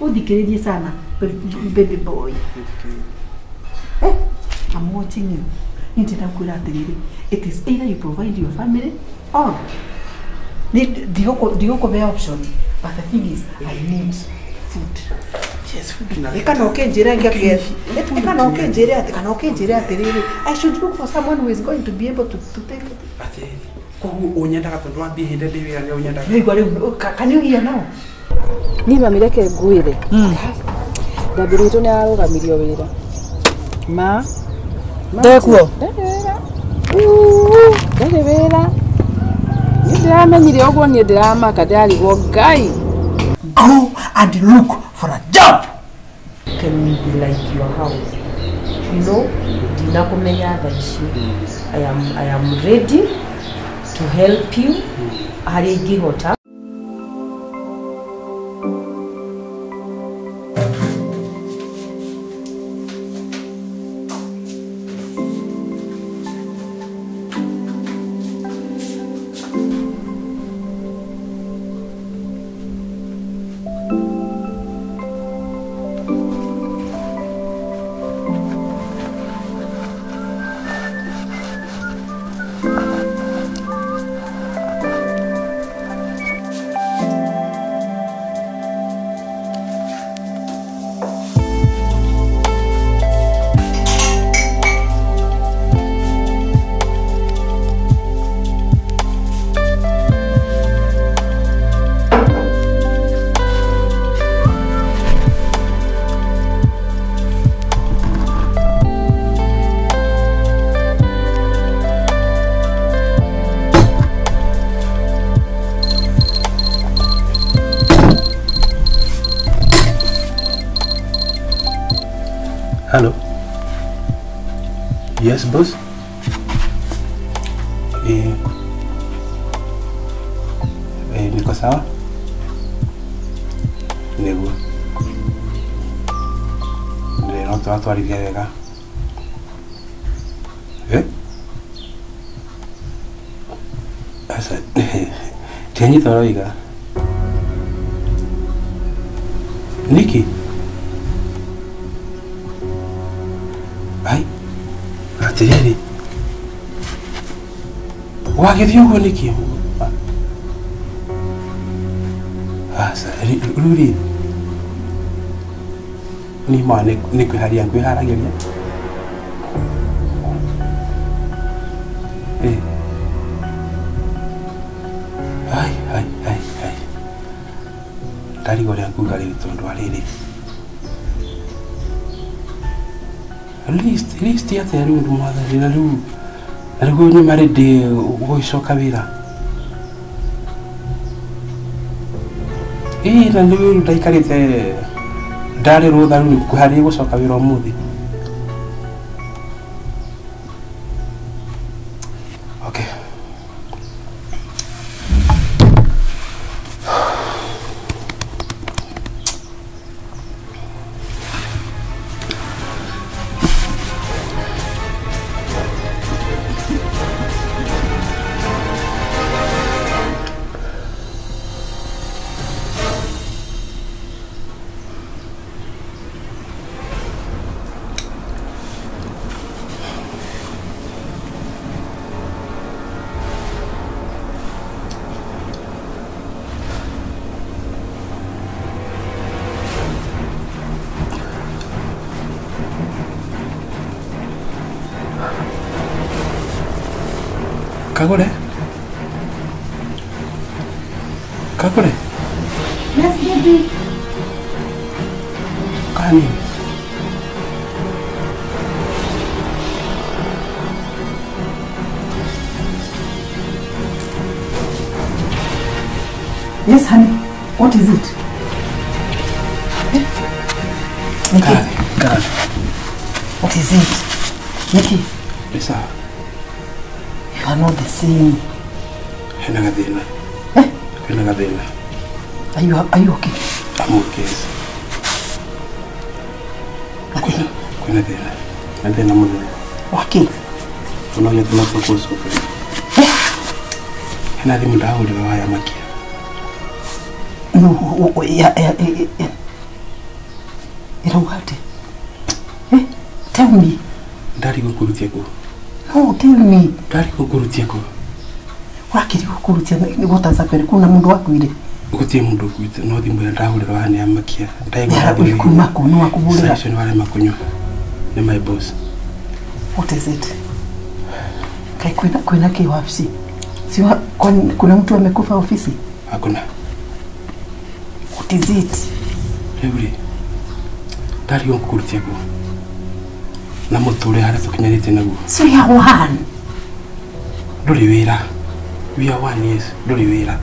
Uthikiririe sana baby boy. Eh, I'm watching you. Nitirakwira atiriri, it is either you provide your family or ndigũkũhe option, but the thing is I need food. Yes, food na. Eka no kenjire ngeke. Eka no kenjire ati kana kenjire atiriri, I should look for someone who is going to be able to take it. Atiriri. Koguo unyendaga tondu wambie hinde ndi wira ni unyendaga. Nĩigua rĩu, can you hear now? Ni mami reke ngwire. Ndambĩrĩtwo nĩ ararũgamirio wĩra. Ma Ndekuo. Ndarĩ wĩra. Niĩ ndĩramenyire ũguo niĩ ndĩramaka ndĩrarigwo Ngai. Go and look for a job. Can be like your house. You know, ndinakumenya thaa ici. I am ready to help you. Harĩa ingĩhota. Hello. Yes, boss. Niko sawa? Niguo. Ndĩrona tũratwarithia wega. Eh? Asa, ndianyita ũroiga. Niki? Ai, atiriri. Wagĩthiĩ ũguo nĩkĩ? Aca, rĩu rĩ, niĩ ma nĩ kwĩharia ngwĩharagĩria. Eh. Ai, ai, ai, ai. Ndarigwo ũrĩa nguga rĩu tondũ wa rĩrĩ. List atĩa rĩu mwathani na rĩu na rĩu nyuma ready gũgĩcoka wĩra. Ĩĩ na rĩu ndaikarĩte ndarĩ rũtha rĩu ngwĩharĩria gũcoka wĩra ũmũthĩ. Okay. Kagore? Kagore? Yes, baby. Kani? Yes, honey. What is it? Eh? Nikki. Kani. What is it? Nikki. Lisa. You are not the same. Hena gathina. Eh? Hena gathina. Are you okay? I'm okay. Kwina thina. Na thina munene. Waki? Tunoja tunatoka soko. Eh? Hena thimu ndahũrĩrwo waya makia. No, yeah. Ĩrauga atĩa? Eh, tell me. Ndarigwo kũrutia kũ? No, tell me. Ndarigwo kũrutia kũ? Ũrakĩrigwo kũrutia nĩ gũtanza kuna mũndũ wakuire? Gũtirĩ mũndũ ũkuĩte, no thimũ ĩrĩa ndahũrĩrwo haha nĩ yamakia. Ndaigua kuma kũ nĩ wakũhũrĩra? Ũcio nĩ warema kũnyua. Nĩ my boss. What is it? Kai kwina kĩ wabici? Si kuna mtu amekufa ofisi? Hakuna. What is it? Rĩu rĩ, ndarigwo kũrutia kũ? Na mũtũrĩre harĩa tũkinyanĩte naguo. So we are one. Ndũrĩ wĩra. We are one, yes. Ndũrĩ wĩra.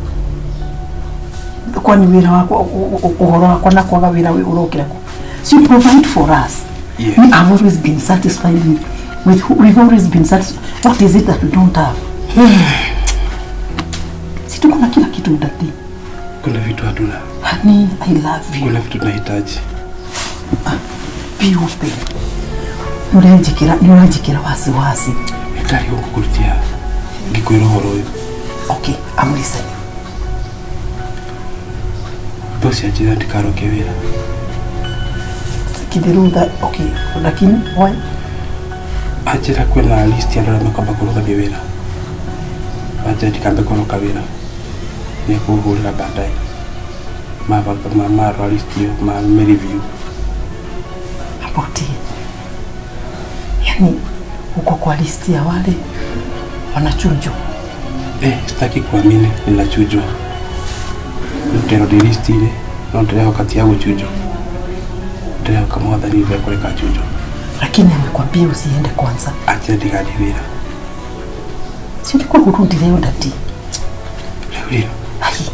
Kwani wĩra wakwa ũhoro wakwa na kwaga wĩra ũrokĩra kũ? So you provide for us. Yes. We have always been satisfied with who we've always been satisfied. What is it that we don't have? Si tuko na kila kitu daddy. Kuna vitu hatuna. Honey, I love you. Kuna vitu tunahitaji. Be open. Nĩũranjĩkĩra wasiwasi. Ndarigwo gũkũrutia ngĩkwĩra ũhoro ũyũ. Okay, I'm listening. Boss anjĩra ndikaroke wĩra. Kithirutha, okay, lakini why? Anjĩra kwĩna list ya andũ arĩa mekwamba kũrũgamia wĩra. Anjĩra ndikambe kũroka wĩra. Nĩekũhũrĩra baadaye. Marora list ĩyo, ma review. About it. Yani uko kwa listi ya wale wanachujwa. Sitaki kuamini ninachujwa. Ndero di list ile, no ndĩrehoka ti ya gũchujwo. Ndĩrehoka Mwathani ndekũreka chujwo. Lakini amekwambia usiende kwanza. Acha ndigathiĩ wĩra. Si ulikuwa hurundi leo daddy? Rĩu rĩ. Ai.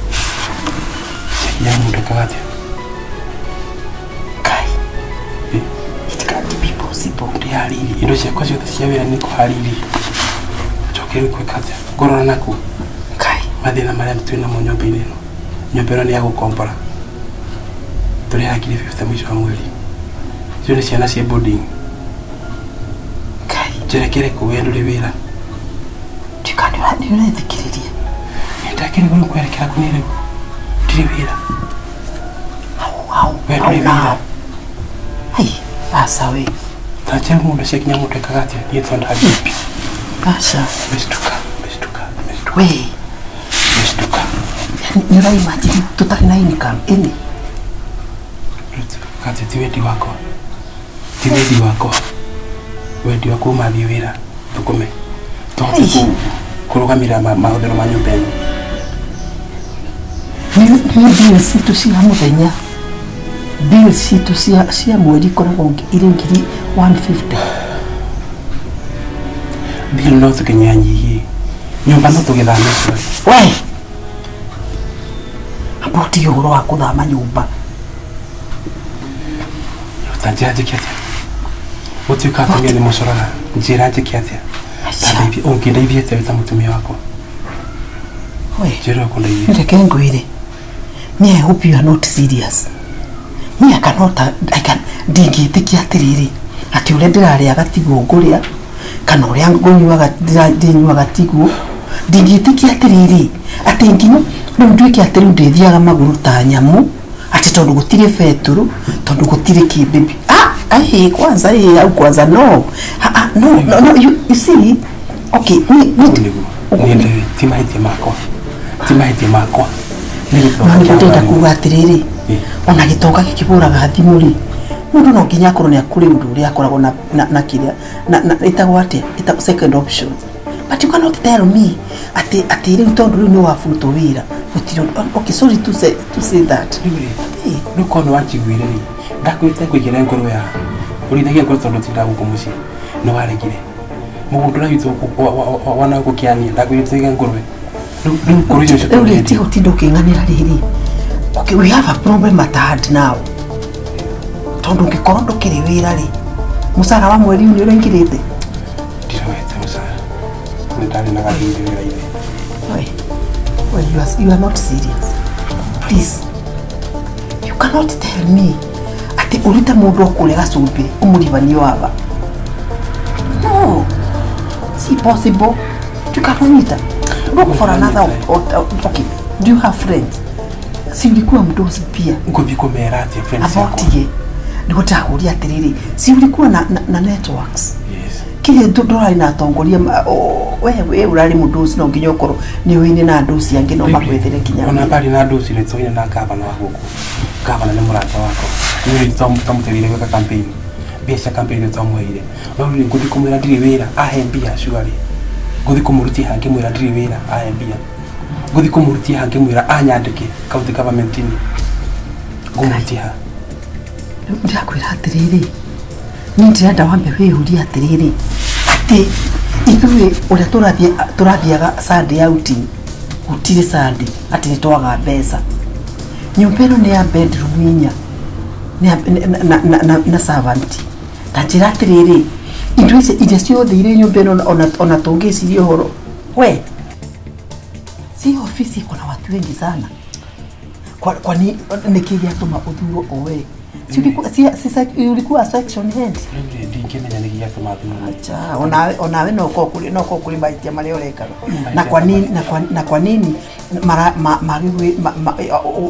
Ya mũndũ ekaga atĩa? Kai. It can't be possible. Ndĩharĩirie. Indo ciakwa ciothe cia wĩra nĩ kũharĩirie. Njoke rĩu gwĩka atĩa? Ngũrora naku. Kai. Mathĩna marĩa twĩ namo nyũmba-inĩ ĩno. Nyũmba ĩno nĩ ya gũkombora. Tũrĩhaga 50 mũico wa mweri. Icio nĩ ciana ciĩ boarding. Kai. Njerekere kũ we ndũrĩ wĩra? Ndikana nĩũrethikĩrĩria. Ndakĩrigwo nĩ kwerekera kũ niĩ rĩu. Ndirĩ wĩra. Hau. We ndũrĩ wĩra. Ai, aca we. Ta njĩra mũndũ ciakinya mũndũ ekaga atĩa? Niĩ tondũ ndabipi. Aca. Meshtuka. We. Meshtuka. Nĩ ũraimagine tũtarĩ na income any? Kati ti wendi wakwa. Ti wendi wakwa. Wendi wakwa uma thiĩ wĩra thũkũme. Tũhote kũrũgamĩrĩra mahũthĩro ma nyũmba ĩno. Nĩ bills citũ cia mũthenya. Bills citũ cia mweri ikoragwo irĩ ngiri 150. Bill no tũkĩnyihanyihie. Nyũmba no tũgĩthame. We. About ũhoro wa kũthama nyũmba. Ta njĩra njĩke atĩa? Gũtuĩka atumia nĩ mũcoraga. Njĩra njĩke atĩa? Ũngĩndeithia atĩa wĩ ta mũtumia wakwa? We. Njĩra ũkũndeithia. Reke ngwĩre. Me, I hope you are not serious. Me, I cannot, I can, ndingĩtĩkia atĩrĩrĩ atĩ ũrĩa ndĩrarĩaga tiguo ngũrĩa kana ũrĩa ngũnyuaga ndĩnyuaga tiguo. Ndingĩtĩkia atĩrĩrĩ atĩ nginya rĩu nduĩke atĩ rĩu ndĩthiaga magũrũ ta nyamũ atĩ tondũ gũtirĩ betũrũ tondũ gũtirĩ kĩ baby. Ah, kwanza au kwanza no. Ah, no, no, no, you see. Okay, ni ti mahĩtia makwa. Ti mahĩtia makwa. No ndĩrenda kuga atĩrĩrĩ ona gĩtonga gĩkĩbũraga thimũ rĩ mũndũ no nginya akorwo nĩ akũrĩ ũndũ ũrĩa akoragwo na kĩrĩa na ĩtagwo atĩa? Ĩtagwo second option. But you cannot tell me atĩ rĩu tondũ rĩu nĩ wabutwo wĩra gũtirĩ. Okay, sorry to say that. Rĩu korwo nĩ wanjiguire rĩ ndakwĩrĩte kũigĩra ngũrwe haha. Ũrĩithagia ngũrwe tondũ ũtindaga gũkũ mũciĩ. Nĩ waregire. Mũgũnda ũrĩa witũ wa na gũkũ Kĩania ndakwĩrĩte ũige ngũrwe. Rĩu ngũrwe icio Rĩu rĩ tiga ũtinde ũkĩng'anĩra rĩrĩ. Okay, we have a problem at hand now. Tondũ ũngĩkorwo ndũkĩrĩ wĩra rĩ mũcara wa mweri nĩ ũraingĩrĩte? Ndiroete mũcara. Nĩ ndarĩ na gathirĩ wĩra-inĩ. Well, you are not serious. Please. You cannot tell me atĩ ũrute mũndũ okũrĩa gacumbĩ ũmũribanie waba. No. It's impossible. You cannot. Look for another. Okay. Do you have friends? Si ulikuwa mdosi pia. Ngũthiĩ kũmera atĩa friends yakwa? Nĩguo ndĩrakũria atĩrĩrĩ, si ulikuwa na networks? Yes. Kile ndũrarĩ na atongoria we ũrarĩ mũndũ ũcio no nginya ũkorwo nĩ ũine na andũ ũcio angĩ no makwethere kinya ona mbari na andũ ũcio nĩ na gavana wa gũkũ. Gavana nĩ mũrata wakwa. Nĩ twamũteithire gwĩka campaign. Mbia cia campaign nĩ twamũheire. No rĩu ngũthiĩ kũmwĩra ndirĩ wĩra ahe mbia surely. Ngũthiĩ kũmũrutia hangĩ mwĩra ndirĩ wĩra ahe mbia. Ngũthiĩ kũmũrutia hangĩ mwĩra anyandĩke county government-inĩ. Ngũmũrutia ha. Ndĩrakwĩra atĩrĩrĩ, niĩ ndĩrenda wambe wĩyũrie atĩrĩrĩ, atĩ ithuĩ ũrĩa tũrathiaga Sunday outing, gũtirĩ Sunday atĩ nĩ twaga mbeca. Nyũmba ĩno nĩ ya bedroom inya na servant. Ta njĩra atĩrĩrĩ, indo ici iria ciothe irĩ nyũmba ĩno ona tũngĩciria ũhoro we si ofisi iko na watu wengi sana. Kwa ni nĩkĩ gĩatũma ũthurwo o we? Si ulikuwa section head. Ndingĩmenya nĩkĩ gĩatũma thurwo. Acha, onawe no ũkorwo kũrĩ mahĩtia marĩa ũrekaga. Na kwa nini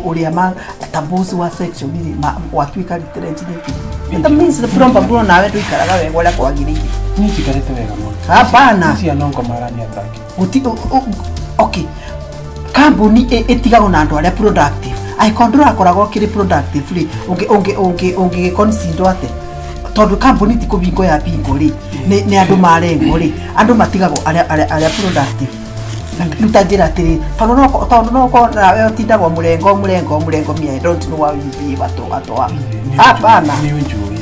ũrĩa ta boss wa section rĩ watuĩka retrench nĩkĩ? That means the probably nawe ndũikaraga wega ũrĩa kwagĩrĩire. Niĩ njikarĩte wega mũno. Hapana. Ici anongo marani ataki. Okay. Kambuni ĩtigagwo na andũ arĩa productive. Angĩkorwo ndũrakoragwo ũkĩrĩ productive rĩ, ũngĩgĩconsider atĩa? Tondũ kambuni ti kũbingwo ya bingo rĩ, nĩ andũ marengwo rĩ, andũ matigagwo arĩa productive. Rĩu ta njĩra atĩrĩ, tondũ no ũkorwo nawe ũtindagwo mũrengo me I don't know how you behave at all. Hapana. Nĩ ũnjũĩ.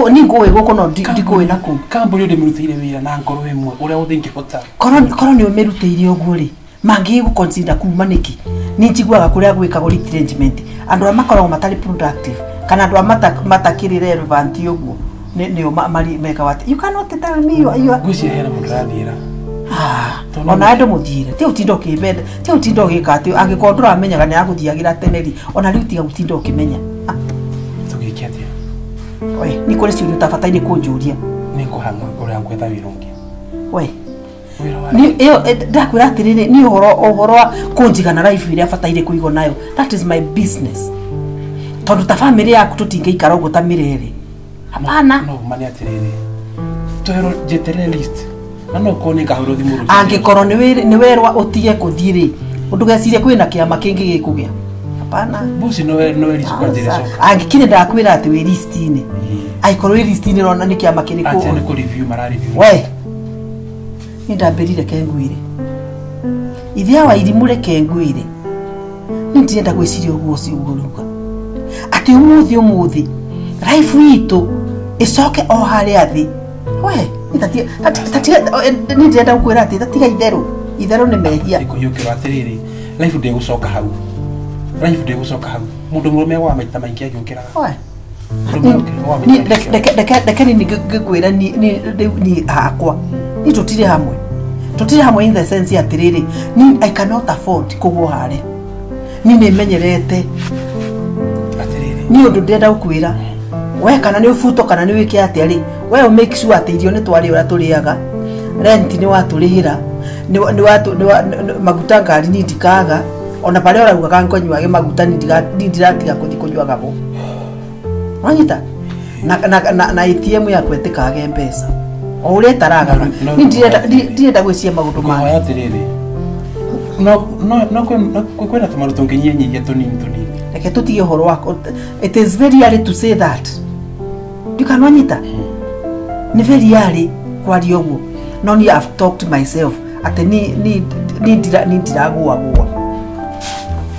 Niĩ ngũĩ gũkũ no ndikũĩ na kũu. Kambuni ndĩmĩrutĩire wĩra na ngoro ĩmwe ũrĩa wothe ingĩhota. Korwo nĩ ũmĩrutĩire ũguo rĩ, mangĩgũconsider kuma nĩkĩ? Nĩ njiguaga kũrĩa gwĩkagwo retrenchment andũ arĩa makoragwo matarĩ productive kana andũ arĩa matakĩrĩ relevant ũguo nĩo mekaga atĩ you cannot tell me you are Ngwĩciria hena mũndũ ũrathiĩra. Ona andũ mũthiĩre ti ũtinda ũkĩmenda ti ũtinda ũgĩka atĩ angĩkorwo ndũramenyaga nĩ agũthiagĩra tene rĩ, ona rĩu tiga gũtinda ũkĩmenya. Tũgĩke atĩa? We nĩ kũrĩ ciũria ũtabataire kũnjũria. Nĩ ngũhang'a ũrĩa ngwetha wĩra ũngĩ. We ĩyo ndakwĩra atĩrĩrĩ, nĩ ũhoro wa kũnjigana life ĩrĩa bataire kũigwo nayo. That is my business. Tondũ ta family yaku tũtingĩikara ũguo ta mĩrere. Hapana. No ma nĩ atĩrĩrĩ, twerwo njeterere list na no ũkorwo nĩ ngahũrwo thimũ rũciũ. Angĩkorwo nĩ werwa ũtige kũthiĩ rĩ, ndũgecirie kwĩna kĩama kĩngĩ gĩkũgĩa. Hapana. Bosi no list kwa njĩra coka. Angĩkire ndakwĩra atĩ wĩ list-inĩ. Angĩkorwo wĩ list-inĩ ũrona nĩ kĩama kĩrĩkũ. Atĩ nĩ kũ review mara review. We nĩ ndambĩrire kengwire. Ithia wa irimũ reke ngwire. Nĩ ndĩrenda gwĩciria ũguo ũcio ũguo rauga. Atĩ ũmũthĩ life itũ ĩcoke o harĩa thĩ. We nĩ ndĩrenda gũkwĩra atĩ tatiga itherũ. Itherũ nĩ mehia. Ngũhiũkĩrwo atĩrĩrĩ, life ndĩgũcoka hau. Life ndĩgũcoka hau. Mũndũ mũrũme wa maita maingĩ agĩũkĩraga. We reke nĩ ngĩkwĩra niĩ hakwa. Niĩ tũtirĩ hamwe. Tũtirĩ hamwe in the sense atĩrĩrĩ, niĩ I cannot afford kũgwo harĩa. Niĩ nĩ menyerete. Atĩrĩrĩ. Niĩ ũndũ ndĩrenda gũkwĩra, we kana nĩ ũbuto kana nĩ wĩke atĩa rĩ, we ũ make sure atĩ irio nĩ twarĩa ũrĩa tũrĩaga, rent nĩ watũrĩhĩra, maguta ngari niĩ ndikaga, ona barĩa ũraugaga ngonyuage maguta niĩ ndiratiga kũthiĩ kũnyuaga bo. Wanyita? Na ATM yakwa ĩtĩkage mbeca. O ũrĩa ĩtaragaga. Niĩ ndirenda gwĩciria maũndũ maya. Ngũhoya atĩrĩrĩ, no kwĩna tũmaũndũ tũngĩnyihianyihia tũnini tũnini. Reke tũtige ũhoro wa it is very early to say that. Ndikanwanyita? Nĩ very early kwaria ũguo. No niĩ I've talked to myself atĩ niĩ ndiragũagũa.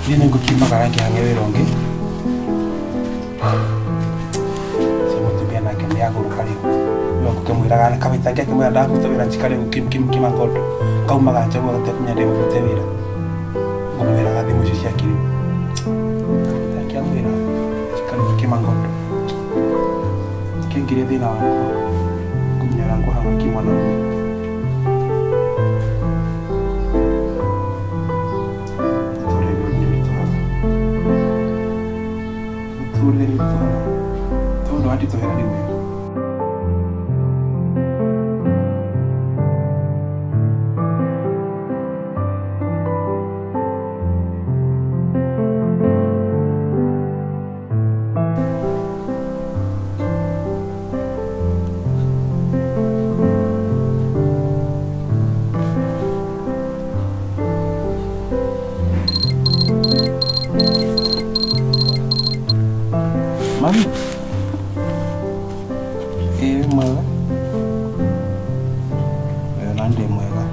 Niĩ nĩngũkiumagara ngĩhang'e wĩra ũngĩ. Mũtumia nake nĩ agũrũka rĩu. Ngũkĩmwĩraga kawaita ngĩakĩmwĩra ndaruta wĩra njikare kĩmagondo. Kaumaga nja ũguo gatekũmenya ndĩmũrute wĩra. Ngũmwĩraga thimũ icio cia kĩrĩu. Kawaita ngĩamwĩra njikare kĩmagondo. Kĩngĩrĩ thĩna wakwa. Ngũmenya ũrĩa ngũhang'a kĩmwanaume. Mũtũrĩre nĩ ũritũhaga. Mũtũrĩre nĩ ũritũhaga. Tondũ wanditũhĩra rĩu. Mami. Mwega. Na ndi mwega.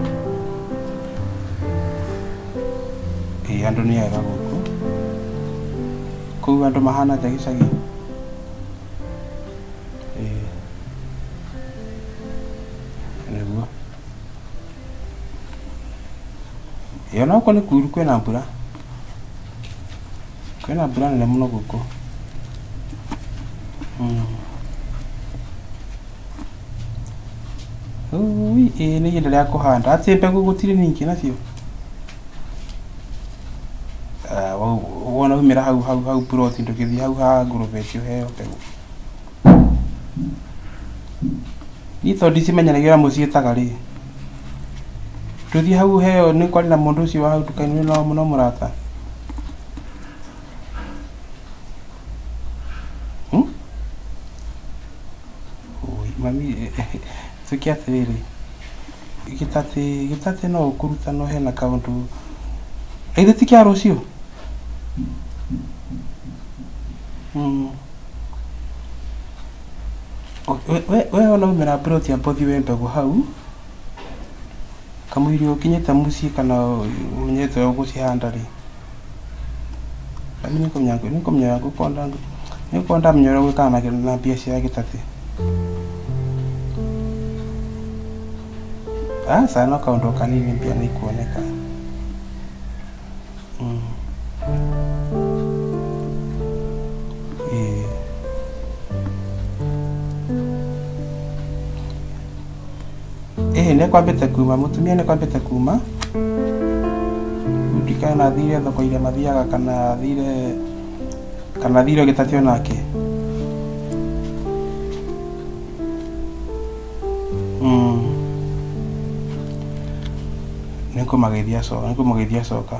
Andu ni ega guku. Kuu andu mahana ta gicagi. Niguo. Ona okorwo ni kuru kwina mbura. Kwina mbura nene muno guku. Ui, ni ihinda ria kuhanda ati mbegu gutiri ningi nacio. Wona umira hau hau hau ploti ndugithie hau ha ngurubeti uheo mbegu. Ni tondu ndicimenyanagia ũrĩa mũciĩtaga rĩ. Ndũthiĩ hau ũheo nĩ kwaria na mũndũ ũcio wa hau nduka-inĩ no mũrata. Ui, mami, tuke atĩrĩrĩ, gĩtatĩ no ũkũruta no hena kaũndũ. Githĩ ti kĩa rũciũ? We ona umĩra ploti ya mbothi we mbegũ hau kamũiria ũkinyĩte mũciĩ kana ũmenyete ũrĩa ũgũcihanda rĩ. Mami nĩngũmenya nĩngũkorwo ndamenya ũrĩa gwĩkaga na mbia cia gĩtatĩ. Aca no kaũndũ kanini mbia nĩ ikuoneka. Nĩkwambĩte kuma mũtumia nĩkwambĩte kuma ndikana na athire thoko iria mathiaga kana athire gĩtatĩ onake. Nĩngũmageithia coka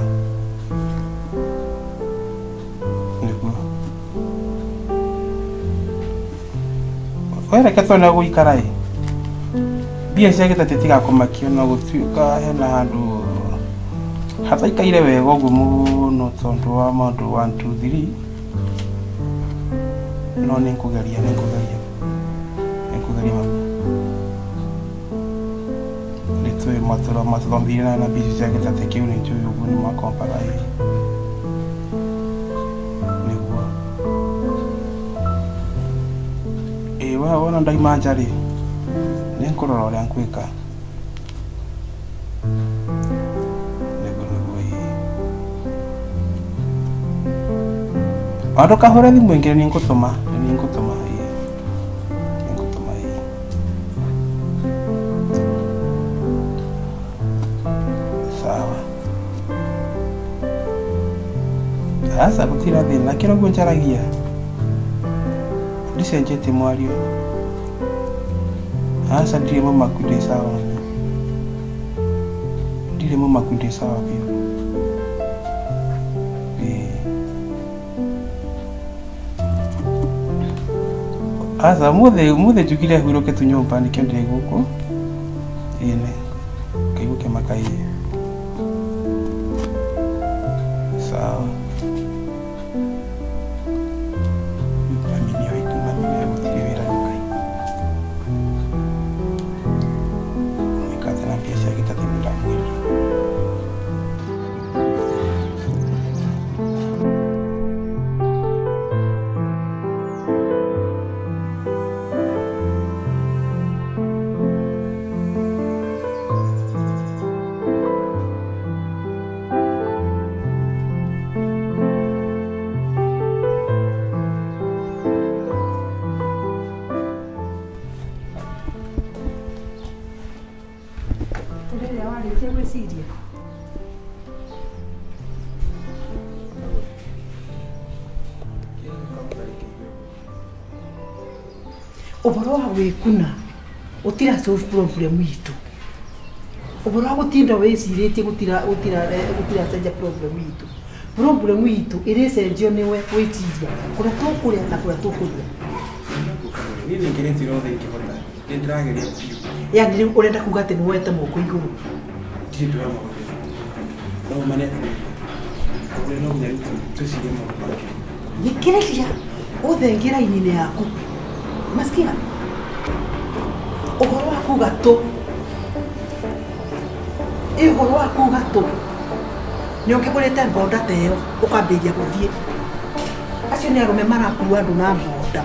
nĩguo we reke tuone gũikara ĩ. Mbia cia gĩtatĩ tigakũmakia no gũtuĩka hena handũ hataikaire wega ũguo mũno tondũ wa maũndũ 1 2 3 no nĩngũgeria mami. Nĩtũĩ matũthomithire na mbia cia gĩtatĩ kĩu nĩnjũĩ ũguo nĩ makombaga ĩ. Nĩguo. Wona ndauma nja rĩ, nĩngũrora ũrĩa ngwĩka. Nĩguo ĩ. Ona ndũkahũre thimũ ĩngĩ nĩngũtũma ĩ. Nĩngũtũma ĩ. Sawa. Aca gũtirĩ thĩna kĩrĩa ũguo njaragia. Ndicenjetie mwario. Aca ndirĩ mũmaku ndĩ sawa. Ndirĩ mũmaku ndĩ sawa biũ. Aca ũmũthĩ njugire hurũke tu nyũmba nĩkĩo ndĩ gũkũ. Ĩĩ kaigue kĩmaka ĩ. Sawa. Mami nĩoĩ gũtirĩ wĩra nduka-inĩ. Ũmĩkate na mbia cia gĩtatĩ nĩndamwĩrĩra. Ũhoro wa gwĩkuna ũtira solve problem itũ. Ũhoro wa gũtinda wĩcirĩtie gũtiracenjia problem itũ. Problem itũ ĩrĩcenjio nĩwe gwĩciria kũrĩa tũkũrĩa na kũrĩa tũkũnyua. Niĩ nĩngeretie ũrĩa wothe ingĩhota. Nĩndĩrageria biũ. Yaani rĩu ũrenda kuga atĩ nĩwoete moko igũrũ? Ndirĩ ndoya moko igũrũ. No ma nĩ atĩrĩrĩ, no nginya rĩu twĩcirie maũndũ mangĩ. Thikĩrĩria, Ũthengie raini-inĩ yaku. Masikia? Ũhoro wa kuga tũ. Ĩ ũhoro wa kuga tũ. Nĩ ũkĩgũrĩte mbonda ta ĩyo ũkambĩrĩria gũthiĩ. Acio nĩ arũme marakua andũ na mbonda.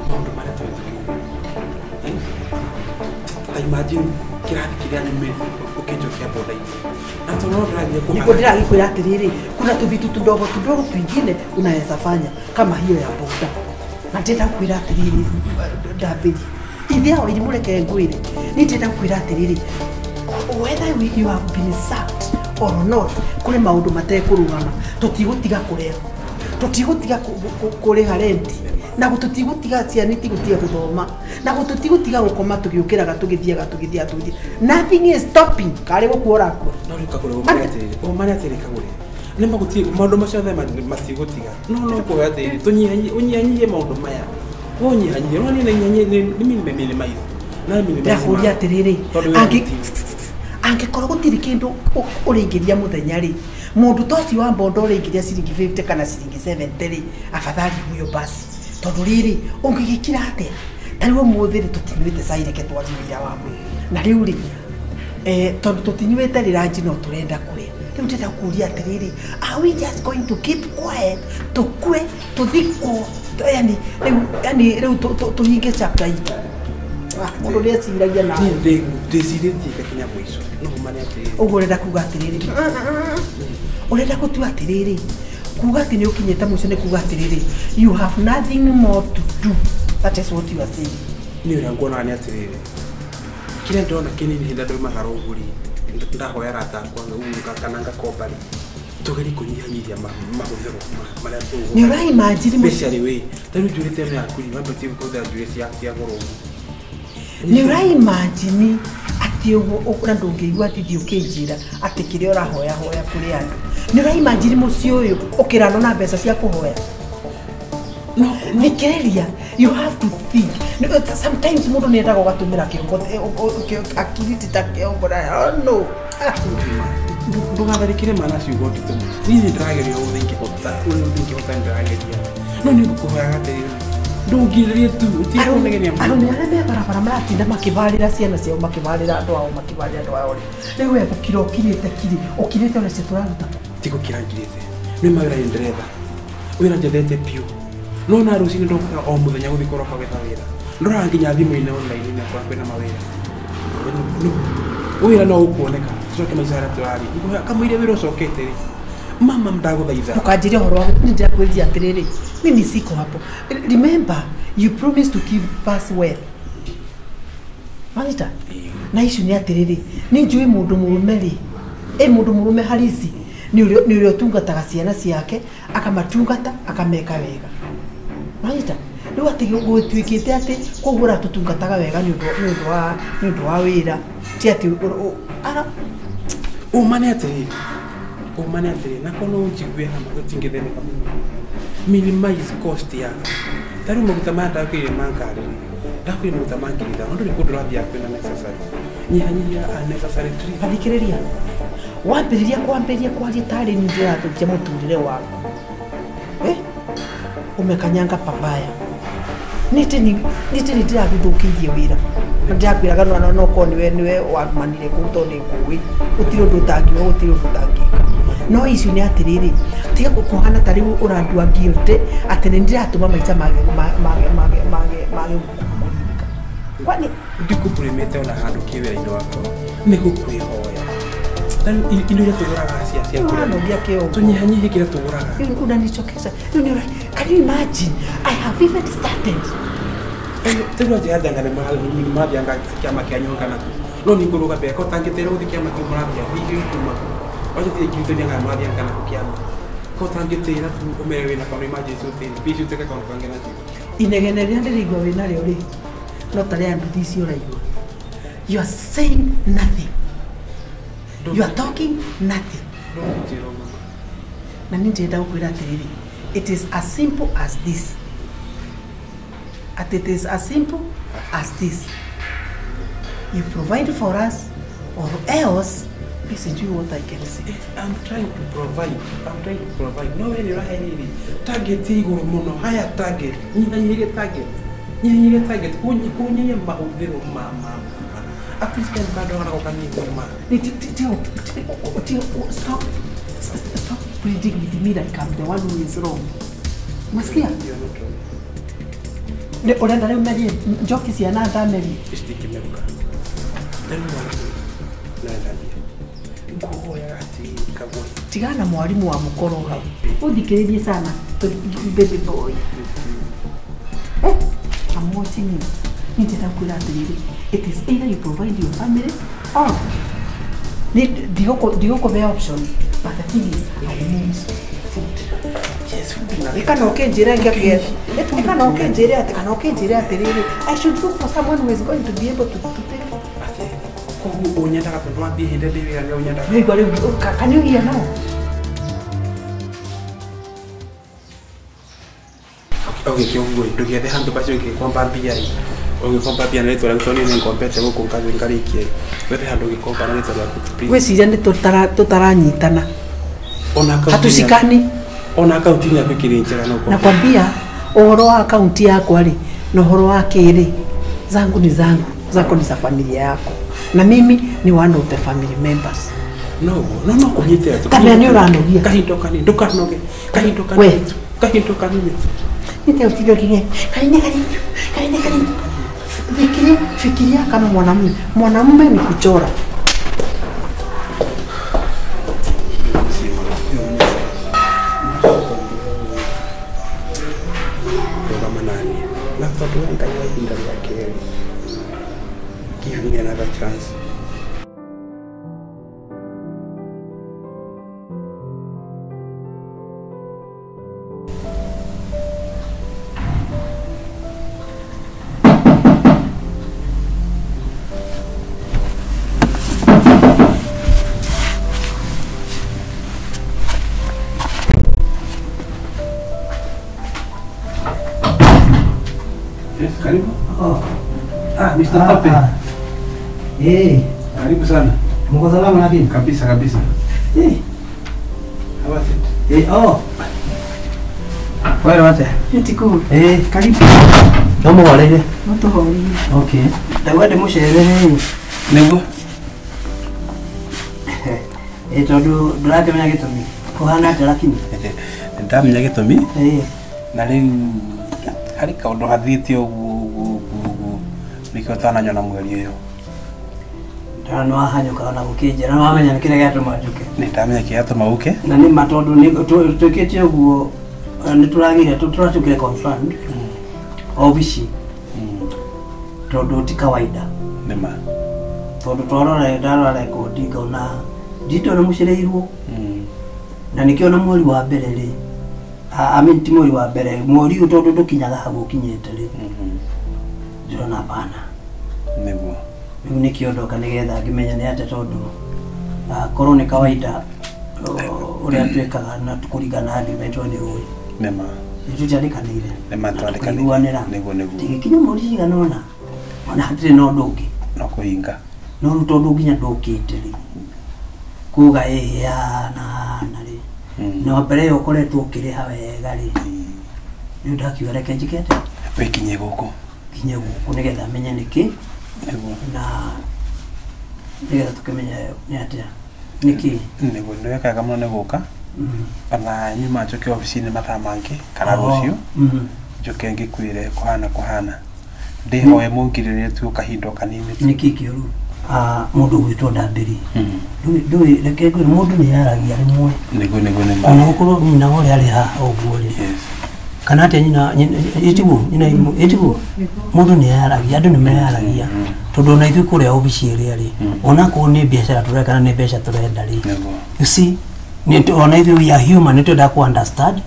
Maũndũ marĩa tũhĩtũkĩire. Ta imagine kĩrathi kĩrĩa nyumĩte ũkĩnjokia bonda-inĩ. Na tondũ no ndĩrathiĩ Niko ndĩragĩkwĩra atĩrĩrĩ, kuna tuvitu tudogo tudogo twingine unaweza fanya kama hiyo ya boda. Na ndĩrenda gũkwĩra atĩrĩrĩ, Ndambĩri, ithe ao irimũ reke ngwĩre, niĩ ndĩrenda gũkwĩra atĩrĩrĩ, whether you have been sacked or not, kũrĩ maũndũ matekũrũgama. Tũtigũtiga kũrĩa, tũtigũtiga kũrĩha renti, na tũtigũtiga ciana itigũtiga gũthoma, na tũtigũtiga gũkoma tũgĩũkĩraga tũgĩthiaga tũgĩthiaga tũgĩthiaga. Nothing is stopping. Karĩ gũkua ũrakua. No rĩu Kagũre ũmare atĩrĩrĩ, ũmare atĩrĩrĩ Kagũre. Nĩ magũtirĩ maũndũ macio othe matigũtiga. No no kuoya atĩrĩrĩ, tũnyihanyihie ũnyihanyihie maũndũ maya. We ũnyihanyihie, no niĩ nĩ niĩ nĩme-minimize. Na minimize. Ndĩrakũria atĩrĩrĩ, Tondũ wĩra angĩkorwo gũtirĩ kĩndũ ũrĩingĩria mũthenya rĩ, mũndũ ta ũcio wa mbonda ũrĩingĩria ciringi 50 kana ciringi 70 rĩ, afadhali huyo basi. Tondũ rĩrĩ, ũngĩgĩkira atĩa? Ta rĩu ũmũthĩ rĩ, tũtinyuĩte cai, reke twarie wĩra wa ma. Na rĩu rĩ, tondũ tũtinyuĩte rĩ, ranji no tũrenda kũrĩa. Rĩu ndĩrenda kũria atĩrĩrĩ, are we just going to keep quiet, tũkue, tũthikwo, yani rĩu yani rĩu tũhinge chapter itũ? Mũndũ nĩ eciragia na Niĩ ndĩcirĩtie ngakinya mũico. No ũmare atĩrĩrĩ. Ũguo ũrenda kuga atĩrĩrĩ, ũrenda gũtua atĩrĩrĩ, kuga atĩ nĩ ũkinyĩte mũico nĩ kuga atĩrĩrĩ, you have nothing more to do. That is what you are saying. Niĩ ũrĩa nguonaga nĩ atĩrĩrĩ, kĩrĩa ndĩrona kĩnini hĩndĩ ĩrĩa ndaumaga ũguo rĩ, ndahoya arata akwa ngauga kana ngakomba rĩ, tũgerie kũnyihanyihia mahũthĩro marĩa tũgũra. Nĩ ũraimagine Especially we, ta rĩu njuĩrĩ ta ĩno yaku rĩ, wambe ũtige kũhũthĩra njuĩrĩ cia goro ũguo. Nĩ ũraimagine atĩ ũguo na ndũngĩigua thithi ũkĩnjĩra atĩ kĩrĩa ũrahoya hoya kũrĩ andũ. Nĩ ũraimagine mũciĩ ũyũ ũkĩranwo na mbeca cia kũhoya? No, Thikĩrĩria, you have to think. Sometimes mũndũ nĩ endaga ũgatũmĩra kĩongo, akili ti ta kĩongo na oh no. Ndũgatharĩkĩre mana ciugo nditũ mũno. Niĩ nĩ ndĩrageria ũrĩa ingĩhota, ũrĩa ingĩhota nĩ ndĩrageria. No nĩ ngũkũhoyaga atĩrĩrĩ, ndũngirĩrĩrie tu, ũtige kũnegenia mũno. Arũme arĩa me barabara maratinda makĩbarĩra ciana ciao, makĩbarĩra andũ ao, makĩbarĩra andũ ao rĩ. Rĩu we gũkira ũkirĩte kiri, ũkirĩte ona cio tũraruta. Ti gũkira ngirĩte. Nĩ mawĩra nĩ ndĩretha. Wĩra njethete biũ. No na rũcinĩ ndokaga o mũthenya gũthiĩ kũroka gwetha wĩra. Ndoraga nginya thimũ-inĩ online na kwa kwĩna mawĩra. Wĩra no ũkuoneka, tũcoke maica harĩa tũrarĩ. Ngũhoya kamũira wĩra ũcokete rĩ. Mama ndagũthaitha. Ndũkanjĩre ũhoro wa nĩ ndĩrakwĩrire atĩrĩrĩ, mimi siko hapo. Remember, you promised to keep us well. Wanyita? Na icio nĩ atĩrĩrĩ, nĩ njũĩ mũndũ mũrũme rĩ, ĩ mũndũ mũrũme harisi nĩ ũrĩa ũtungataga ciana ciake, akamatungata, akameka wega. Wanyita? Rĩu atĩ gũtuĩkĩte atĩ koguo ũratũtungataga wega nĩ ũndũ wa wĩra, ti atĩ ara Ũma nĩ atĩrĩrĩ, ũma nĩ atĩrĩrĩ, na korwo no ũnjigue hama tũtingĩthĩnĩka mũno. Minimize cost ya ta rĩu maguta maya ndakwĩrire ma ngari rĩ, ndakwĩrire maguta ma 5,000, ndũrĩ kũndũ ũrathiaga kwĩna necessary. Nyihanyihia unnecessary trip. Thikĩrĩria, wambĩrĩria kwambĩrĩria kwaria tarĩ niĩ ndĩrathũkia mũtũrĩre waku. Umekanyanga pabaya. Nĩtĩ nĩ ndĩragũthũkĩirie wĩra. Ndĩrakwĩraga no no korwo nĩwe wamanire kũu tondũ nĩ ngũĩ. Gũtirĩ ũndũ ũtangiuga, gũtirĩ ũndũ ũtangĩka. No icio nĩ atĩrĩrĩ, tiga kũhana ta rĩu ũrandua guilty atĩ nĩ ndĩratũma maica mage kũririka. Kwani ndikũbũrĩmĩte ona handũ kĩwĩra-inĩ wakwa, nĩ gũkwĩhoya. Ta rĩu indo iria tũgũraga cia kũrĩa. Ũranogia kĩongo. Tũnyihanyihie kĩrĩa tũgũraga. Rĩu unanichokesha. Rĩu nĩ can you imagine? I have even started. Rĩu anjĩra nĩ marathianga kĩama kĩa nyonga naku. No nĩ ngũrũga mbere, korwo ũtangĩtĩra gũthiĩ kĩama kĩu mũrathiĩ, ningĩ kuma kũ? Wacha tie ngiri tũthiaga marathianga naku kĩama. Korwo ũtangĩtĩra tu ũmere wĩna kaũndũ emergency ũtĩre, mbia icio ũtuĩke kaũndũ kangĩ nacio. Inegene rĩrĩa ndĩraigua wĩnarĩo rĩ, no ta rĩa nduthi icio ũraigua. You are saying nothing. You are talking nothing. Ndũngĩnjĩra ũguo. Na niĩ ndĩrenda gũkwĩra atĩrĩrĩ, it is as simple as this. It is as simple as this. You provide for us or else Mi sijui what I can say. I'm trying to provide. I'm trying to provide. No we nĩ ũrahe rĩrĩ target igũrũ mũno, higher target. Nyihanyihĩrie target. Nyihanyihĩrie target. Ũnyihie mahũthĩro ma. At least spend bado ona kanini ma. Stop, stop pleading with me like I'm the one who is wrong. Umesikia? You're not wrong. Ũrenda rĩu merie njoki ciana ndamerie. Citingĩmerũka. Rĩu mwarimũ no mbia. Ngũhoyaga atĩ kagwe. Tigana na mwarimũ wa mũkoro hau. Ũthikĩrĩrie sana baby boy. I'm watching you. Nĩndĩrenda kwĩra atĩrĩrĩ, it is either you provide your family or ndigũkũhe option, but the thing is I need food. Yes, food na Ĩka ũkĩnjĩre ngĩathiĩ. Ĩka na ũkĩnjĩre atĩ kana ũkĩnjĩre atĩrĩrĩ, I should look for someone who is going to be able to take. Atĩ koguo ũnyendaga tondũ wathiĩ hĩndĩ ndĩ wĩra nĩ ũnyendaga. Nĩũigua rĩu, can you hear now? Ũgĩke ũguo ndũgĩethe handũ bacio ũngĩkomba mbia ĩ. Ũngĩkomba mbia na rĩtwa rĩaku tondũ niĩ nĩngombete gũkũ ngarĩkia ĩ. Wethe handũ ũngĩkomba na rĩtwa rĩaku please. Ngwĩciria nĩ tũtaranyitana. Ona akaunti Hatushikani. Ona akaunti yaku ĩkĩrĩ njega no ũkombe. Nakwambia ũhoro wa akaunti yakwa rĩ na ũhoro wa kĩrĩ, zangu ni zangu, zako ni za familia yako, na mimi ni one of the family members. No, no, no kũnyite atĩ. Kana nĩ ũranogia. Kahinda kanini ndũkanoge. Kahinda kanini tu. Kahinda kanini tu. Nĩte ũtige kanini kanini kanini kanini. Fikiria, fikiria kama mwanamume. Mwanamume ni kuchora. Rũgama naniĩ. Na tondũ we Ngai wa ihinda rĩa kerĩ. Give me another chance. Yes, karibu. Oh. Ah, Mr. Tope. Eh, Karibu sana. mko salama lakini? Kabisa kabisa. Eh, How was it? eh, oh. Wewe wacha. Nĩtikũĩ. Eh, Karibu. no mũhoreire. No tũhoreire. Okay. Ndauga ndĩmũcerere. Nĩguo. Eh, tondũ ndũrakĩmenya gĩtũmi. Kũhana atĩa lakini? Ndamenya gĩtũmi Eh, na rĩu harĩ kaũndũ hathiĩte ũguo ũguo ũguo ũguo nĩkĩo ũtananyona mweri ũyũ. ndona nĩwahanyũka ona gũkĩnjĩra nĩ wamenya nĩ kĩrĩa gĩatũma njũke. Nĩ ndamenya kĩrĩa gĩatũma ũke. Na nĩ ma tondũ nĩ twĩkĩte ũguo nĩ tũragĩire tũracokire confirmed obici tondũ ti kawaida. Nĩ ma. Tondũ twarora ndarora rekondi ngona nditũ nĩ mũcereirwo. Na nĩkĩo na mweri wa mbere rĩ, I mean ti mweri wa mbere, mweri ũyũ tondũ ndũkinyaga hau ũkinyĩte rĩ, ndĩrona hapana. Nĩguo. Rĩu nĩkĩo ndoka nĩgetha ngĩmenya nĩ atĩa tondũ korwo nĩ kawaida ũrĩa twĩkaga na kũringana na agreement nĩ ũĩ. Nĩ ma. Nĩ tũtiandĩkanĩire. Nĩ ma twandĩkanĩire. Tũkaiguanĩra. Nĩguo nĩguo. Tigĩkinya mweri cigana ũna ona hatirĩ na ũndũ ũngĩ. No kũhinga. No rĩu tondũ nginya ndũkĩte rĩ, kuga ĩhana na rĩ, na mbere ĩyo ũkoretwo ũkĩrĩha wega rĩ, rĩu ndakiuga reke njĩke atĩa? Wĩkinyie gũkũ. Nginye gũkũ nĩgetha menye nĩkĩ Nĩguo. na nĩgetha tũkĩmenye nĩ atĩa nĩkĩ. Nĩguo nĩ wekaga mũno nĩ gũka. Ona nyuma njoke obici-inĩ mathaa mangĩ kana rũciũ njoke ngĩkwĩre kũhana kũhana. Ndĩhoe mũngirĩrĩrie tu kahinda o kanini tu. Nĩkĩ kĩũru? Mũndũ gwĩtwo Ndambĩri. Ndũĩ reke ngwĩre mũndũ nĩ yaragia rĩmwe. Nĩguo nĩguo nĩ ma. Ona gũkorwo nyina wa ũrĩa arĩ haha ũguo rĩ. Yes. Kana atĩa nyina ĩtiguo nyina ĩtiguo mũndũ nĩ yaragia andũ nĩ meyaragia tondũ ona ithuĩ kũrĩa obici ĩrĩa rĩ onakorwo nĩ biacara tũreka kana nĩ mbeca tũrenda rĩ, Nĩguo. you see nĩ ona ithuĩ we are human, nĩ twendaga ku understand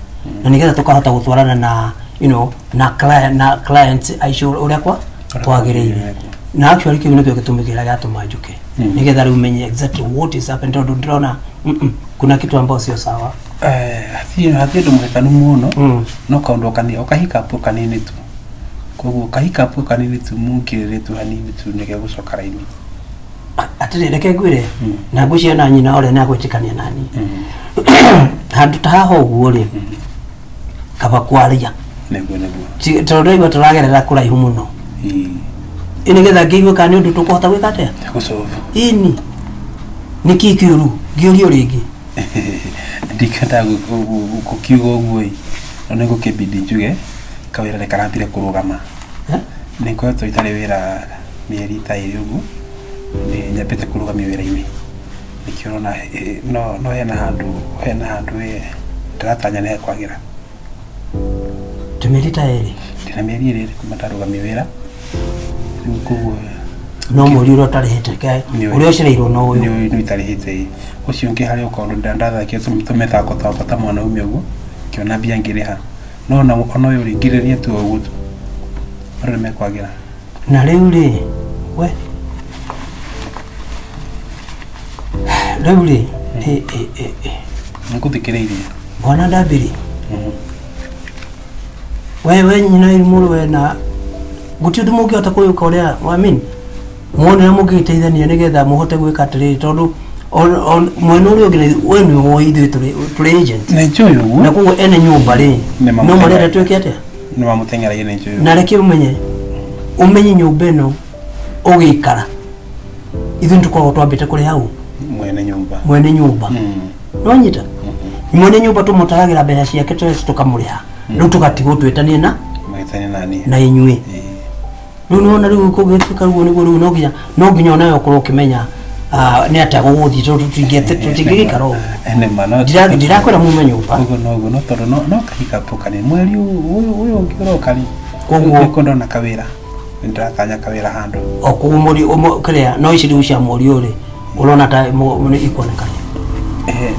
na nĩgetha tũkahota gũtwarana na you know na client, na client aicio ũrĩa kwa kwagĩrĩire. Na actually kĩu nĩkĩo gĩtũmi kĩrĩa gĩatũma njũke nĩgetha rĩu menye exactly what is happening tondũ ndĩrona kuna kitu ambao sio sawa. Hatirĩ ũndũ mũhĩtanu mũno no kaũndũ kanini o kahiccup kanini tu. Koguo kahiccup kanini tu mũngirĩrĩrie tu hanini tu nĩgegũcoka raini. Atĩrĩ reke ngwĩre na ngwĩciria na nyina ũrĩa nĩ agwĩtĩkania nani. Handũ ta haha ũguo rĩ kaba kwaria. Nĩguo nĩguo. Tondũ ndaigua tũragerera kũraihu mũno. Ĩ nĩgetha ngĩigue kana nĩ ũndũ tũkũhota gwĩka atĩa? Gũsolve. Ĩni. Nĩkĩ kĩũru? Ngĩũrio rĩngĩ. Ndikenda gũkiuga ũguo ĩ no nĩ ngũkĩbidi njuge kawĩra nĩ karambire kũrũgama. Nĩ ngoretwo itarĩ wĩra mĩeri ta ĩrĩ ũguo nĩ nyambĩte kũrũgamio wĩra-inĩ nĩkĩo ũrona no hena handũ ndĩratanya nĩ hekwagĩra. Tũmĩeri ta ĩrĩ? Ndĩna mĩeri ĩrĩ kuma ndarũgamio wĩra rĩu koguo no mweri ũrĩa ũtarĩhĩte ũrĩa ũcereirwo no ũyũ nĩ itarĩhĩte ĩ ũcio ũngĩ harĩa okorwo ndathakire tũmĩthako twakwa ta mwanaume ũguo ngĩona mbia ngĩrĩha no ona ũyũ rĩ ngirĩrĩrie tu ũguo tu andũ nĩ mekwagĩra. Na rĩu rĩ we rĩu rĩ nĩngũthikĩrĩirie bwana Ndambiri we nyina mũrũ we na gũtirĩ ũndũ mũngĩhota kũyũka ũrĩa I mean muone ũrĩa mũngĩgĩteithania nĩgetha mũhote gwĩka atĩrĩrĩ tondũ mwena ũrĩa ũngĩ we nĩ ũĩ ithuĩ tũrĩ agent nĩ njũĩ ũguo na koguo ene nyũmba rĩ no marenda twĩke atĩa nĩ mamũteng'eragia nĩ njũĩ na reke ũmenye nyũmba ĩno ũgĩikara ithuĩ nĩtũkoragwo twambĩte kũrĩha hau mwene nyũmba nĩwanyita mwene nyũmba tũmũtaragĩra mbeca ciake tũkamũrĩha rĩu tũgatigwo twĩtanie na inyuĩ rĩu nĩwona rĩu kũgĩtuĩka ũguo nĩguo rĩu no nginya onawe ũkorwo ũkĩmenya nĩ atĩa gũgũthiĩ tondũ tũtingĩgĩikara ũguo ndirakwĩra mume nyũmba ũguo noguo no tondũ no kahika tũkani mweri ũyũ ũngĩ ũroka rĩ koguo nĩkuo ndona kawĩra nĩndĩratanya kawĩra handũ o koguo mweri kĩrĩa no ici rĩu cia mweri ũyũ rĩ ũrona ta ikuonekana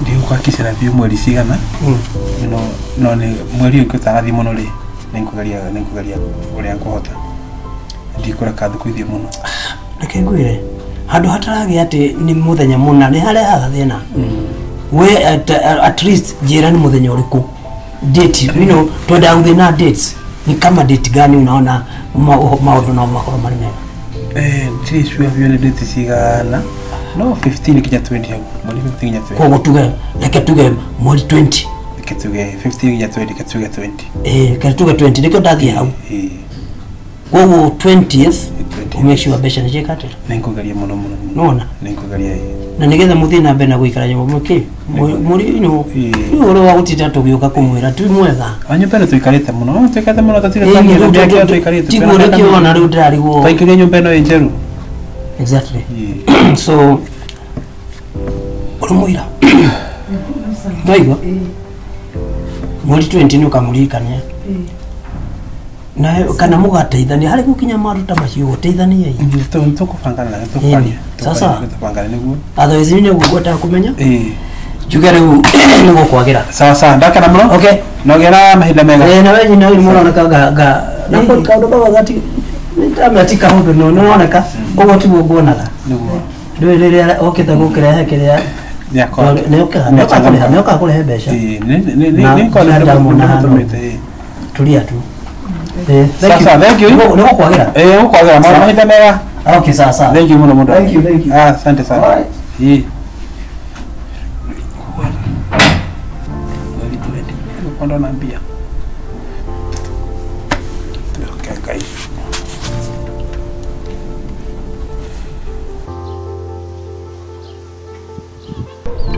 ndigũkakicĩra biũ mweri cigana no nĩ mweri ũyũ ũtarathiĩ mũno rĩ nĩngũgeria ũrĩa ngũhota ndikũreka thikũ ithiĩ mũno. Reke ngwĩre handũ hataragĩa atĩ nĩ mũthenya mũna nĩ harehaga thĩna we at least njĩra nĩ mũthenya ũrĩkũ date you know twendaga gũthiĩ na dates ni kama date gani unaona maũndũ no makorwo marĩ mega. Ndirĩ sure biũ nĩ date cigana no 15 nginya 20 hau mweri 15 nginya 20 koguo tuge reke tuge mweri 20 reke tuge 15 nginya 20 reke tuge 20 reke tuge 20 nĩkĩo ndathiĩ hau koguo 20th umeciwa mbeca nĩ ciĩka atĩa nĩngũgeria mũno mũno nĩwona nĩngũgeria na nĩgetha mũthiĩ na mbere na gũikara nyũmba mũkĩ mũrĩ ũhoro wa gũtinda tũgĩũka kũmwĩra ti mwega nyũmba ĩno tũikarĩte mũno tũikarĩte tiguo nĩkĩo wona rĩu ndĩrarigwo twaikĩrie nyũmba ĩno ĩ njerũ exactly so ũrĩ mũira nĩwaigua mweri 20 nĩ ũkamũririkania na kana mũgateithania harĩ gũkinya maũndũ ta macio gũteithania tũkũbangana tũkwaria sasa tũbangane nĩguo otherwise nĩ ũguo ngwendaga kũmenya njuge rĩu nĩ gũkwagĩra sawa sawa ndakena mũno okay na ũgĩe na mahinda mega nawe nyina ũyũ mũroneka nga na kaũndũ kau gati nĩndamenya ti kaũndũ no nĩroneka ũguo tiguo nguonaga nĩguo ndũĩ rĩrĩa okĩte gũkĩrehe kĩrĩa nĩokaga kũrehe mbeca tulia tu. Sasa thank you. Nĩgũkwagĩra gũkwagĩra mahinda mega. Okay sawa sawa. Thank you mũno mũno. Thank you thank you. Asante sana. Ndona mbia. Okay guys.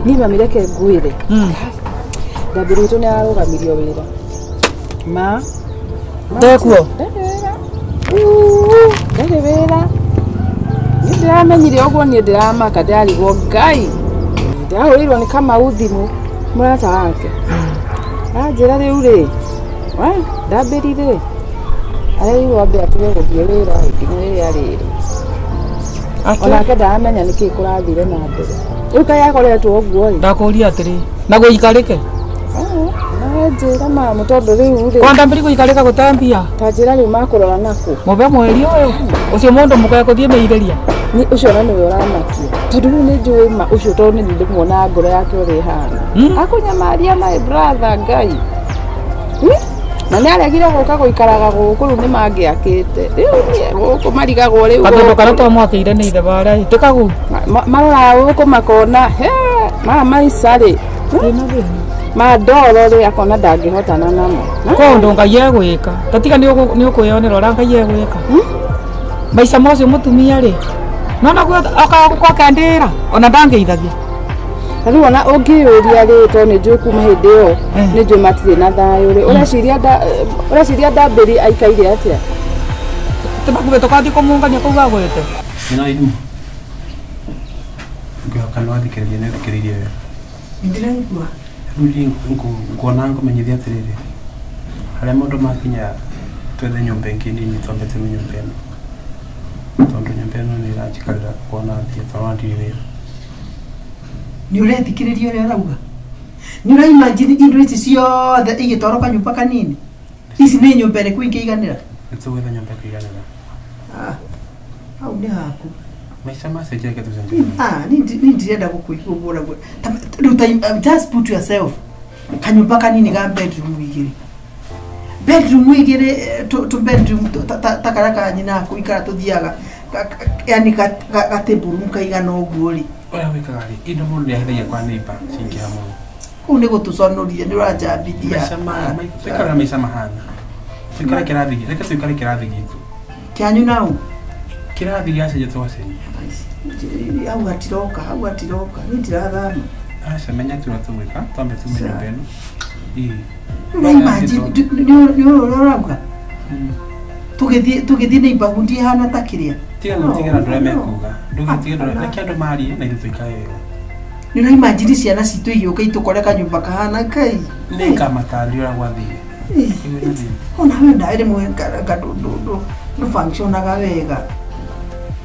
Ni mami reke ngwĩre. Ndambiri witũ nĩ ararũgamirio wĩra. Ma ndekuo ndarĩ wĩra niĩ ndĩramenyire ũguo niĩ ndĩramaka ndĩrarigwo Ngai ndĩrahũrĩirwo nĩ Kamau thimũ mũrata wake anjĩra rĩu rĩ Ndambiri rĩ arerirwo ambe atige gũthiĩ wĩra nginya rĩrĩa rĩrĩ onake ndaramenya nĩkĩĩ kũrathire na mbere rĩu kaĩ akoretwo ũguo ĩ ndakũria atĩrĩ na gũikarĩke njĩra mamu tondũ rĩu rĩ kwa Ndambiri gũikarĩka gũtambia ta njĩra rĩu makũrora nakũ mũbe mweri ũyũ ũcio mũndũ mũkaya kũthiĩ mĩirĩria ni ũcio na nĩwe ũramakia tondũ rĩu nĩ njũĩ ma ũcio tondũ nĩ ndĩmuonaga ngoro yake ũrĩa ĩhana akũnyamaria my brother Ngai Na nĩ aregire gũka gũikaraga gũkũ rĩu nĩ mangĩakĩte. Rĩu gũkũ marigagwo rĩu. Kathũndũ karĩa twamwakĩire nĩ ithe barĩa tĩkagu. Maroraga gũkũ makona he maya maica rĩ. Mandoro rĩ akona ndangĩhotana namo. Kũndũ Ngai egwĩka. Tatiga nĩ ũkwĩyonera ũrĩa Ngai egwĩka. Maica mocio mũtumia rĩ. Nona okaga gũkendĩra ona ndangĩithagia. Rĩu ona ũngĩyũria rĩ tondũ nĩ njũĩ kuma hĩndĩ ĩyo nĩ njũĩ matirĩ na thayũ rĩ ũreciria Ndambĩri aikaire atĩa? Tũmakuwe tũkathiĩ kũmũngania kũu agwĩte. Nĩ irimũ. Ngĩhoka nĩ wathikĩrĩria nĩ ũthikĩrĩirie wega. Ndĩraigua. Rĩu nguona ngũmenyithia atĩrĩrĩ harĩa maũndũ makinya twethe nyũmba ĩngĩ nini twambe tume nyũmba ĩno tondũ nyũmba ĩno nĩ ĩranjikarĩra kuona mbia tondũ ndirĩ wĩra. Nĩ ũrethikĩrĩria ũrĩa ũrauga? Nĩ ũraimagine indo ici ciothe igĩtwarwo kanyũmba kanini? Ici nĩ nyũmba ĩrĩkũ ingĩiganĩra? Nĩ tũgwetha nyũmba ĩkũiganĩra. Hau nĩ haku. Maica macenjia reke tũcenjie. Niĩ ndirenda gũkũigua ũguo ũraigua. Rĩu just put yourself kanyũmba kanini ga bedroom igĩrĩ. Bedroom igĩrĩ tũ bedroom ta karĩa ka nyina aku ikara tũthiaga yani ga table room kaigana ũguo rĩ. Ũrĩa wĩkaga rĩ indo mũndũ nĩahithagia kwa neighbor cingĩha mũno. Kũu nĩ gũtũconorithia nĩ ũranjambithia. Tũikare ũrĩa maica mahana. Tũikare kĩrathi reke tũikare kĩrathi gitũ. Kĩanyu nau? Kĩrathi gĩacenjia tũgacenjia. Hau hatiroka hau hatiroka niĩ ndirathama. Aca menya atĩ ũrĩa tũgwĩka twambe tume nyũmba ĩno. Ũraimagine nĩ ũrĩa ũrauga? Tũgĩthiĩ neighborhood ĩhana ta kĩrĩa. Tiga gũtigĩra andũ arĩa mekuga. Ndũgĩtige andũ reke andũ marie na ithuĩ tũikare wega. Nĩ ũraimagine ciana citũ igĩũka itũkore kanyũmba kahana Ngai. Nĩ ngamatarĩria ũrĩa gwathire. Ona we ndaĩ rĩmwe ndũ functionaga wega.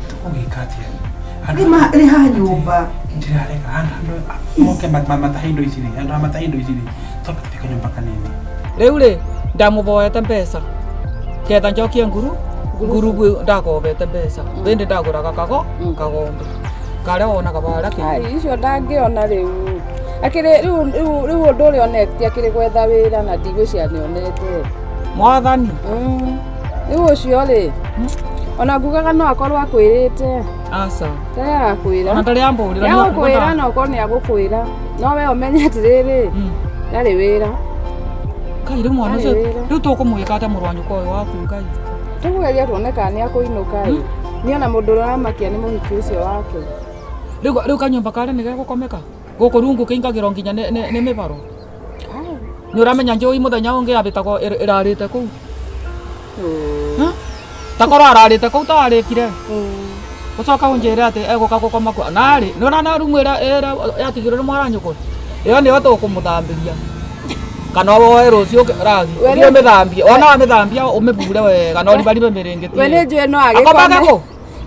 Tũgũgĩka atĩa? Rĩha nyũmba. Ndirarega andũ moke matahe indo ici rĩ andũ aya matahe indo ici rĩ twambe tũthiĩ kanyũmba kanini. Rĩu rĩ ndamũboete mbeca ketha njokie nguru nguru ndakobete mbeca bĩndĩ ndagũraga kago kagombe karĩa wonaga barĩa kĩ icio ndangĩona rĩu akĩrĩ rĩu rĩu ũndũ ũrĩa onete akĩrĩ gwetha wĩra na ndigwĩciria nĩonete mwathani. Rĩu ũcio rĩ ona ngugaga no akorwo akwĩrĩte. Aca ndarĩ ona ndarĩ ambũrĩra nĩagũkwĩra no okorwo nĩagũkwĩra no we ũmenye atĩrĩrĩ ndarĩ wĩra. Ngai rĩu mwana ũcio rĩu tũkũmwĩka atĩa mũrũ wa nyũkwa ũyũ waku Ngai? Tũkũgeria tuone kana nĩakũinũka ĩ. Niĩ ona mũndũ ũrĩa ũramakia nĩ mũhiki ũcio wake. Rĩu kanyũmba karĩa nĩ gegũkomeka gũkũ rungu kĩingagĩrwo nginya nĩ mĩbaro. Nĩ ũramenya njũi mũthenya ũngĩ yambĩtagwo ĩrarĩte kũu. Takorwo ararĩte kũu tararĩkire. Ũcoka ũnjĩre atĩ egũka gũkoma kuo narĩ nĩ ũrona rumu ĩrĩa yatigirwo nĩ mwaranyũkwa ĩyo nĩyo tũkũmũthambĩria kana woe rũciũ ragi ũthiĩ ũmĩthambie wona wamĩthambia ũmĩbure wega na ũribaribe mĩrĩngĩti. We nĩ njũĩ no agĩkome kũ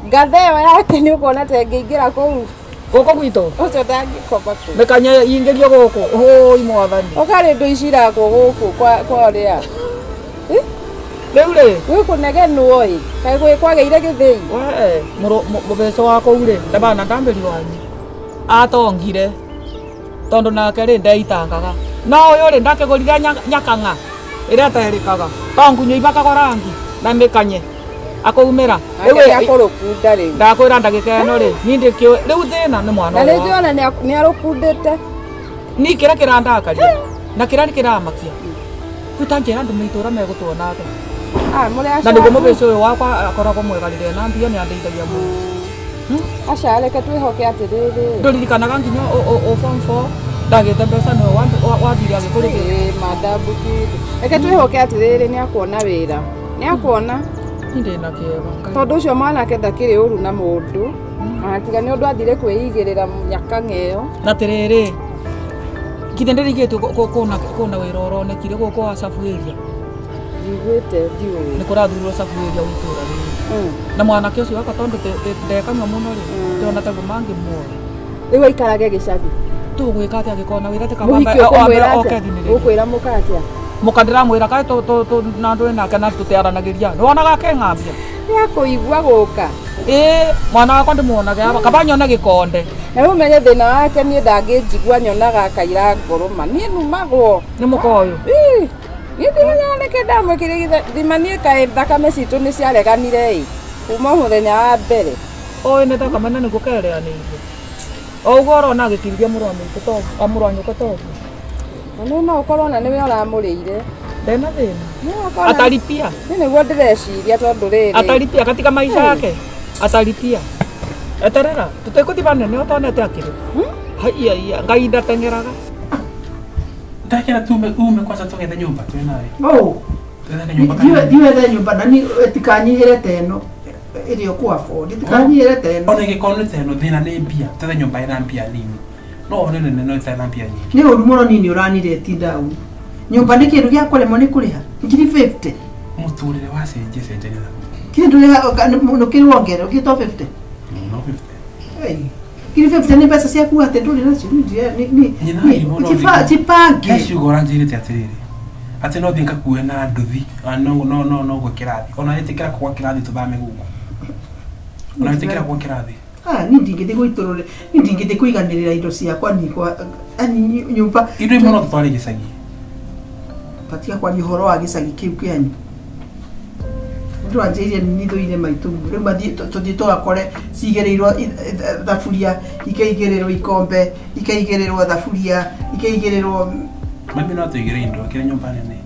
ngatha ĩyo yake nĩ ũkuona ta ĩngĩingĩra kũu gũkũ gwitũ ũcio ndangĩkoma kũu mĩkanye ingĩrio gũkũ hũi mwathani ũkarĩ indo ici irakwo gũkũ kwa ũrĩa rĩu rĩ gwĩ kũnegenwo ĩ kaĩ gwĩ kwagĩire gĩthĩi. We mũbeco wa kũu rĩ ndabana ndambĩri wanyu atongire tondũ nake rĩ ndeitangaga no ũyũ rĩ ndakĩgũrire nyakang'a ĩrĩa ĩterĩkaga to ngunyo ibakagwo rangi na mĩkanye akũumĩra nĩakũrũkunda rĩu ndakwĩra ndagĩka ĩno rĩ niĩ ndĩkĩũĩ rĩu thĩna nĩ mwana na nĩ njũĩ ona nĩarũkundĩte. Niĩ kĩrĩa kĩrandakaria na kĩrĩa kĩramakia rĩu ta njĩra andũ maitũra megũtuona atĩa na nĩguo mũbeco ũyũ wakwa akoragwo mwega rĩrĩa na mbia nĩandeithagia mũno. Aca reke twĩhoke atĩrĩrĩ ndũririkanaga nginya form 4 ndagĩte mbeca nĩwe wathire agĩkũrĩhĩra madabu kitu. Reke twĩhoke atĩrĩrĩ nĩakuona wĩra nĩakuona. Ndĩ na kĩeva tondũ ũcio mwanake ndakĩrĩ ũru na mũndũ tiga nĩ ũndũ athire kwĩigĩrĩra nyakang'a ĩyo. Na atĩrĩrĩ githĩ ndĩrigĩtwo kũna wĩra ũronekire gũkũ wa Safu area njiguĩte ndiũĩ nĩ kũrathurirwo Safu area wa itũũra rĩrĩ na mwanake ũcio wakwa tondũ ndekanyua mũno rĩ ndĩrona taguo mangĩmuoya. Rĩu aikarage gĩcagi tũgwĩka atĩa angĩkorwo na wĩra mũhiki ũkũmwĩra atĩa ũkwĩra mũka atĩa mũka ndĩramwĩra kaĩ na ndũrĩ nake na tũtiaranagĩria nĩwonaga akeng'ambia nĩakũigua gũka ĩĩ mwana wakwa ndĩmuonage aba kaba nyone gĩkonde. Na rĩu ũmenye thĩna wake niĩ ndangĩnjigua nyonaga akaira ngoro ma niĩ numagwo nĩ mũka ũyũ. Niĩ ndimenyaga nĩkĩ ndamwĩkĩrire thima niĩ kaĩ thakame citũ nĩ ciareganire ĩ kuma mũthenya wa mbere. Oĩ nĩ thakame na nĩguo kereanĩirie. O ũguo ũrona agĩkirithia mũrũ wa maitũ to mũrũ wa nyũkwa toguo. Na nĩ no ũkorwo ona nĩwe ũramũrĩire. Ndena thĩna. Atalipia. Nĩ nĩguo ndĩreciria tondũ rĩrĩ. Atalipia katika maisha yake. Atalipia. Eterera tũtekũthiĩ banene ũtonete akĩrĩ. Haiya iya Ngai ndateng'eraga. Ndakĩra tume ume kwanza tũgethe nyũmba twĩ nawe. Oh. Twethe nyũmba kana. Thiĩ nyũmba na ni ĩtikanyihĩre ta ĩno ĩrĩa ũkũ afford ĩtikanyihĩre ta ĩno. Ona ĩngĩkorwo nĩ ta ĩno thĩna nĩ mbia twethe nyũmba ĩna mbia nini. No one nene no ĩtarĩ na mbia nyingĩ. Nĩ ũru mũno nini ũranire tinda u. Nyũmba nĩ kĩndũ gĩa kũremwo nĩ kũrĩha ngiri 50. Mũtũrĩre wacenjia cenjania. Kĩndũ nũkĩrĩ wongerera ũkĩtwo 50. No 50. Hey. Ngiri 50 nĩ mbeca ciaku atĩ ndũrĩ nacio jipange. He ciugo ũranjĩrĩte atĩrĩrĩ atĩ no thiĩ ngakue na nduthi no no no no gwe kĩrathi ona ĩtĩkĩra kũgwa kĩrathi tũthame gũkũ ona ĩtĩkĩra kũgwa kĩrathi. Ah, niĩ ndingĩthiĩ gũitũrũre niĩ ndingĩthiĩ kũiganĩrĩra indo ciakwa nikwa nyũmba indo imwe no tũtware gĩcagi. Batiga kwaria ũhoro wa gĩcagi kĩu kĩanyu. Ndũranjĩrire nĩ thũire maitũ rĩu mathiĩ tũthiĩ tũgakore cigĩrĩirwo thaburia ikaigĩrĩrwo ikombe ikaigĩrĩrwo thaburia ikaigĩrĩrwo. Mami no atũigĩre indo akĩre nyũmba nene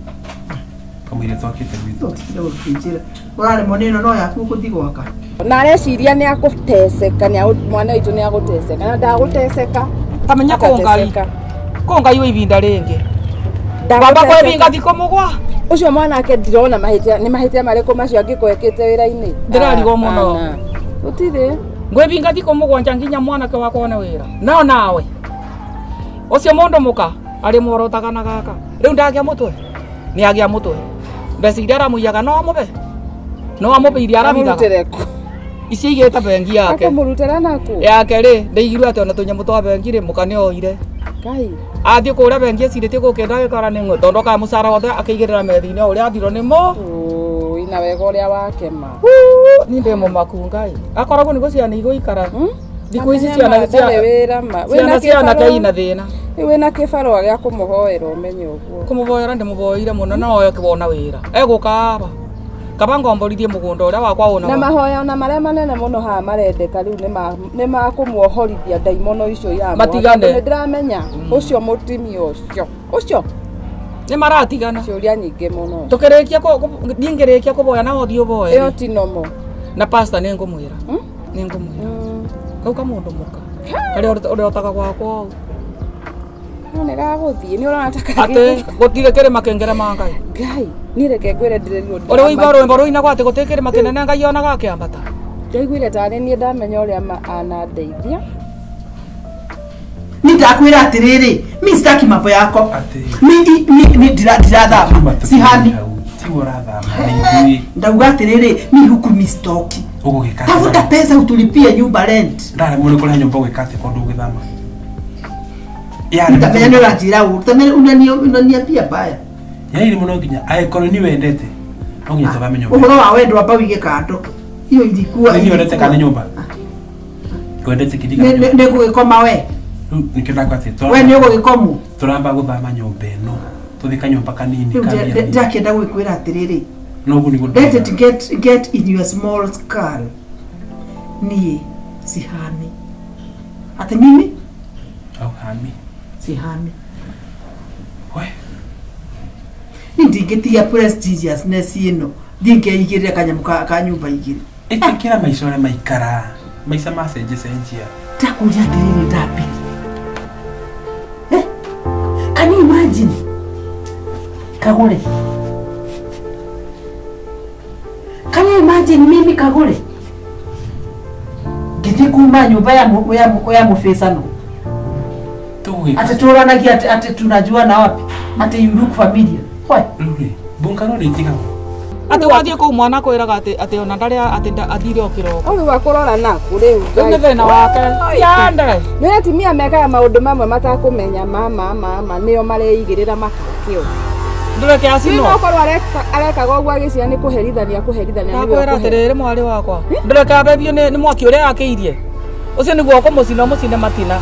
kamũira twakĩte gwitũ. Tũtigire gũkĩnjĩra ũraremwo nĩ ĩno no yaku ũgũthiĩ gwaka. Na areciria nĩ agũteceka mwana witũ nĩ agũteceka na ndagũteceka. Tamenya kũ Ngai wĩ ibinda rĩngĩ. Baba kwĩbinga thikũ mũgwa. Ũcio mwanake ndirona mahĩtia nĩ mahĩtia marĩkũ macio angĩkorwo ekĩte wĩra-inĩ. Ndĩrarigwo mũno. Gũtirĩ. Ngwĩbinga thikũ mũgwanja nginya mwanake wakwa one wĩra. No nawe. Ũcio mũndũ mũka arĩ muorotaga na gaka. Rĩu ndagĩa mũtwe. Nĩ agĩa mũtwe. Mbeca iria aramũiyaga no amũbe. No amũbe iria arabithaga. Ici igĩte bengi yake. Akũmũrutĩra nakũ? Yake rĩ ndĩigirwo atĩ ona tũnyamũ twa bengi rĩ mũka nĩ oire. Ngai. Athiĩ kũrĩa bengi ecirĩtie gũkĩenda gĩkara nĩ ng'we tondũ okaga mũcara wothe akĩigĩrĩra metha-inĩ o ũrĩa athirwo nĩ mo. Ina wega ũrĩa wake ma. Niĩ ndĩ mũmaku Ngai. Akoragwo nĩguo ciana igũikara. Thikũ ici ciana wĩra ma. Ciana ina thĩna. Wĩna kĩbarũa gĩa kũmũhoera ũmenye ũguo. Kũmũhoera ndĩmũhoeire mũno no oe kĩwona wĩra. Egũka aba. Kaba ngomborithie mũgũnda ũrĩa wakwa wona. Na mahoya ona marĩa manene mũno haha marendeka rĩu nĩ makũmuohorithia ndaimono icio iramũha. Matigane. Nĩ ndĩramenya ũcio mũtumia ũcio. Ũcio nĩ maratigana. Ciũria nyingĩ mũno. Tũkĩrĩkia ndingĩrĩkia kũboya na ũthiĩ ũboe. Ĩyo ti nomo. Na pastor nĩ ngũmwĩra. Nĩ ngũmwĩra. Kau kamũndũ mũka. Karĩa ũrĩotaga gwakwa ũũ. No nĩ gagũthiĩ nĩ ũrona ta kagĩrĩire. Atĩ gũtirĩ kĩrĩma kĩngĩrema Ngai. Ngai niĩ reke ngwĩre ndĩrerirwo. Ũrĩa ũigua rwĩmbo rũinagwo atĩ gũtirĩ kĩrĩma kĩnene Ngai onaga akĩambata. Ndaiguire tarĩ niĩ ndamenya ũrĩa anandeithia. Ni ndakwĩra atĩrĩrĩ mi sitaki mambo yako. Mi ndirathama sihani. Tiwe ũrathama nĩ ithuĩ. Ndauga atĩrĩrĩ mi huku mi stoki. Ũgũgĩka. Tafuta pesa utulipie nyumba rent. Ndaremwo nĩ kũrĩha nyũmba ũgĩka atĩa tondũ ũgĩthama. Nitamenya nĩ ũranjĩra ũũ tamenya unaniambia mbaya. Yaani mũno nginya angĩkorwo nĩ wendete no nginya tũthame nyũmba. Ũhoro wa wendo amba wige kando. Hiyo ilikuwa. Nĩ wendete kana nyũmba? Wendete kĩndĩ kana nyũmba? Nĩ gũgĩkoma we. Rĩu nĩkĩo ndakwa atĩ We nĩ ũgũgĩkomwo. Tũramba gũthama nyũmba ĩno tũthiĩ kanyũmba kanini ka. Ndakĩenda gwĩkwĩra atĩrĩrĩ. No ũguo nĩguo. Let it get in your small skull. Niĩ sihami. Atĩ mimi? Hauhami. Sihami. We. Ni ndingĩtiga prestigiousness ĩno ndingĩigĩrĩra kanyamũ ka nyũmba igĩrĩ. Ĩtĩkĩra maica ũrĩa maikara. Maica macenjia cenjia. Ndakũria atĩrĩrĩ ndambiri. Can you imagine? Kagure. Can you imagine mimi Kagure? Ngĩthiĩ kuma nyũmba ya mũbĩcano. Ati tũranagia ati tunajua na wapi? Ati you look familiar. Why? Rĩu bunkaro rĩtigagwo. Ati wathiĩ kũu mwana akwĩraga atĩ ona ndarĩa atĩ athire o kĩroko. Rĩu akũrora naku rĩu. Rĩu nĩ thĩna wake. Ciande. Nĩ atumia mekaga maũndũ mamwe matakũmenya mama nĩo mareigĩrĩra makakĩo. Ndũreke acinwo. No korwo arekaga ũguo agĩciria nĩ kũherithania nĩwe. Ndakwĩra atĩrĩrĩ mwarĩ wakwa. Ndũreke ambebio nĩ mwaki ũrĩa akĩirie. Ũcio nĩguo ũkũmũcina ũmũcine matina.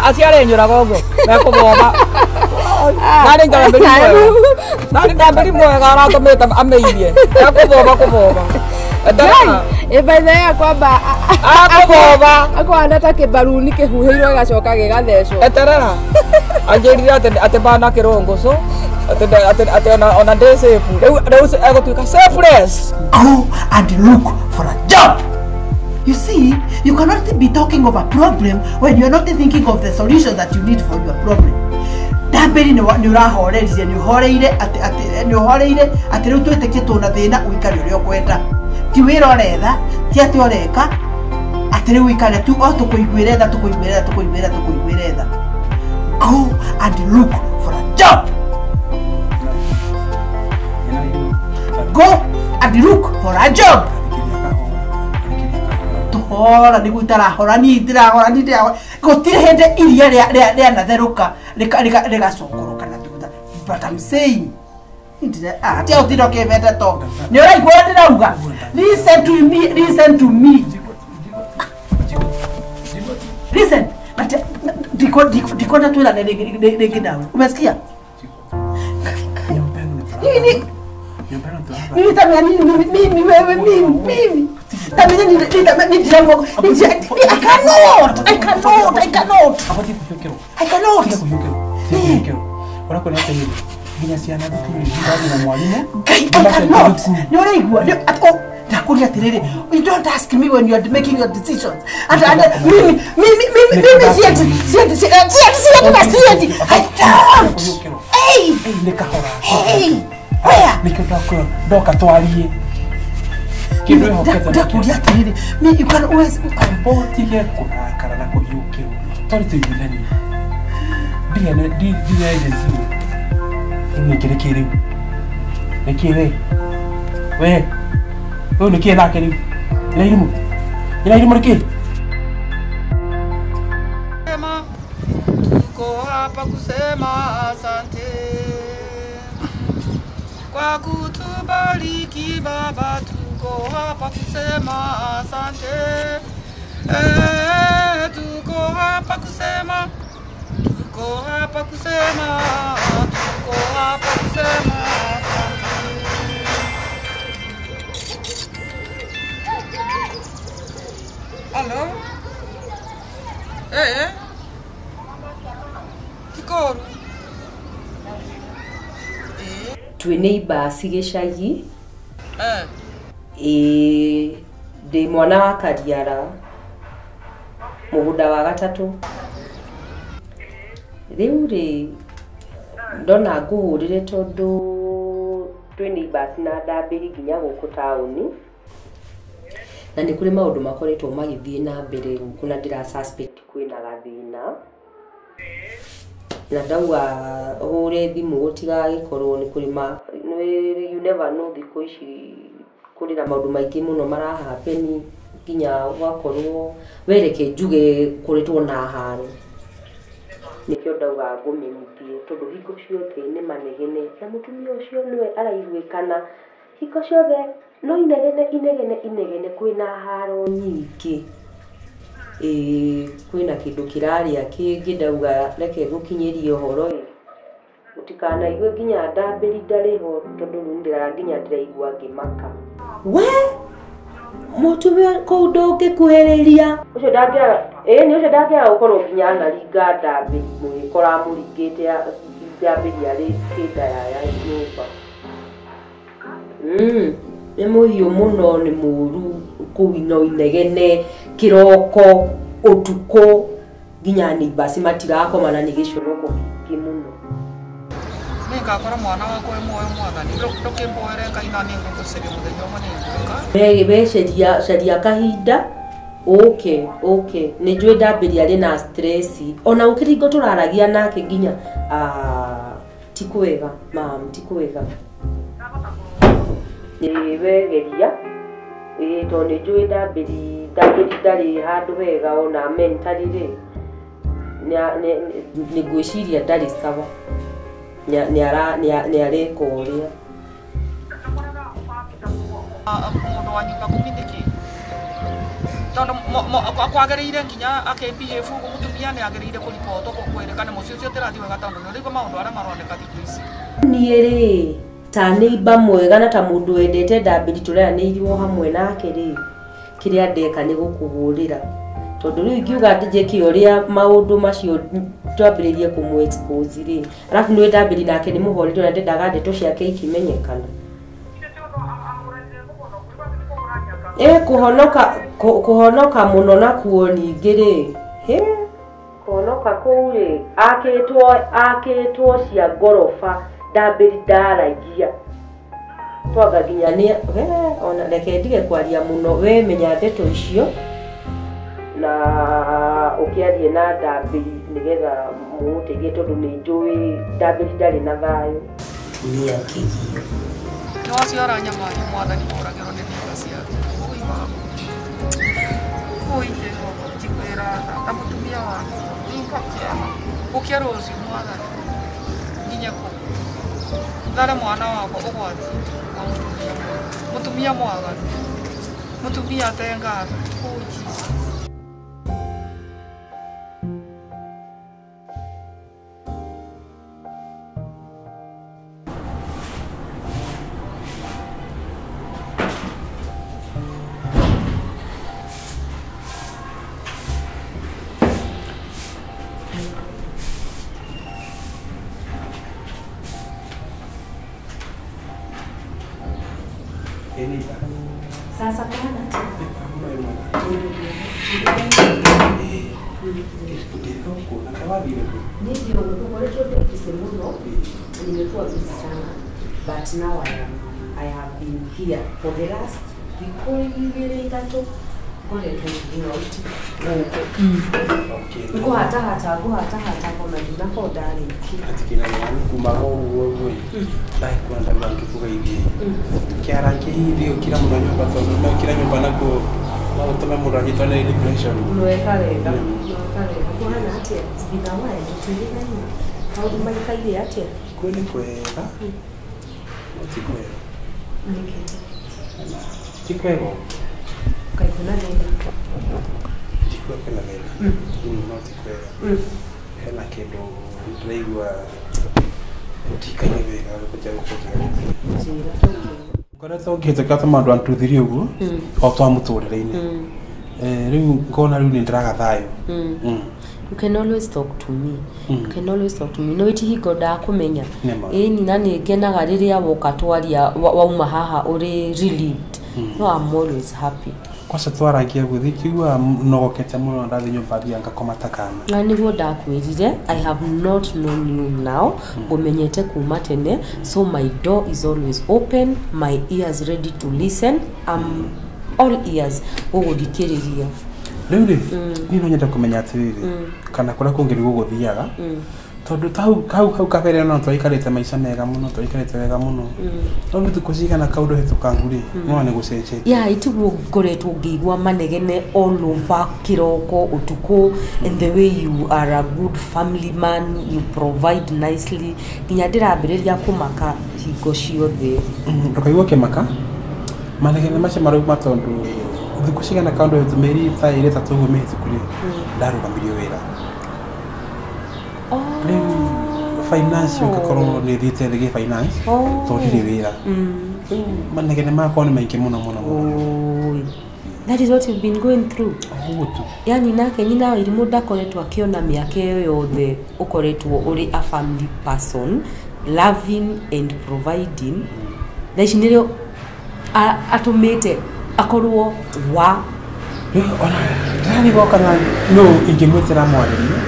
Aciarenyũraga ũguo mekũboba. Nari ndambiri mwega. Nari ndambiri mwega aratumite ameirie. Ekũthũba kũthũba. Eterera. Ĩbaithe kwamba akũthũba. Akwana ta kĩbaruni kĩhuhĩirwo gĩgacoka gĩgathecwo. Eterera. Anjĩrire atĩ bana kĩrũngũcũ. Atĩ ona ndĩ safe. Rĩu egũtuĩka safeless. Go and look for a job. You see, you cannot be talking of a problem when you are not thinking of the solution that you need for your problem. Ndambĩri nĩ ũrahorerie nĩ ũhoreire atĩ nĩ ũhoreire atĩ rĩu twĩtĩkie tũna thĩna ũikare ũrĩa ũkwenda. Ti wĩra ũretha, ti atĩ ũreka, atĩ rĩu ũikare tu o tũkũiguĩre tha tũkũiguĩre tha tũkũiguĩre tha tũkũiguĩre tha. Go and look for a job. Go and look for a job. Tuhora nĩguo itarahora niĩ ndirahora niĩ ndirahora gũtirĩ hĩndĩ iria rĩanatherũka rĩgacokoroka na thutha. But I'm saying atia ũtinda ũkĩmete to nĩ ũraigua ũrĩa ndĩrauga. Listen to me, listen to me, listen. Ndikwenda twĩrane rĩngĩ nawe, umesikia? Mimi tamia mimi wewe mimi tamia ni I cannot I cannot I cannot I cannot. You don't ask me when you are making your decisions. And mimi mimi mimi sieti I don't. Hey hey. Where? Ndoka twarie. Kindu ihokete. Ndakuria atiriri. Me you can always ambotige kurakara na kuhiukirwo. Tori tuiguithanie. Ndirĩ ndirĩ agency. Nĩ kĩrĩ kĩrĩ. Nĩ kĩrĩ. We. We nĩ kĩrĩ nake rĩu. Ira irimũ. Ira irimũ nĩ kĩĩ? Tuko hapa kusema asante. Kwa kutubariki Baba, tuko hapa kusema asante. Tuko hapa kusema, tuko hapa kusema, tuko hapa kusema asante. Hello? Kikoru. Twĩ neighbors gĩcagi. Ĩĩ ndĩ mwana wa Kariara mũgũnda wa gatatũ. Rĩu rĩ ndona ngũhũrĩre tondũ twĩ neighbors na ndambĩri nginya gũkũ taũni na nĩ kũrĩ maũndũ makoretwo magĩthiĩ na mbere gũkũ na ndĩra suspect kwĩna gathĩna. Na ndauga hũre thimũ gũtigagĩkorwo nĩ kũrĩ ma you never know thikũ ici kũrĩ na maũndũ maingĩ mũno marahappen nginya ũgakorwo wereke njuge kũrĩtwo na haro. Nĩkĩo ndauga ngũmenyithie tondũ hingo ciothe nĩ manegene na mũtumia ũcio nĩwe araiguĩkana hingo ciothe no inegene inegene inegene kwĩna haro nyingĩ. Ĩĩ kwĩna kĩndũ kĩrarĩa kĩngĩ ndauga reke ngũkinyĩrie ũhoro ĩ ũtikanaigue nginya ndambĩri ndarĩ ho tondũ rĩu ndĩra nginya ndĩraigua ngĩmaka. We mũtumia kũu ndũngĩkuhĩrĩria ũcio ndangĩaga ĩĩ nĩ ũcio ndangĩaga gũkorwo nginya anaringa ndambĩri mũgĩkora amũringĩte ndambĩri arĩ kĩnda ya nyũmba. Nĩ mũhiũ mũno nĩ mũru kũu no inegene kĩroko ũtukũ nginya neighbors matirakoma na nĩ gĩconoko kĩingĩ mũno. Nĩngakora mwana wakwa e muoyo mwathani ndũkĩmboere Ngai na nĩngũgũcaria mũthenya ũmwe nĩngũka. We caria kahinda ũke ũke nĩ njũĩ ndambĩri arĩ na stress ona gũkĩringo tũraragia nake nginya ti kwega mam ti kwega. Ĩĩ wegeria ĩĩ tondũ nĩ njũĩ ndambĩri ndarĩ handũ hega ona mentally rĩ nĩ ngwĩciria ndarĩ sawa nĩ areka ũrĩa. Mũndũ wa nyũmba kumi nĩkĩ? Tondu kwagĩrĩire nginya akĩbehave ũguo mũtumia nĩ agĩrĩire kũribotwo kwĩrĩkane mũciĩ ũcio ũtĩrathiĩ wega tondũ nĩ ũraigua maũndũ arĩa maroneka thikũ ici. Niĩ rĩ ta neighbor mwega na ta mũndũ wendete Ndambĩri tũreranĩirwo hamwe nake rĩ, kĩrĩa ndeka nĩ gũkũhũrĩra tondũ rĩu ingiuga njĩke ũrĩa maũndũ macio twambĩrĩrie kũmũ expose rĩ, arabu nĩ Ndambĩri nake nĩ mũhoreri na ndendaga ndeto ciake ikimenyekana. Kũhonoka mũno nakuo ningĩ rĩ, kũhonoka kũu rĩ, akĩtwo cia ngoroba Ndambĩri ndaragia twanga nginya nĩ ona reke ndige kwaria mũno, we menya ndeto icio na ũkĩarie na Ndambĩri nĩgetha mũgũteithie tondũ nĩ njũĩ Ndambĩri ndarĩ na thayũ. Tumia kĩgio nĩ wacio aranyamaria mwathani ũragĩrwo nĩ thĩna ciake ũigĩrwo njikwĩra ta mũtumia wakwa ningakĩaha gũkĩa rũciũ mwathani nginye kũ thare mwana wakwa ũgwati wa mũtumia mwaganu mũtumia atengatho. Oh Jesus. Sasa kana ndio ngoretwo ndekise muno, nimekuwa busy sana but now I have been here for the last thikũ igĩrĩ ithatũ ngoretwo ngĩrauti gũkũ ngũhatahata kona ndinakorwo ndarĩkia atikina kuma ũguo ũguo ndaikuona ndauga ngĩkũgeithie kĩarangi hihi ũkira mũno nyũmba tondũ no ũkira nyũmba nakuo no ũtũme mũndũ anyitwo nĩ depression. Nweka wega kũhana atĩa? It's been a while tũtirĩgaine. Maũndũ maikaire atĩa? Kwĩ nĩ kwega no ti kwega. Nĩkĩ? Ti kwega Kaĩ kwĩna thĩna? Ndikuga kwĩna thĩna no ti kwega. Hena kĩndũ ndĩraigua ndikaire wega gũkũnjia gũkũnjia. Njĩra. Ngoretwo ngĩhĩtũkĩra ta maũndũ 1 2 3 ũguo o twa mũtũrĩre-inĩ, rĩu ngona rĩu nĩ ndĩraga thayũ. You can always talk to me. You can always talk to me. No iti hingo ndakũmenya. Nĩma. Ĩni na nĩ ngenaga rĩrĩa woka twaria wauma haha ũrĩ relieved. No I'm always happy. Kwaca twarangia ũguo njiguaga nogokete mũno na ndathiĩ nyũmba thiaga ngakoma ta kana. Na nĩguo ndakwĩrire I have not known you now, ngũmenyete kuma tene, so my door is always open, my ears ready to listen. I'm all ears gũgũthikĩrĩria. Rĩu rĩ, niĩ no nyende kũmenya atĩrĩrĩ, kana kũrĩa kũngĩ nĩ gũgũthiaga tondũ ta hau kabere no twaikarĩte maica mega mũno, twaikarĩte wega mũno, no rĩu thikũ cigana kaũndũ hĩtũkangu rĩ, nĩwona nĩ gũcenjetie. Yeah, itiguo ngoretwo ngĩigua manegene all over kĩroko ũtukũ, and the way you are a good family man, you provide nicely, nginya ndĩrambĩrĩria kũmaka hingo ciothe. Ndũkaigua kĩmaka, manegene macio marauma tondũ thikũ cigana kaũndũ hĩtũ mĩeri ta ĩrĩ ĩtatũ ũguo mĩhĩtũku rĩ, ndarũgamirio wĩra. Rĩu finance ũgakorwo nĩ thiĩte thĩ gĩ finance tondũ ndirĩ wĩra. Rĩu manegene makwa nĩ maingĩ mũno mũno mũno. Oi. That is what you've been going through. Ũguo tu. Yani nake nyina wa irimũ ndakoretwo akĩona mĩaka ĩyo yothe ũkoretwo ũrĩ a family person, loving and providing. Thaa ici nĩrĩo atũmĩte akorwo wa Rĩu ona ndĩrarigwo kana no ingĩmwĩtĩra mwarĩrie.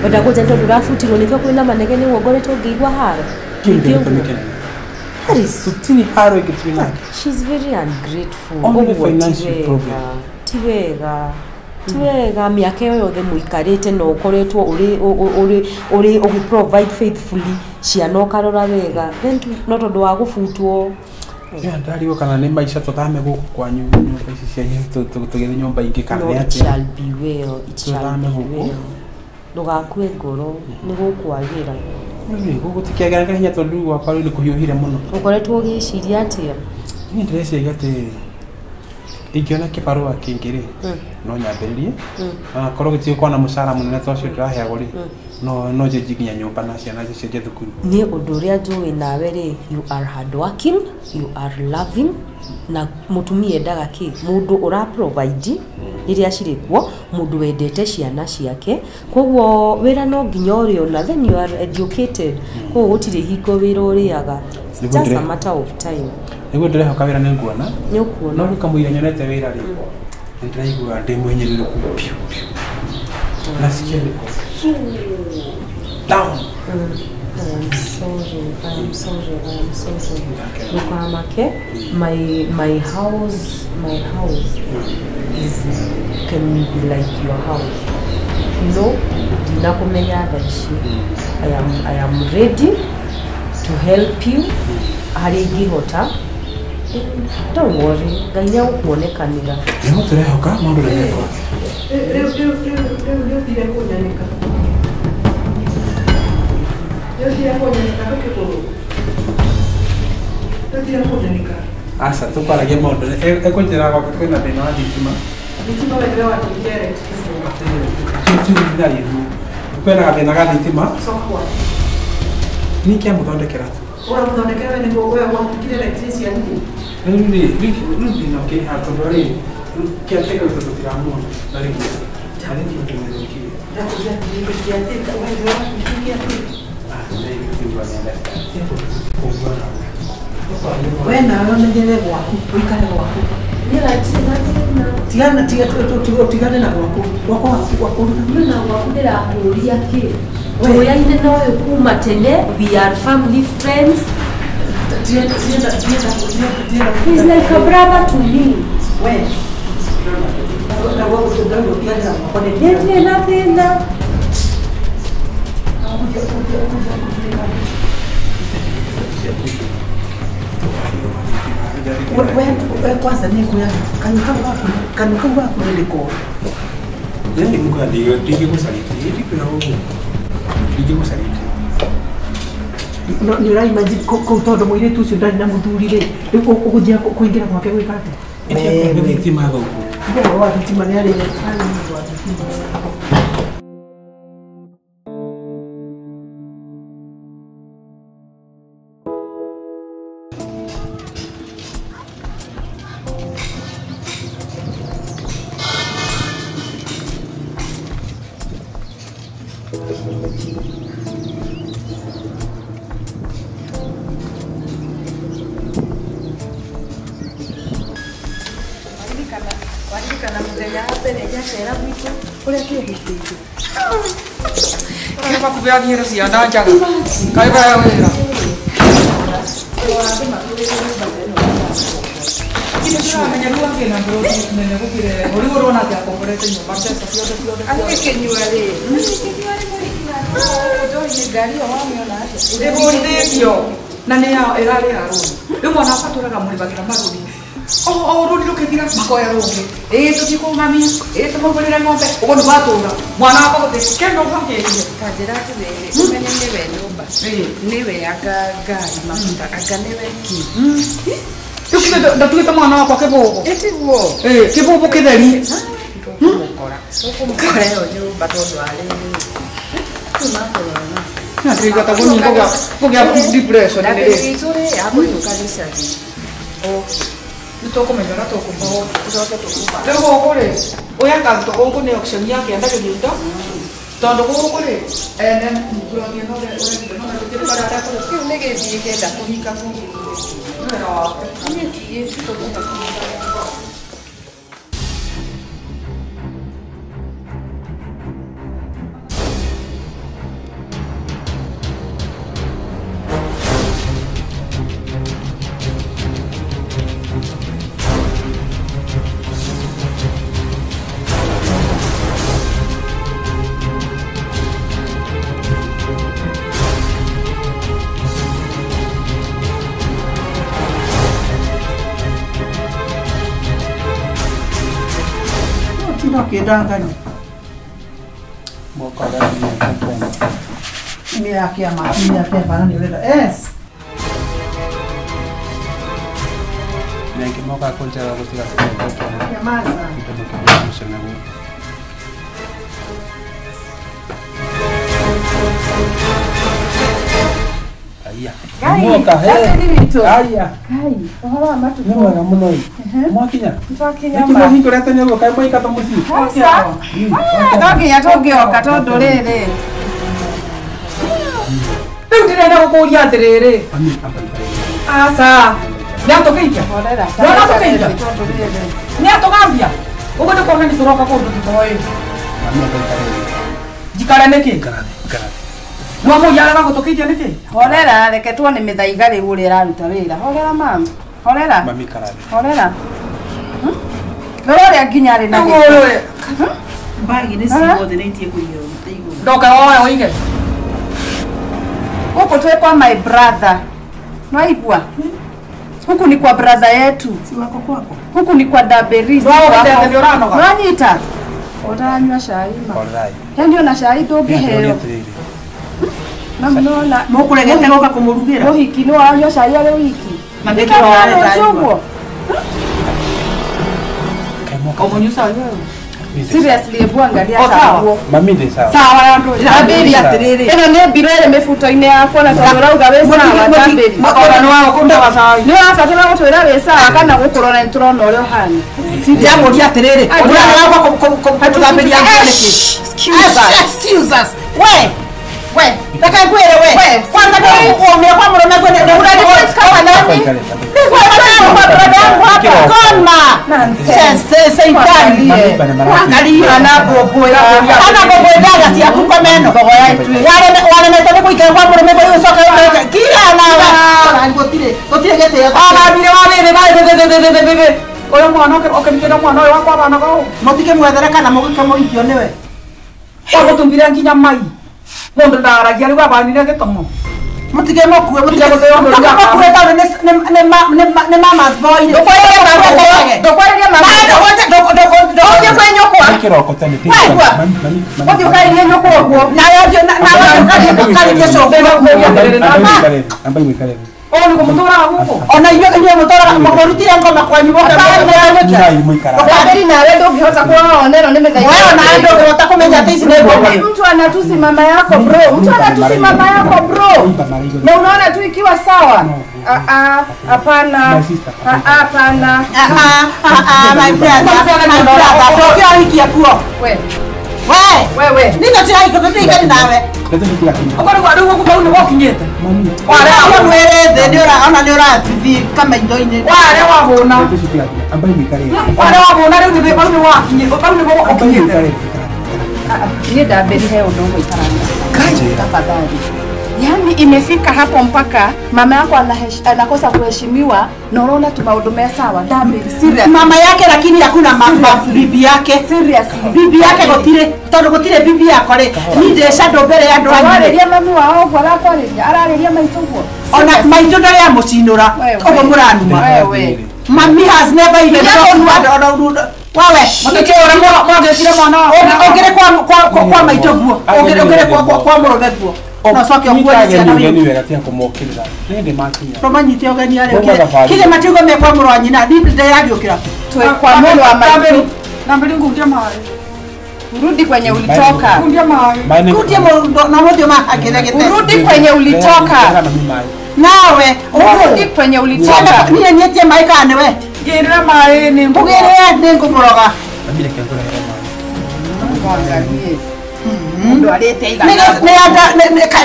Wenda kũnja tondũ ũrabutirwo nĩkĩo kwĩna manegene ũguo ngoretwo ngĩigua haro. Kĩu nĩkĩo gĩtũmi kĩnene. That is Tũtirĩ haro ĩngĩ twĩ nake. She's very ungrateful. Only Ũguo ti financial wega. problem. Ti wega. Ti wega mĩaka ĩyo yothe mũikarĩte na ũkoretwo ũrĩ ũgĩ provide faithfully, ciana ũkarora wega, then no tondũ wa gũbutwo. Yeah, ndarigwo kana nĩ maica tũthame gũkũ kwanyu nyũmba ici cianyu tũgĩthiĩ nyũmba ingĩ kana No, nĩ it atĩa. shall be well, it shall Tũthame be gũkũ. well. Ndũgakue ngoro, nĩ gũkwagĩra. Rĩu gũkũ tũkĩagĩra hinya tondũ rĩu gwakwa rĩu nĩ kũhiũhire mũno. Ũkoretwo ũgĩciria atĩa? Niĩ ndĩreciria atĩrĩrĩ, Ingĩona kĩbarũa kĩngĩ rĩ, no nyambĩrĩrie. Korwo gĩtigũkorwo na mũcara mũnene ta ũcio ndĩraheagwo rĩ, no njenjie nginya nyũmba na ciana cicenjie thukuru. Niĩ ũndũ ũrĩa njũĩ nawe rĩ, you are hardworking, you are loving, na mũtumia endaga kĩ? Mũndũ ũra provide rĩrĩa cirĩ kuo, mũndũ wendete ciana ciake. Koguo wĩra no nginya ũrĩona, then you are educated. Koguo gũtirĩ hingo wĩra ũrĩaga. It's just a matter of time. Nĩguo ndĩrehoka wĩra nĩ nguona. Nĩ ũkuona. No rĩu kamũira nyonete wĩra rĩ, nĩ ndĩraigua ndĩ mũhinyĩrĩrĩku piũ piũ. Nasikia niko down. I am sorry, I am sorry, I am sorry. Ndũkamake, my house is can be like your house. You know, ndinakũmenya thaa ici. I am ready to help you harĩa ingĩhota. Don't worry, Ngai nĩ egũkuonekanĩra. Nĩguo tũrehoka maũndũ nĩ mekwa. Rĩu nĩ ũthire kũnyanĩka. Nĩ ũthire kũnyanĩka ndũkĩkũrũ. Nĩ ũthire kũnyanĩka. Aca tũkwaragia maũndũ. Ekũnjĩra gwake kwĩna thĩna wa thitima. Thitima we nĩwe watũmire electricity. Kwĩna gathĩna ga thitima. Coka gwaku. Niĩ kĩamũthondekera tu. Ũramũthondekera we nĩguo we watũmire electrician. Rĩu rĩ, rĩu thĩna ũkĩrĩ haha tondũ rĩ, kĩatĩka tondũ tũtiramuona na rĩu harĩ kĩndũ gĩthũkire. Ndakũria atĩrĩrĩ, kĩatĩka we nĩwe watũmire kĩatĩka. We nawe ũmenyere gwaku, ũikare gwaku. Tigana na gwaku. Gwaku. Niĩ na gwaku ndĩrakũũria kĩ? Tũyaine na ũyũ kuma tene, we are family friends. He's like a brother to me. We. Ndirĩ na thĩna. We kwanza nĩ kuya kanua kau gaku nĩ koru. Nĩ mũka ndingĩgũcarĩtie, ndikwĩra ũguo. Ndingĩgũcarĩtie. Nĩ ũraimagine kũu tondũ mũirĩtu ũcio ndarĩ na mũthuri rĩ, rĩu ũgũthiĩ kũingĩra gwake gwĩka atĩa? Nĩ thitima thũku. Ũhoro wa thitima nĩ arĩ mũndũ wa thitima. Na nĩ yao ĩrarĩ ya rũni rĩu mwana wakwa tũraga mũrĩbagĩra marũni o rũni rũkĩthira makoya rũngĩ ĩĩ tũthiĩ kũmamia ĩĩ tũmũgũrĩre ng'ombe ũguo nĩguo atũra mwana wakwa gũtirĩ kĩndũ gwakĩrie. Ta njĩra atĩrĩrĩ, ũmenye nĩwe nyũmba, nĩwe anga ngari maguta, anga nĩwe kĩ. Rĩu kĩndũ ndatuĩte mwana wakwa kĩbũbũ. Ĩtiguo. Ĩĩ kĩbũbũ kĩtheri. Tũkũmũkora tũkũmũkora ĩyo nyũmba tondũ arĩ Ndĩraigua ta kũnyitwo kũgĩa depression nĩ rĩ. Ndagĩitũ rĩ agũinũka gĩcagi. Nĩ tũkũmenya ũrĩa tũkũmũhũra. Tũcoke tũkũbanga. Rĩu gũkũ rĩ, ũyũ akaruta gũkũ nĩ auction yake endagĩrio indo tondũ gũkũ rĩ ene mũrũthi no ũrendire no gũtirĩ barĩa arekũrĩ. Kĩu nĩ gĩthiĩ kĩenda kũhika kũngĩ. Nĩ wĩra wake. Niĩ ti tũngĩenda kũhika. Ũkĩndangania. Mimi yake ama mimi yake bana ni ũrenda. Yes. Aingĩ mokaga kũnjera gũtiga kũnyita. Nyamaza. Ũcio naguo. Aya. Mwoka he. Aya. Ngai, ũhoro wa matukũ. Nĩ mwega mũno ĩ. Mwakinya? Twakinya Nĩkĩ ma. mũhingũrĩte nĩguo kaĩ mwaikata mũciĩ? Aca. No nginya tũngĩoka tondũ rĩrĩ. Rĩu ndĩrenda gũkũria atĩrĩrĩ. Mami, amba ikare. Aca. Nĩatũkĩikia? Horera. Ndona tũkĩikia? Tondũ rĩrĩ. Nĩatũgambia? Ũguo nĩ kuona nĩ tũroka kũndũ tũtoĩ. Mami, amba ikare. Njikare nĩkĩ? Ikara thĩ, ikara thĩ. Mwamũria arega gũtũkĩikia nĩkĩ? Horera, reke tuone mĩthaiga rĩu ũrĩa ĩraruta wĩra. Horera mama. Horera. Mami, ikara thĩ. Horera. Rora ũrĩa nginya arĩ na Rĩu gĩko. ũyũ Mbagi nĩ ciothe nĩ itie kũigĩrwo mũtĩ igũrũ. ndoke woe ũige. Gũkũ twĩ kwa my brother. Nwaigua? Huku ni kwa brother yetu. Si wako kwako. Huku ni kwa Daberi. si Wao kwako. wendete nĩ ũranoga. Nwanyita? Ũtaranyua cai ma. Horerai. Yaani ona cai ndũngĩheo. Atĩrĩrĩ. Mami nona Mũkũregete gũka kũmũrugĩra. mũhiki nĩ wanyua cai arĩ wiki. Na nĩkĩ wareta ũguo? Kaĩ mwoka. Ũmũnyua cai wewe. Seriously, hebu angalia O, sawa. nguo. Mami ndĩ sawa. Sawa ya ndũ. Ndambĩria atĩrĩrĩ. Ĩno nĩ mbiro ĩrĩ mĩbuto-inĩ yakwa na tondũ ũrauga wĩ sawa ndambĩri. Ona nĩ waga kũndaga cai. Nĩ ũrabatara gũtwĩra wĩ sawa kana gũkũrora nĩ tũrona ũrĩa ũhana. Ndamũria atĩrĩrĩ. Ũrarega kũthambĩria nguo nĩkĩ? Excuse us. Excuse us. We. We. Reke ngwĩre we. Kwanza nĩ kwa mũrũme ngwĩre. Unanipot kama Amba nani? ikare, amba ikare. Koma. Nonsense. Seitani. Mami, bana marathi. Angalia. Ana bobo ya. Ana bobo ndaga ciaku komeno. Waremete nĩ gũikara kwa mũrũme ngwĩre ũcoke ũcoke. Kira nawe. Gũtirĩ gũtirĩ gĩtĩo. Arambire wa rĩrĩ rĩ rĩ. Ũyũ mwana ũkĩmikĩra mwana ũyũ wakwa abanaga ũũ. Mũtikĩmwethere kana mũgĩkĩmũhikio nĩwe. Wagũtumbire nginya mai. Mũndũ ndaragia rĩu abanire gĩtomo. Mũtikĩmũkue mũtikĩmũkue tondũ nĩ mama's boy. Ndũkwarĩria mama. Ũthiĩ kwĩ nyũkwa. Nĩ kĩroko tene, ti Waigua? Mami, mami, mami. Ũthiĩ ũkarĩrie nyũkwa ũguo. Nawe ũthiĩ ũkarĩrie cũkũ. Amba ikare, amba ikare. Ũũ nĩguo mũtũraga gũkũ. Ona inyuĩ mũtũraga mũrutire ngoma kwanyu mũke Nyuai mũikara. Ndambĩri nawe ndũngĩhota kuona ĩno nĩ mĩthaiga. Wewe nawe ndũngĩhota kũmenya atĩ ici nĩ ngoma. Mtu anatusi mama yako bro. Mtu anatusi mama yako bro. Na unaona tu ikiwa sawa. Ah ah, hapana. My sister. Ah ah, hapana. My brother, my brother, ndũngĩohikia kuo. We, We, wewe. nĩ tũtirahika tũtirahikani nawe. Reke tũtigakinye. Ũguo nĩguo rĩu gũkũ bau nĩguo ũkinyĩte. Mami, Warĩa mwĩrĩ thĩ nĩ ũra ona nĩ ũrathiĩ kamaitho-inĩ. Warĩa wahũna. reke tũtigakinye. Amba ikare. Warĩa wahũna rĩu nĩ bau nĩguo wakinyĩte. Bau nĩguo Amba ũkinyĩte. ikare. Niĩ ndambĩri he ũndũ ũgũikarania. Tafadhali. Yaani imefika hapo mpaka mama yako anakosa kuheshimiwa na unaona tu maũndũ me sawa. Ndambĩri serious. Mama yake lakini hakuna bibi yake. Seriously. Bibi yake gũtirĩ tondũ gũtirĩ bibi yako rĩ niĩ ndĩ shadow mbere ya andũ anyu. Ararĩria mami wao ũguo arakwarĩria, ararĩria maitũ ũguo. Ona maitũ ndarĩ amũcinũra Wewe. ũguo mũranuma. Wewe. Mami has never even talked to ona wewe. Mũtikĩĩ ũrĩa mwagĩkire mwana wakwa. Ũngĩrĩ kwa maitũ guo, ũngĩrĩ kwa mũrũme guo. Na ũcoke ũkuo nĩ ciana Ũgeni wĩ. wega tiga kũmokĩrĩra. Nĩ hĩndĩ makinya. Tũmanyite ũgeni arĩa Mauma thabarĩ. Kire matiugo me kwa mũrũ wa nyina, niĩ ndĩragĩũkĩra. Twĩ kwa mũrũ wa maitũ. Ndambĩri ngundia maĩ. Urudi kwenye ulitoka. Ngundia maĩ. Maĩ nĩ- Kundie mũndũ na mũthiũ makakĩre gĩte. Urudi kwenye ulitoka. Rehera mami maĩ. Nawe Urudi kwenye ulitoka. niĩ nyetie maĩ kana nĩwe. Ngĩrĩra maĩ nĩ ngũgĩra. Ũgĩrĩre nĩ ngũmũroga. Mami reke ngũrehere maĩ. Angalie. Mũndũ arĩte igana.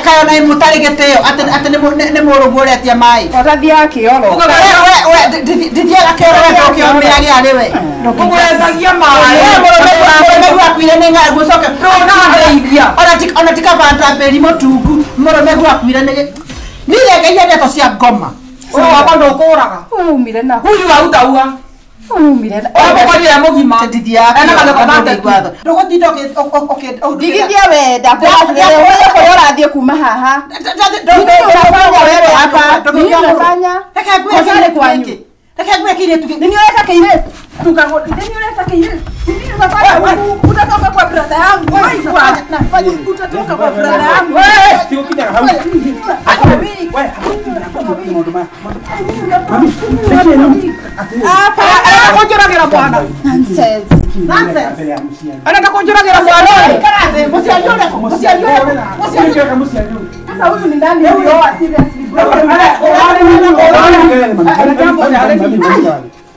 Kayo na mũtarĩ gĩtĩo atĩ nĩ mũrũguo ũretia maĩ. Ũtathiaga kĩoro. Ndithiaga kĩoro we ndũkĩomĩage arĩ we. Ũgũrecagia maĩ. Mũrũme gwakuire nĩ ng'aragu ũcoke Ndũnandeithia. ona ti kaba ndambĩri mũtungu mũrũme gwakuire nĩ niĩ rengeire ndeto cia ngoma. Ũyũ wakwa ndũkũraga. Umire na. Huyu autauga. Umire na. Wamũkorire mũgima. Ndithiaga Ena mathoko ma teki. Ndũgũtinda Ndigithia we ndakwĩra kũrĩa ũrathiĩ kuma haha. Nini unafanya wewe hapa? Nini unafanya? Reke ngwĩre Kosa kĩirĩtu kwanyu. gĩkĩ. Reke ngwĩre kĩirĩtu gĩkĩ. Nini unaleta kĩirĩtu? Nini unaleta kĩirĩtu? Nini unafanya huku? Utatoka kwa brother yangu. Utatoka kwa brother yangu. Tigũkinyaga hau. We, maũndũ maya. Mami, reke ĩno. Arenda kũnjũragĩra mwana. Nonsense. Nonsense. Arenda kũnjũragĩra mwana. Ikara thĩ, mũciari ũrĩkũ? Mũciari ũrĩkũ? Mũciari ũrĩkũ? Sasa huyu ni nani huyo? Seriously bro.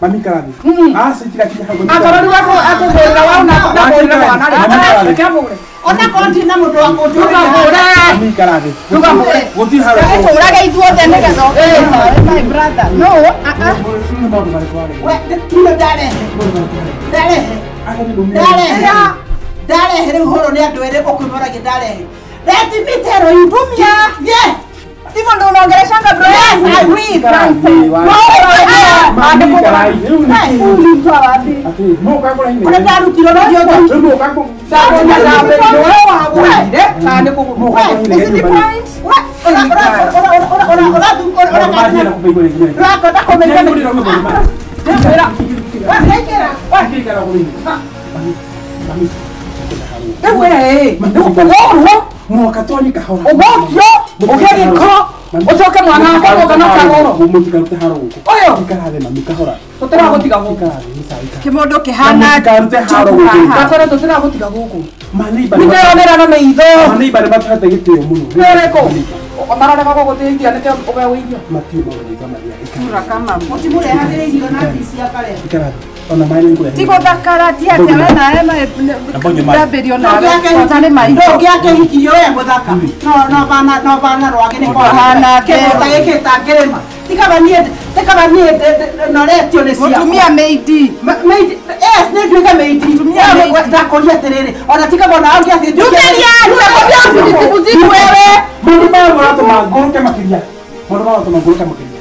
Mami karathi. Ah, sitiga kinya hau. Akorwo rĩu akũgũrĩra wau na akũgũrĩra mwana rĩ. Reke amũgũre. Ona kondi na mũndũ wa kũnjũrĩra. Ndũkamũre. Mami karathi. Ndũkamũre. Gũtirĩ haro. Tũrage ithuothe nĩgetha my brother. No, ah ah. Nĩ maũndũ marĩkũ warĩ? We, tiyo ndarehe. Ndarehe. Ndarehe. Ndarehe rĩu hũrwo nĩ andũ erĩ ũkwĩmoragia ndarehe. Let me tell you, Dumia. Yes. Hivyo ndo unaongeleshanga bro yangu. Yes, I will. Mami karathi. Rĩu nĩ Ulitoa wapi? Atĩ, mũka kũra hinya. Ũrĩa ndarutirwo no ndiũĩ. Rĩu mũka kũ- Is it the point? Mũka twari kahora. Ũcoke mwana wakwa ũka na kagoro. Mũtikarute haro gũkũ. Ũyũ. Ikara thĩ mami kahora. Tũtiragũtiga gũkũ. Ikara thĩ, nĩ sawa, ikara. Kĩmũndũ kĩhana Mũtikarute haro gũkũ. Gakore tũtiragũtiga gũkũ. Maneiba Nĩndeyonera na maitho. Maneiba nĩ matũhete gĩtĩo mũno. Nĩ ũrĩkũ? Mararega gũgũtĩithia nĩkĩo ũheagwo irio. Matiũ maũndũ mathiaga. sura kama Mũtimũrehagĩra irio na ndici akarehe. Ikara thĩ. Ona maĩ nĩngũrehe. Tigo thakara ti atĩa we nawe ndambĩrio nawe ũtarĩ maitho. Ndũngĩakĩhikirio we mũthaka. No bana no bana rwage nĩ Ũhana kĩgũta gĩkĩ itangĩrĩma. Tikaba niĩ tikaba niĩ noretio nĩ ciakwa. Mũtumia meidi. Maid, yes, nĩ nduĩke maid. Mũtumia maid. Ndakũria atĩrĩrĩ, ona tikaba ona ũngĩathiĩ nduĩke Nduĩria, nitakwambia usinitibuzibu wewe. Maũndũ maya maratũma ngũrũke makĩria. Maũndũ maya maratũma ngũrũke makĩria.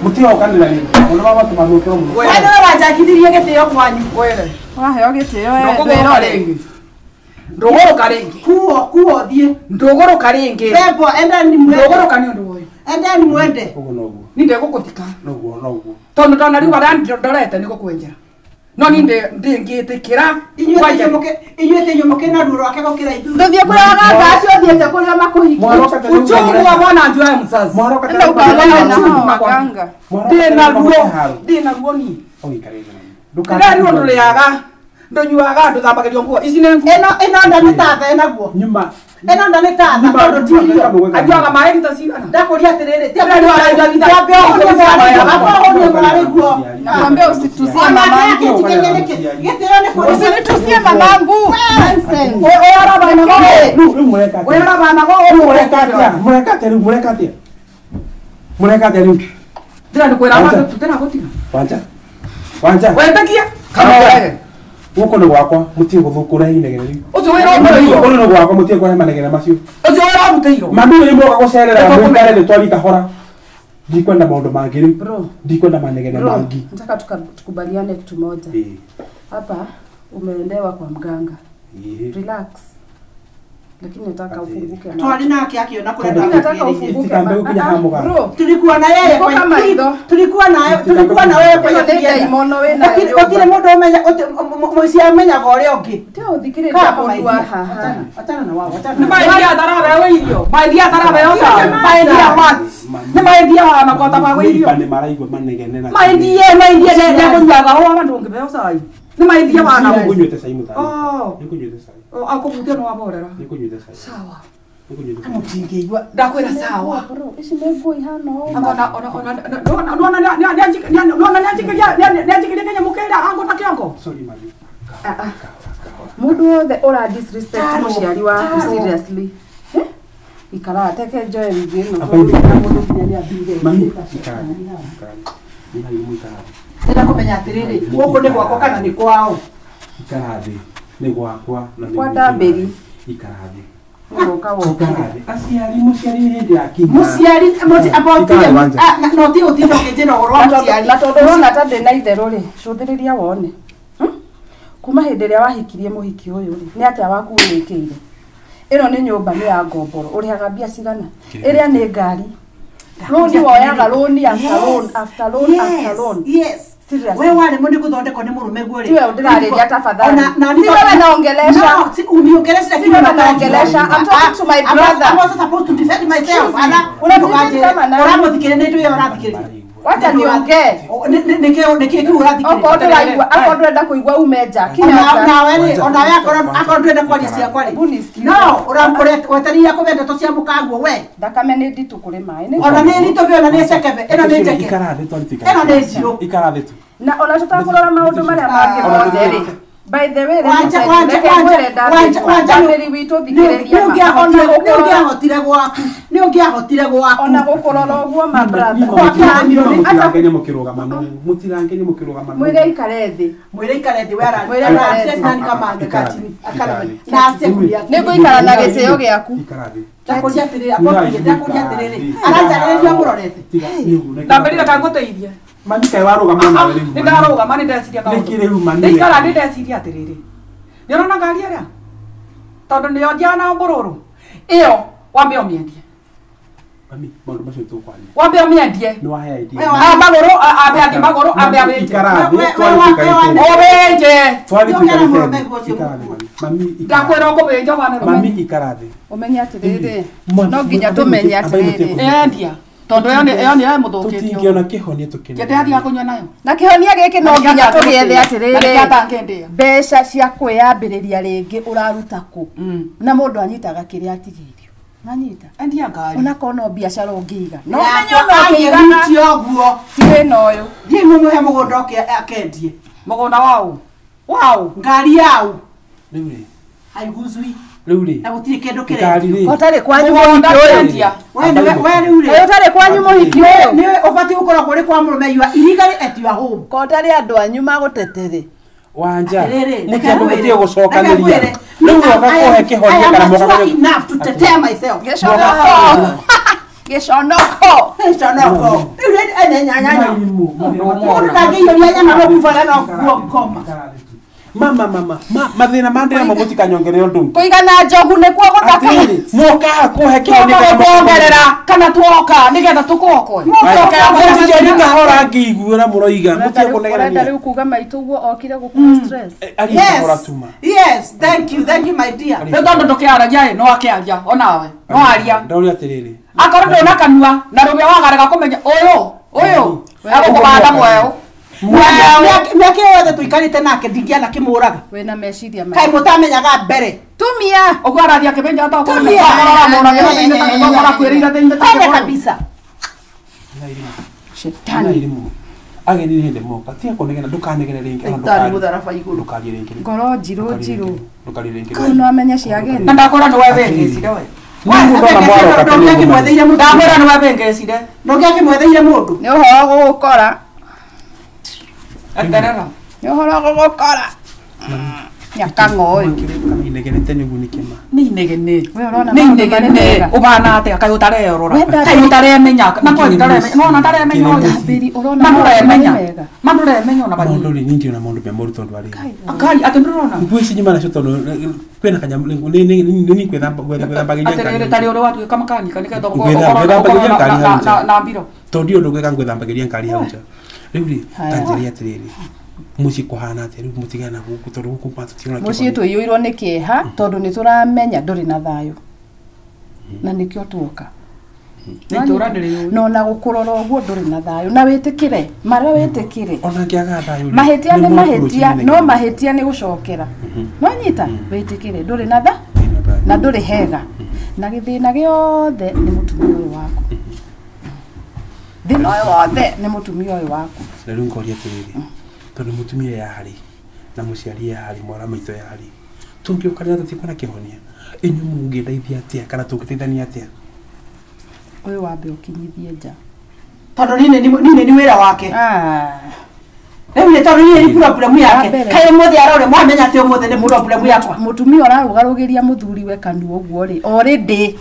Mũtirokanĩra rĩngĩ. Maũndũ maya maratũma ngũrũke mũno. We nĩwe wanjakithirie gĩtĩo kwanyu. Were. Waheo gĩtĩo we Ndũkũgũrũka ndwĩrore. rĩngĩ. Ndũgũrũka rĩngĩ. Kuo, kuo thiĩ. Ndũgũrũka rĩngĩ. Bebo, endani mwende. Ndũgũrũka nĩ ũndũ ũyũ. Endani mwende. Ũguo noguo. Niĩ ndegũgũthika. Noguo noguo. Tondũ ndona rĩu harĩa ndorete nĩ gũkwenjera. No niĩ ndĩngĩtĩkĩra. Inyuĩ tĩ inyuĩ mũkĩ na ruo rwake gũkĩra ithuĩ. Ndũthiĩ kũrĩa waganga acio ũthiĩte kũrĩa makũhikia. Mwaroka tene Uchungu wa mwana ajuaye mzazi. Mwaroka Enda tene ukaonane na Uchungu hao makwa. waganga. Ndĩna ruo. Ndĩna ruo niĩ. Ndĩrarirwo ndũrĩaga. Ndũnyuaga, ndũthambagĩrio nguo. Ici nĩ nguo. Ĩno nda nĩ ta tha ĩnaguo. Nyuma. Ĩno nda nĩ ta tha tondũ ti irio. Anyuaga maĩ rita cigana? Ndakũria atĩrĩrĩ, ti Ndĩrarirwo aranyua rita. Ambe ũhũnie mwarĩguo, ambe ũhũnie mwarĩguo. Nakwambia usitusie Ona mamangu. gĩkĩ nĩkĩ? Gĩtĩo nĩ kũrĩ. Usinitusie mamangu. Nonsense. Ũyũ arabana go. Rĩu mũreka atĩa? Ũyũ arabana go. Rĩu mũreka atĩa? Mũreka atĩa rĩu? Mũreka atĩa? Mũreka atĩa rĩu? Ndĩra nĩkwĩra tũtiragũtiga. Wanja. Wanja. Wetĩkie kana ũrege. Gũkũ nĩ gwakwa, mũtige gũthũkũra inegene rĩu. Ũcio wĩra ũrutĩirwo. Gũkũ nĩ gwakwa, mũtige kũrehe manegene macio. Ũcio wĩra ũrutĩirwo. Mami nĩ mũroka gũcerera mũikare thĩ twari kahora. Ndikwenda maũndũ mangĩ rĩu. Bro. Ndikwenda manegene Bro, mangĩ. nataka tukubaliane kitu moja. Hapa umeendewa kwa mganga. Relax. Lakini nataka ufunguke macho. Twari nake akiona kũrĩa Lakini nataka ndakũrĩrĩirie. ufunguke Itikambe gũkinya haha macho. mũganga. Bro, Tulikuwa na yeye Niko kama itho. tulikuwa na tulikuwa na wewe kwenye Ĩno nĩ ndaimono wĩnayo nyũmba. Gũtirĩ mũndũ ũmenya mũici amenyaga ũrĩa ũngĩ. Tiga ũthikĩrĩria Kaa mũndũ wa maithia. haha. Achana na wao, achana Nĩ na wao. maendia atarabeo irio. Maendia atarabeo cai. Maendia what? Nĩ maendia wa makota ma irio. Nĩ maraigua manegene na Maendie, maendie nĩ kũnyuaga ũũ aba ndũngĩbeo cai. Nĩ maendia wa nabo. Nĩngũnyuĩte cai mũthanga. Oh. Nĩngũnyuĩte cai. Akũhutia nĩ waborera. Nĩngũnyuĩte cai. Sawa. Nĩngũnyuĩte cai. Mũtingĩigua. Ndakwĩra sawa. Bro, ici nĩ nguo ihana ũũ. Ona ona ona nona nona nĩanjikĩria kanyamũ kĩrĩa angũta kĩongo. Sorry mami. Mũndũ wothe ũra disrespect mũciari waku seriously. Ikara teke njoe wigi ĩno. Amba ime. Mũndũ nginya nĩambire. Mami, ikara. Ikara. Nĩ hau mũikara. Ndĩrenda kũmenya atĩrĩrĩ, gũkũ nĩ gwakwa kana nĩ kwao? Ikara thĩ. Nĩ gwakwa na nĩ Kwa gwitũ. ndambĩri. Ikara thĩ. Ũgoka woka. Ikara thĩ. Aciari mũciari nĩ hĩndĩ akinya. Mũciari Ikara wanja. no ti ũtinda ũkĩnjĩra ũhoro wa mũciari. Na tondũ ũrona ta ndĩ na itherũ rĩ, cũthĩrĩria wone. Kuma hĩndĩ ĩrĩa wahikirie mũhiki ũyũ rĩ, nĩ atĩa waku wĩkĩire? Ĩno nĩ nyũmba nĩ ya ngomboro, ũrĩhaga mbia cigana? Ĩrĩa nĩ ngari. Rũni woyaga rũni after loan after loan after loan. Yes. Seriously. We warĩ mũndũ gũthondekwo nĩ mũrũme guo rĩ. Tiwe ndĩrarĩria tafadhali. Na Si wewe naongelesha. No, si uniongelesha Si wewe naongelesha. I'm talking to my brother. I'm also supposed to defend myself. Ana Unadefend kama nani? Ũramũthikĩrĩria nĩ ndũĩ ũrathikĩrĩria. Wacha niongee. Nĩkĩ kĩu ũrathikĩrĩria? Okorwo ndũraigua, akorwo ndũrenda kũigua ume nja. Kinya nja. Nawe rĩ, onawe akorwo ndũrenda kwaria ciakwa rĩ. No, ũretereire kũbe ndeto cia mũkaguo we. Thakame nĩ nditũ kũrĩ maĩ. Ona nĩ nditũ biũ, ona nĩ cekebe. Ĩno nĩ njeke. Ikara thĩ twari tuikare. Ĩno nĩ njirũ. Ikara thĩ tu. Na ona tũtakũrora maũndũ marĩa mangĩ mothe rĩ. By the way, family witũ thikĩrĩria. Nĩ ũngĩahotire gwaku. Nĩ ũngĩahotire gwaku. Ona gũkũrora ũguo ma brother. Mũtirangenie mũkĩrũgama nũ. Mũtirangenie mũkĩrũgama nũ. Mwĩre ikare thĩ. Mwĩre ikare thĩ we ara. Nani kama angekaa chini. Na asiye. Nĩ ngũikara na gĩtĩo gĩaku. Ikara thĩ. Ndakũria atĩrĩrĩ, ndakũria atĩrĩrĩ. Aranjarĩrĩria mũrorete. Ndambĩrĩria kangũteithie. Mami kaĩ warũgama nawe rĩu. Nĩ ndarũgama nĩ ndeciria kaũndũ. Nĩkĩ rĩu mami? Ndaikara nĩ ndeciria atĩrĩrĩ. Nĩ ũrona ngari ĩrĩa? Tondũ nĩyo njiaga na mbũrũrũ. Ĩyo wambe ũmĩendie. Mami, maũndũ macio tũkwaria. Wambe ũmĩendie. Nĩ wahe idea. A magũrũ, ambe athiĩ magũrũ, ambe abĩnje. Ikara thĩ, twari tuikarĩte. Ũbĩnje. Twari tuikarĩte thĩ. Ikara thĩ mami. Mami ikara. Ndakwĩra ũkũbĩnja wana rũme. Mami ikara thĩ. Ũmenye atĩrĩrĩ. No nginya tũmenye atĩrĩrĩ. Endia. Tondu ĩyo nĩ ĩmũthũkĩtio. Tũtingĩona kĩhonia tũkĩnene. Kĩte athiaga kũnyua nayo. Na kĩhonia gĩkĩ no nginya tũgĩethe atĩrĩrĩ. Mbeca cia kwĩyambĩrĩria rĩngĩ ũraruta kũ? Na mũndũ anyitaga kĩrĩa atigĩirio. Nanyita. Endia ngari. Ona korwo no biacara ũngĩiga. No menye ona ũkĩigaga. Ti ũguo. Ti wĩna ũyũ. Thiĩ mũmũhe mũgũnda oke akendie. Mũgũnda waũ? Waũ? Ngari yaũ? Rĩu rĩ. Haiguzwi. Rĩu rĩ. Na gũtirĩ kĩndũ kĩrendio. Ũtarĩ kwanyu mũhiki ũyũ. We rĩu rĩ. Ũtarĩ kwanyu mũhiki ũyũ. Nĩ ũbatiĩ gũkorwo kũrĩ kwa mũrũme you are illegally at your home. Ko ũtarĩ andũ anyu magũtetere. Wanja. Mũtiambe mũtige gũcokanĩria. Rĩu woka kũhe kĩhonia kana moka kũhe. Enough to tear myself. Gĩconoko. Gĩconoko. Gĩconoko. Rĩu rĩ ene nyanya. Mũndũ ndangĩiyũria nyama gũkubara no kuo ngoma. Mama mama mathina mandira mũtikanyongerere ũndũ. Kũigana njogu nĩkuo gũthaka. Mũkaga kũhe kĩhonia kana kuongerera kana tuoka nĩgetha tũkũokoe. Mũtigerie kahora ngĩiguĩra mũroiga mũtige kũnegerania. Ũrenda rĩu kuga maitũ ũguo okire gũkũhe stress. Yes. Yes, thank you my dear. Rĩu tondũ ndũkĩaragia ĩ no akĩaria onawe. No aria. Ndauria atĩrĩrĩ. Akorwo ndũna kanua na rũmia wagarega kũmenya ũyũ ũyũ egũkũbanda mweũ. Mĩaka ĩyo yothe tũikarĩte nake ndingĩana kĩmũraga. Wĩna meciria Kaĩ mũtamenyaga mbere. Tumia. Ũguo arathiĩ akĩmenya Tumia. Kabisa. Shetani. Ageni nĩ hĩndĩ moka. Tiga kũnegena ndũkanegene rĩngĩ ona Ndari mũtharaba igũrũ. Ndũkarie rĩngĩ. Ngoro njirũ njirũ. Ndũkarie rĩngĩ. Kau no amenye cia ageni. Na ndakora nĩ webengecire we. Ndakora nĩ webengecire. Ndũngĩakĩmwetheire mũndũ. Nĩ ũhoro gũgũkora. Eterera. Nĩ ũhoro gũgũkora. Nyakang'o ũyũ. Inegenete nĩguo nĩ kĩma. Nĩ inegene. We ũrona Nĩ inegene. Ũbana atĩa kaĩ ũtarerora. Kaĩ ũtaremenya. Na kwani ndaremenya. No na ndaremenya ũyũ. Ndambĩri ũrona Ma maũndũ marĩ ndũremenya. mega. Ma ndũremenya ona Maũndũ banini. rĩ niĩ ndĩrona maũndũ me moru tondũ arĩ. Akai atĩ ndũrona. Nguo ici nyuma nacio tondũ kwĩna kanyamũ nĩ gwĩthambagĩria Atĩrĩrĩ tarĩ ũrĩa watuĩka makanika nĩgetha Gwĩthambagĩria ngari hau nja. na mbiro. Tondũ ndiũĩ ũndũ ngwĩka ngwĩthambagĩria ngari hau nja. Rĩu rĩ ta njĩre atĩrĩrĩ mũciĩ kũhana atĩa rĩu mũtigane na gũkũ tondũ gũkũ ma tũtirona Mũciĩ tũiyũirwo nĩ kĩeha tondũ nĩ tũramenya ndũrĩ na thayũ. Na nĩkĩo tuoka. Nĩ itũũra ndĩrĩũĩ. No na gũkũrora ũguo ndũrĩ na thayũ na wĩtĩkĩre marĩa wĩtĩkĩre. Ona ngĩaga thayũ rĩ, Mahĩtia nĩ nĩ mahĩtia mũrũcinĩ no mahĩtia nĩ gũcokera. Nwanyita wĩtĩkĩre ndũrĩ na tha na ndũrĩ hega. Na gĩthĩna gĩothe nĩ mũtumia ũyũ waku. Thĩna ũyũ wothe nĩ mũtumia ũyũ waku. Na rĩu ngoria atĩrĩrĩ tondũ mũtumia yarĩ na mũciari yarĩ mwana maitũ yarĩ tũngĩũkanĩra tũtikuona kĩhonia inyuĩ mũngĩndeithia atĩa kana tũngĩteithania atĩa? Ũyũ wambe ũkinyithie nja. Tondũ niĩ nĩ wĩra wake. Rĩu nĩ tondũ niĩ nĩ problem yake. Kaĩ ũmũthĩ arore mwamenya atĩ ũmũthĩ nĩ problem yakwa. Mũtumia ũrarũgarũgĩria mũthuriwe kanua ũguo rĩ already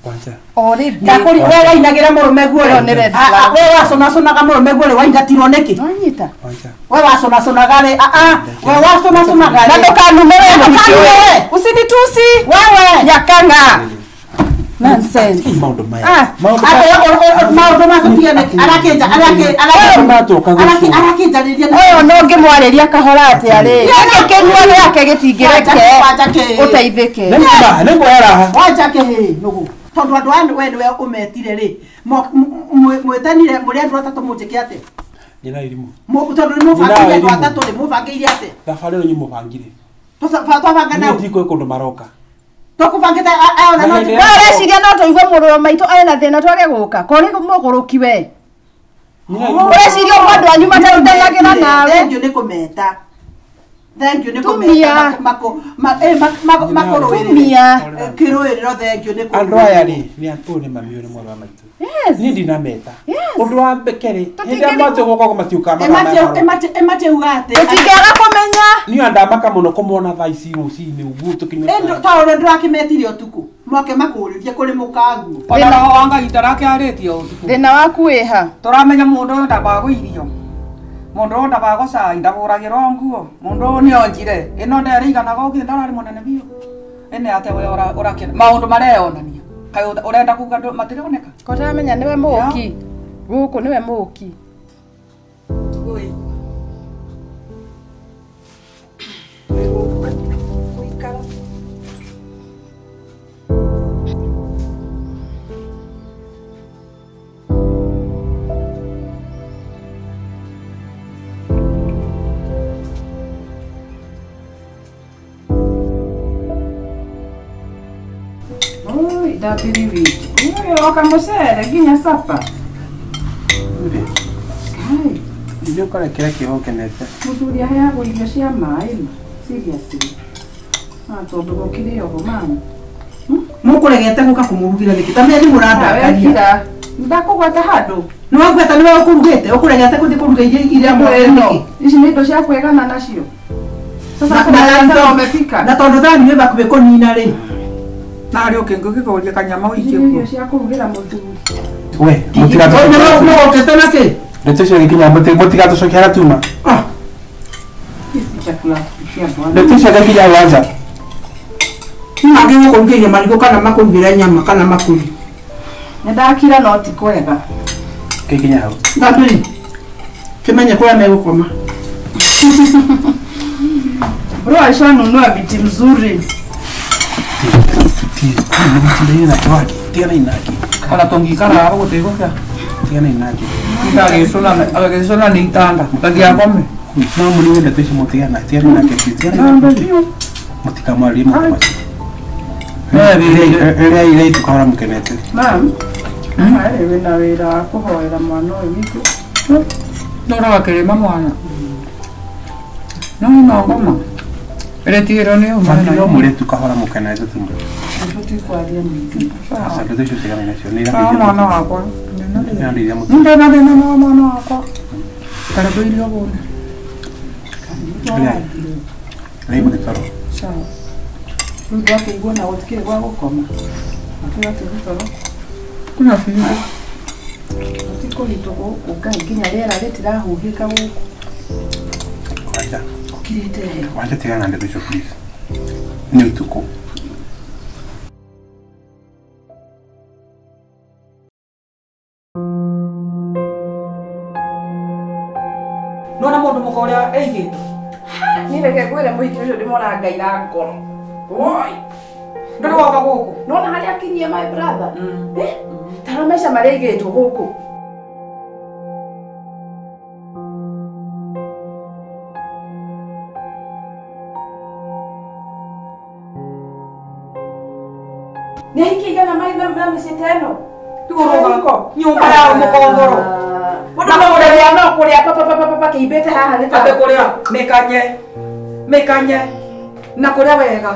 Kwanja. Already. Ndakũri we wainagĩra mũrũme guo rĩ. Nĩ red flag. We waconaconaga mũrũme guo rĩ waingatirwo nĩkĩ? Nwanyita. Kwanja. We waconaconaga rĩ we waconaconaga rĩ. Na ndũkanume we mũhiki ũyũ. Usinitusi. Wewe. Nyakang'a. Nonsense. Maũndũ maya. Maũndũ ma tũtigane arakĩnja arakĩnjarĩria. Ũyũ no ngĩmwarĩria kahora atĩa rĩ. Gĩkĩ kĩnyua gĩake gĩtingĩreke ũteithĩke. Nĩ nguoya raha. Wanja kĩhĩ nũgũ. Tondũ andũ aya we nĩwe ũmetire rĩ Mwetanire muri andu atatu munjike atia? Nyina irimu. Tondu ni mubangire andu atatu ri mubangire atia? Thabarĩ ĩyo nyumubangire. Twabanga nao. Ndikwĩ kũndũ maroka. Tukubangite ona no Ũreciria no tũigue mũrũ wa maitũ ena thĩna twage gũka ko nĩ mũgũrũki we. Ũreciria ũguo andũ anyu matarutagĩra nawe. Thank you nĩ kũmeta. Thank you nĩ kũmeta makũrũĩrĩra. Kĩrũĩrĩro thank you nĩ kũmeta. Andũ aya rĩ nĩ ũyũ nĩ mami ũyũ nĩ mwarĩ wa maitũ. Niĩ ndinameta. Ũndũ wa kerĩ hĩndĩ ĩrĩa matũ gũka matiũkaga Ĩmatiuga atĩ tũtingĩaga kũmenya. Niĩ ndamaka mũno kũmona thaa ici rũcinĩ ũguo tũkinyua. Ta ũrĩa ndĩrakĩmetire ũtukũ mwake makũrĩrie kũrĩ mũkaguo. Ona roho wa Ngai ndarakĩarĩtie ũtukũ. Thĩna waku wĩha? Tũramenya mũndũ ũyũ ndambagwo irio. Mũndũ ũyũ ndambagwo cai ndahũragĩrwo nguo. Mũndũ ũyũ nĩonjire. Ĩno nderĩiganaga ũkire ndararĩ mũnene biũ. Ĩnĩ atĩa we ũrakena maũndũ mareyonania. Kaĩ ũrenda kuga andũ matironeka? Ko ndĩramenya nĩwe mũũki. Gũkũ nĩwe mũũki. Ndabiri witũ. Oka mũcere nginya sapa. Kai. Ndio kora kĩrĩa kĩho ũkenete. Mũthuri aheagwo irio cia maĩ ma. Seriously. Ah tondũ gũkĩrĩ oho mama. Mũkũregete gũka kũmũrugĩra nĩkĩ? Ta meri mũrandakaria. Ndakũgwata handũ. Nĩ wagweta nĩwe ũkũrugĩte, ũkũregete gũthiĩ kũruga irio iria mwene nĩkĩ? Ici nĩ indo cia kwĩgana nacio. Sasa kuna umepika. Na tondũ thani wĩ hakuhĩ kũnina rĩ. Narĩ ũkĩngũkĩkũria kanyama ũikie kuo. Irio cia kũrugĩra mũthuri. We, mũtigatũcokie nakĩ? Ndeto icio gĩkinya mũtigatũcokie harĩa tuma. Ici chakula cia bwana. Ndeto icio gĩkinya wanja. Nĩ kũrugĩire marigũ kana makũrugĩre nyama kana makũri. Nĩ ndakira no ti kwega. Gĩkinya hau. Ndabiri. Kĩmenye kũrĩa megũkoma. Bro alishanunua viti mzuri. Tigana inaki. Ona tũngĩikara haha gũtigũkĩa. Tigana inaki. Agagĩcũna nĩ itanda. Ndangĩakome. No mũrĩwe ndeto icio mũtigana. Tigana inaki. Tigana inaki. Mũtikamwarie maũndũ macio. Rĩrĩa irĩa tukahora mũkenete. Mam, harĩ wĩna wĩra wa kũhoera mwana ũyũ witũ. Ndoraga kĩrĩma mwana. No no ngoma. Ĩretigĩrwo nĩ ũma. No mũrĩ tukahora mũkenete tu. Tũtikwaria nyingĩ. Aca ndeto icio tigana nacio. Nĩ irateithia mwana wakwa. Nĩ ndĩna thĩna na mwana wakwa. Karĩndũ irio bũne. Rĩu mũgĩtoro. Sawa. Rĩu ndwakĩigua na gũtikĩrĩ gwa gũkoma. Akĩga toro. Kuna biũ. Gũtikũritũ gũkũ Ngai nginya rĩera rĩtirahuhĩka gũkũ. Wanja. Ũkirĩte heho. Wanja tigana na ndeto icio please. Nĩ ũtukũ. Nona mũndũ mũka ũrĩa aigĩtwo. Niĩ reke ngwĩre mũhiki ũcio ndĩmonaga Ngai na ngoro. Woi. Ndũrĩ woka gũkũ. Nona harĩa akinyie my brother. Tara maica marĩa aigĩtwo gũkũ. Nĩ ahikia igana marĩ na mĩciĩ ta ĩno. Nyũmba ya mũkongoro. Mũndũ kũrĩa no kũrĩa papapapapa kĩimbĩte haha nĩ ta atĩ kũrĩa mĩkanye mĩkanye na kũrĩa wega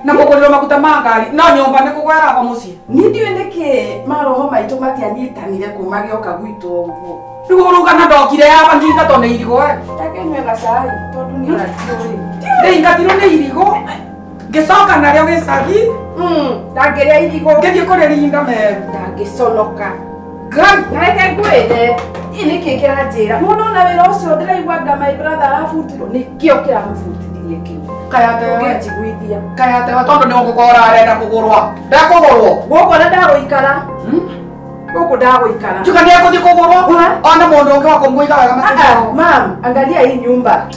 na kũgũrĩrwo maguta ma ngari no nyũmba nĩ kũgwera mũciĩ. Niĩ ndiũĩ nĩkĩ maroho maitũ matianyitanire kuma gĩoka gwitũ ũguo. Rĩu ũruga na ndokire yaba ngingatwo nĩ irigũ we. Reke nyue gacai tondũ niĩ ona ndiũĩ. Ndĩingatirwo nĩ irigũ ngĩcoka narĩo gĩcagi. Ndangĩrĩa irigũ. Ngĩthiĩ kũrĩrinda Meru. Ndangĩconoka. Ngai. Na reke ngwĩre ĩ nĩkĩ kĩranjĩra mũndũ ona wĩra ũcio ndĩraigua anga my brother arabutirwo nĩkĩo kĩramũbutithirie kĩu. Kaya njiguithia. Kaya atewe tondũ nĩ ũgũkora arenda kũgũrwa. Ndekũgũrwo. Gũkũ ona ndagũikara. Gũkũ ndagũikara. Njuga nĩ ekũthiĩ kũgũrwo. Ona mũndũ ũngĩ wa kũmũiga wega matirĩ. Mam, angalia hii nyumba.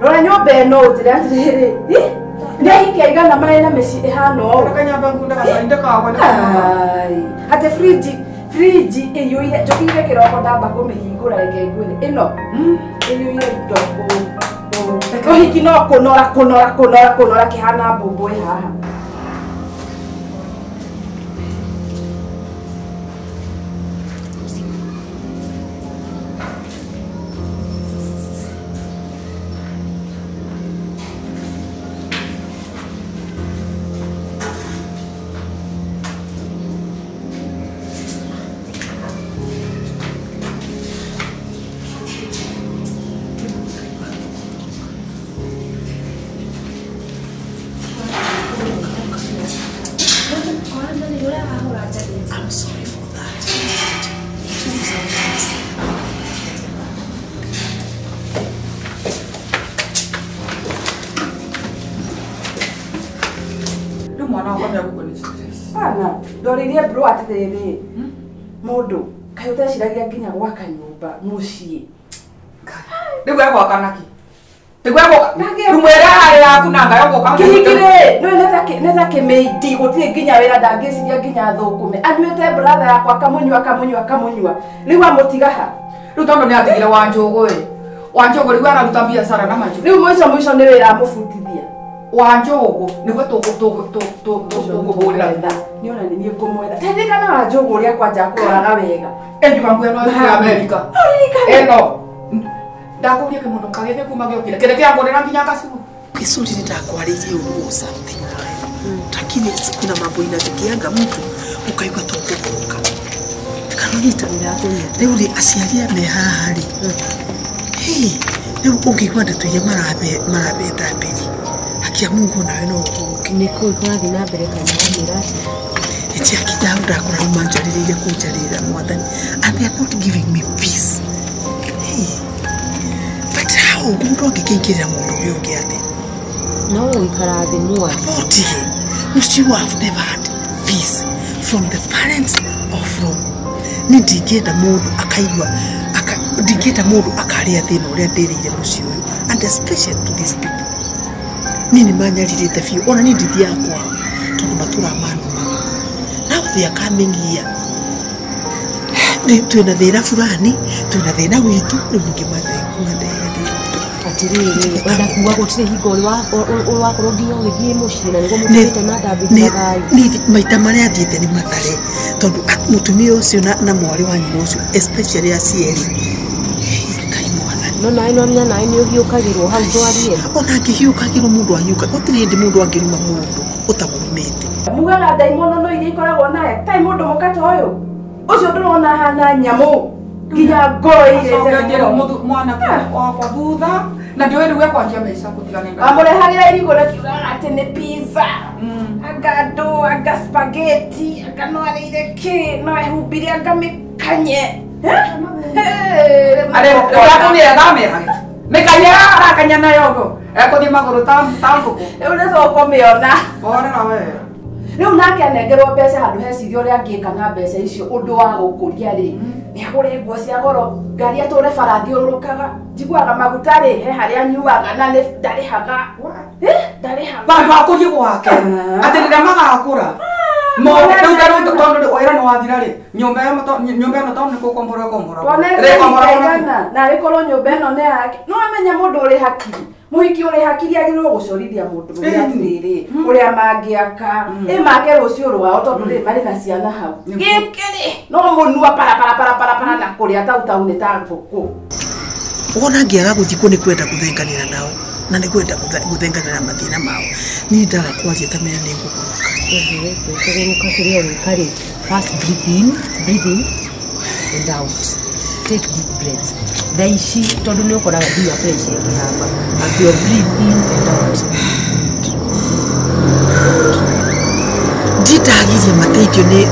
Rora nyũmba ĩno ũnjĩre atĩrĩrĩ. Nĩ ahikia igana marĩ na mĩciĩ ĩhana ũũ. Reke nyambe ngunde gacai ndĩkagwe nĩ kũnoga. Ai, atĩ friji Fridge iyuire njokire kiroko ndamba kumihingura reke ngwire ino iyuire indo kũhiki no kũnora kũnora kũnora kũnora kĩhana mbũmbũ ĩ haha. I'm sorry for that. Rĩu mwana wakwa nĩegũkua nĩ stress. Ana, ndoririe bro atĩrĩrĩ, mũndũ kaĩ ũteciragia nginya gwaka nyũmba mũciĩ. Rĩu egwaka nakĩ? Rĩu egwaka rĩu mwĩre harĩ yaku na ngayo gũka. Kĩhiki rĩ, nĩ nĩ ta kĩmĩindi gũtirĩ nginya wĩra ndangĩciria nginya thũkũme. Anyuĩte brother yakwa akamunyua akamunyua akamunyua. Rĩu amũtiga ha? Rĩu tondũ nĩ atigire Wanjũgũ ĩ. Wanjũgũ rĩu araruta biacara na manjũ. Rĩu mũico mũico nĩ wĩra amũbundithia. Wanjũgũ nĩguo tũkũhũrĩra tha. Nĩ ona nĩ niĩ ngũmwetha. Taririkana Wanjũgũ ũrĩa kwanja kũroraga wega. Enjuga nguo ĩno ya Amerika. Ũririkane. Ĩno. Ndakũria kĩmũndũ kagĩthĩ kuma gĩokire. Kĩrĩa kĩangũrĩra nginya gacigo. Kisuri nitakuarĩrie ũru or something. Lakini kuna mambo inafikianga mtu ukaigua tu kũgũrũka. Kanogita rĩu rĩ aciari a me haha rĩ. Hey, rĩu ũngĩigua ndeto iria marabeta mbere. Haki ya Mungu nawe no ũgũrũke. Nĩ kũĩ kũrathiĩ na mbere kana ũramwĩra atĩa? Eti akidau ndakora manjarĩrĩire kũnjarĩrĩra mwathani and they are not giving me peace. Hey. But how mũndũ angĩkĩingĩrĩra mũndũ ũrĩa ũngĩ atĩa? No gũikara thĩ mwarie. Otige, you have never had peace from the parents or from ni ndingĩenda mũndũ akaigua ndingĩenda mũndũ akarĩa thĩna ũrĩa ndĩrĩire mũciĩ ũyũ and especially to these people. Niĩ nĩ manyarirĩte biũ ona niĩ ndithiaga kwao tondũ matũraga manumaga. Now they are coming here. Twĩna thĩna fulani, twĩna thĩna witũ, rĩu ningĩ mandehere thĩna. Atĩrĩrĩ, wenda kuga gũtirĩ hingo ũrĩ wakorwo nginya ũgĩthiĩ mũciĩ na nĩguo mũtũrĩte na ndambĩri na thayũ. Maita marĩa thiĩte nĩ matare tondũ mũtumia ũcio na mwarĩ wa nyina ũcio especially aciari. Ngai mwathani. No nawe no menya nawe nĩ ũhiũkagĩrwo hau twarie. Ona angĩhiũkagĩrwo mũndũ ahiũka gũtirĩ hĩndĩ mũndũ angĩruma mũndũ ũtamũrumĩte. Mugaga ndaimono no iria ikoragwo naye tai mũndũ mũka ta ũyũ. Ũcio ndũrona ahana nyamũ nginya ngoro ĩirĩte. Mwanake wakwa thutha na ndiũĩ rĩu ekwanjia maica kũtigana. Amũrehagĩra irigũ na kiugaga atĩ nĩ pizza. Anga andũ, anga spaghetti, anga no arĩire kĩ, no ehumbire anga mĩkanye. Aramĩrehage. Mĩkanye arakanya nayo ũguo. Ekũthiĩ magũrũ ta ngũkũ. Rĩu nĩ tũkũmĩona. Horera we. Rĩu nake anengerwo mbeca handũ heciria ũrĩa angĩka na mbeca icio ũndũ wa gũkũria rĩ. Nĩ agũre nguo cia goro, ngari atũre bara athiũrũrũkaga. Njiguaga maguta rĩ, he harĩa anyuaga na nĩ ndarĩhaga. Ndarĩhaga. Bandũ akũrie gwake. Atĩ rĩrĩa magakũra. Moke rĩu rĩu tondũ wĩra nĩ wathira rĩ, nyũmba ĩno tondũ nĩ gũkombora ĩkombora. Ĩkombora na ĩkorwo nyũmba ĩno nĩ yake. No amenya mũndũ ũrĩ hakiri. Mũhiki ũrĩ hakiri agĩrĩirwo gũcorithia mũndũ ũrĩa atĩrĩrĩ, ũrĩa mangĩaka, ĩ make rũciũ rwao tondũ rĩ marĩ na ciana hau. Gĩkĩ rĩ, no mũnua para para para para para na kũrĩa tautau nĩ ta ngũkũ. Wona ngĩaga gũthiĩ kuo nĩ kwenda gũthenganĩra nao na nĩ kwenda gũthenganĩra mathĩna mao. Niĩ ndaga kwaria ta menya nĩ ngũgũrũka. Kũgũrũka kĩrĩa ũgwĩka rĩ, first breathe in and out. Take deep breaths. Thaa ici tondũ nĩ ũkoraga nginya pressure ĩkĩhamba. Akĩo breathe in and out. Ndindagirie mateithio nĩ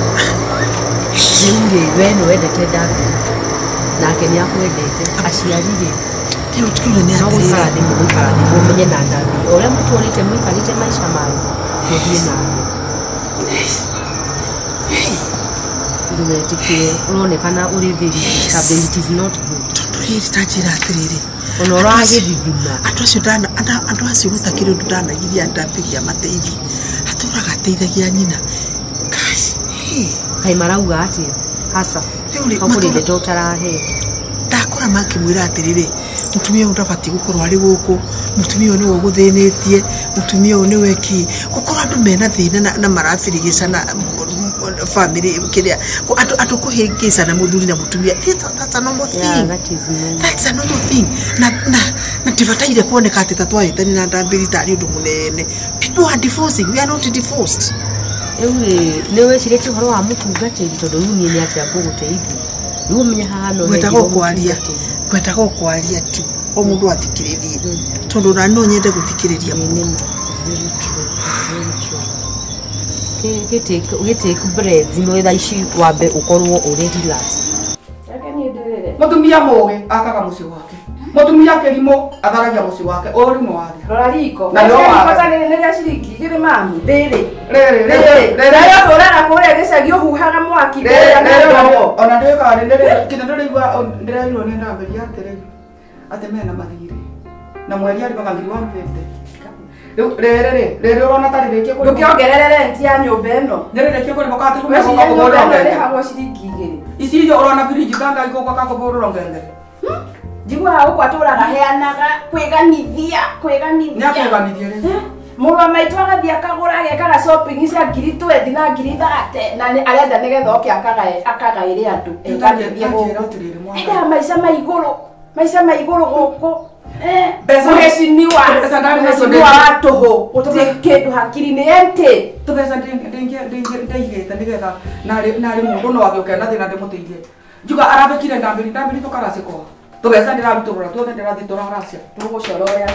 Rĩu rĩ, we nĩ wendete David nake nĩ akwendete. Aciari rĩ, rĩu tukiuga nĩ no gũikara atĩrĩrĩ thĩ mũgũikara thĩ mũmenye na David ũrĩa mũtũrĩte mũikarĩte maica manyu mũthiĩ na mbere. Ndũgetĩkĩre ũronekana ũrĩ very disturbed. It is not good. Tondũ rĩrĩ ta njĩra atĩrĩrĩ Ona ũragĩthithina. Andũ acio andũ acio gũtakĩrĩ ũndũ ndanagiria ndambĩria mateithie. Atũraga ateithagia nyina. Gosh, hey. Kaĩ marauga atĩa? Aca. Kũrĩ ndeto ũtarahete. Ndakora makĩmwĩra atĩrĩrĩ, mũtumia ũyũ ndabatiĩ gũkorwo arĩ gũkũ, mũtumia ũyũ nĩwe ũgũthĩnĩtie, mũtumia ũyũ nĩwe kĩ. Gũkorwo andũ mena thĩna na marabirigicana family kĩrĩa andũ kũhĩngĩcana mũthuri na mũtumia. That's a normal thing. Yeah, that is normal. That's a normal thing. Na ndibataire kuoneka atĩ ta twahĩtania na ndambĩri tarĩ ũndũ mũnene. People are divorcing. We are not divorced. Rĩu rĩ, nĩ wĩcirĩtie ũhoro wa mũtungatĩri tondũ rĩu niĩ nĩ atĩa ngũgũteithia? Rĩu ũmenye haha no ngwendaga kwaria, ngwendaga kwaria tu o mũndũ athikĩrĩrie tondũ na no nyende gũthikĩrĩria mũno. Gĩtake breath no thaa ici wambe ũkorwo ũrĩ relaxed. Mũtumia mũgĩ akaga mũciĩ wake, mũtumia kĩrimũ atharagia mũciĩ wake ũrimũ wake. Rora riko. Na nĩo Riko nĩ rĩa ciringi igĩrĩ mami. Rĩrĩ. Rĩrĩ rĩrĩ rĩrĩ tũraga kũrĩa gĩcagi ũhuhaga mwaki kũrĩa na ndogo. Ona ndĩkaga rĩrĩ kinya ndĩraigua ndĩrairwo nĩ ndambĩria atĩrĩ atĩ mena mathirĩ na mweri arĩhaga ngiri 150. Rĩu rĩrĩ rĩrĩ ũrona ta rĩrĩkie kũrĩhwo. Ndũkĩongerere rent ya nyũmba ĩno. Nĩrĩrĩkie kũrĩhwo kana ti Weciria kũrĩhwo nyũmba ĩno kũgũrwo ĩrĩhagwo ciringi igĩrĩ. Ici irio ũrona birinji kanga igũka kakũbũrũrwo ngengere. Njiguaga gũkũ atũraga heanaga kwĩganithia kwĩganithia. Nĩakwĩganithia rĩ. Mũrũ wa maitũ agathiĩ akagũra agekaga shopping cia ngiri 20 na ngiri 30 na arenda nĩgetha oke akagaĩre andũ. Eganithie gũkũ. Endaga maica ma igũrũ, maica ma igũrũ gũkũ. Mheshimiwa, mheshimiwa wa tũhũ gũtirĩ kĩndũ hakiri-inĩ empty. Tũbeca ndĩigĩte nĩgetha narĩ mũndũ no agĩũke na thĩna ndĩmũteithie. Njuga arabĩkire ndambĩri ndambĩri tũkaracĩkoa. Tũbeca ndĩrarutũrũra tuothe ndĩrathiĩ tũraracia. Tũgũcora ũrĩa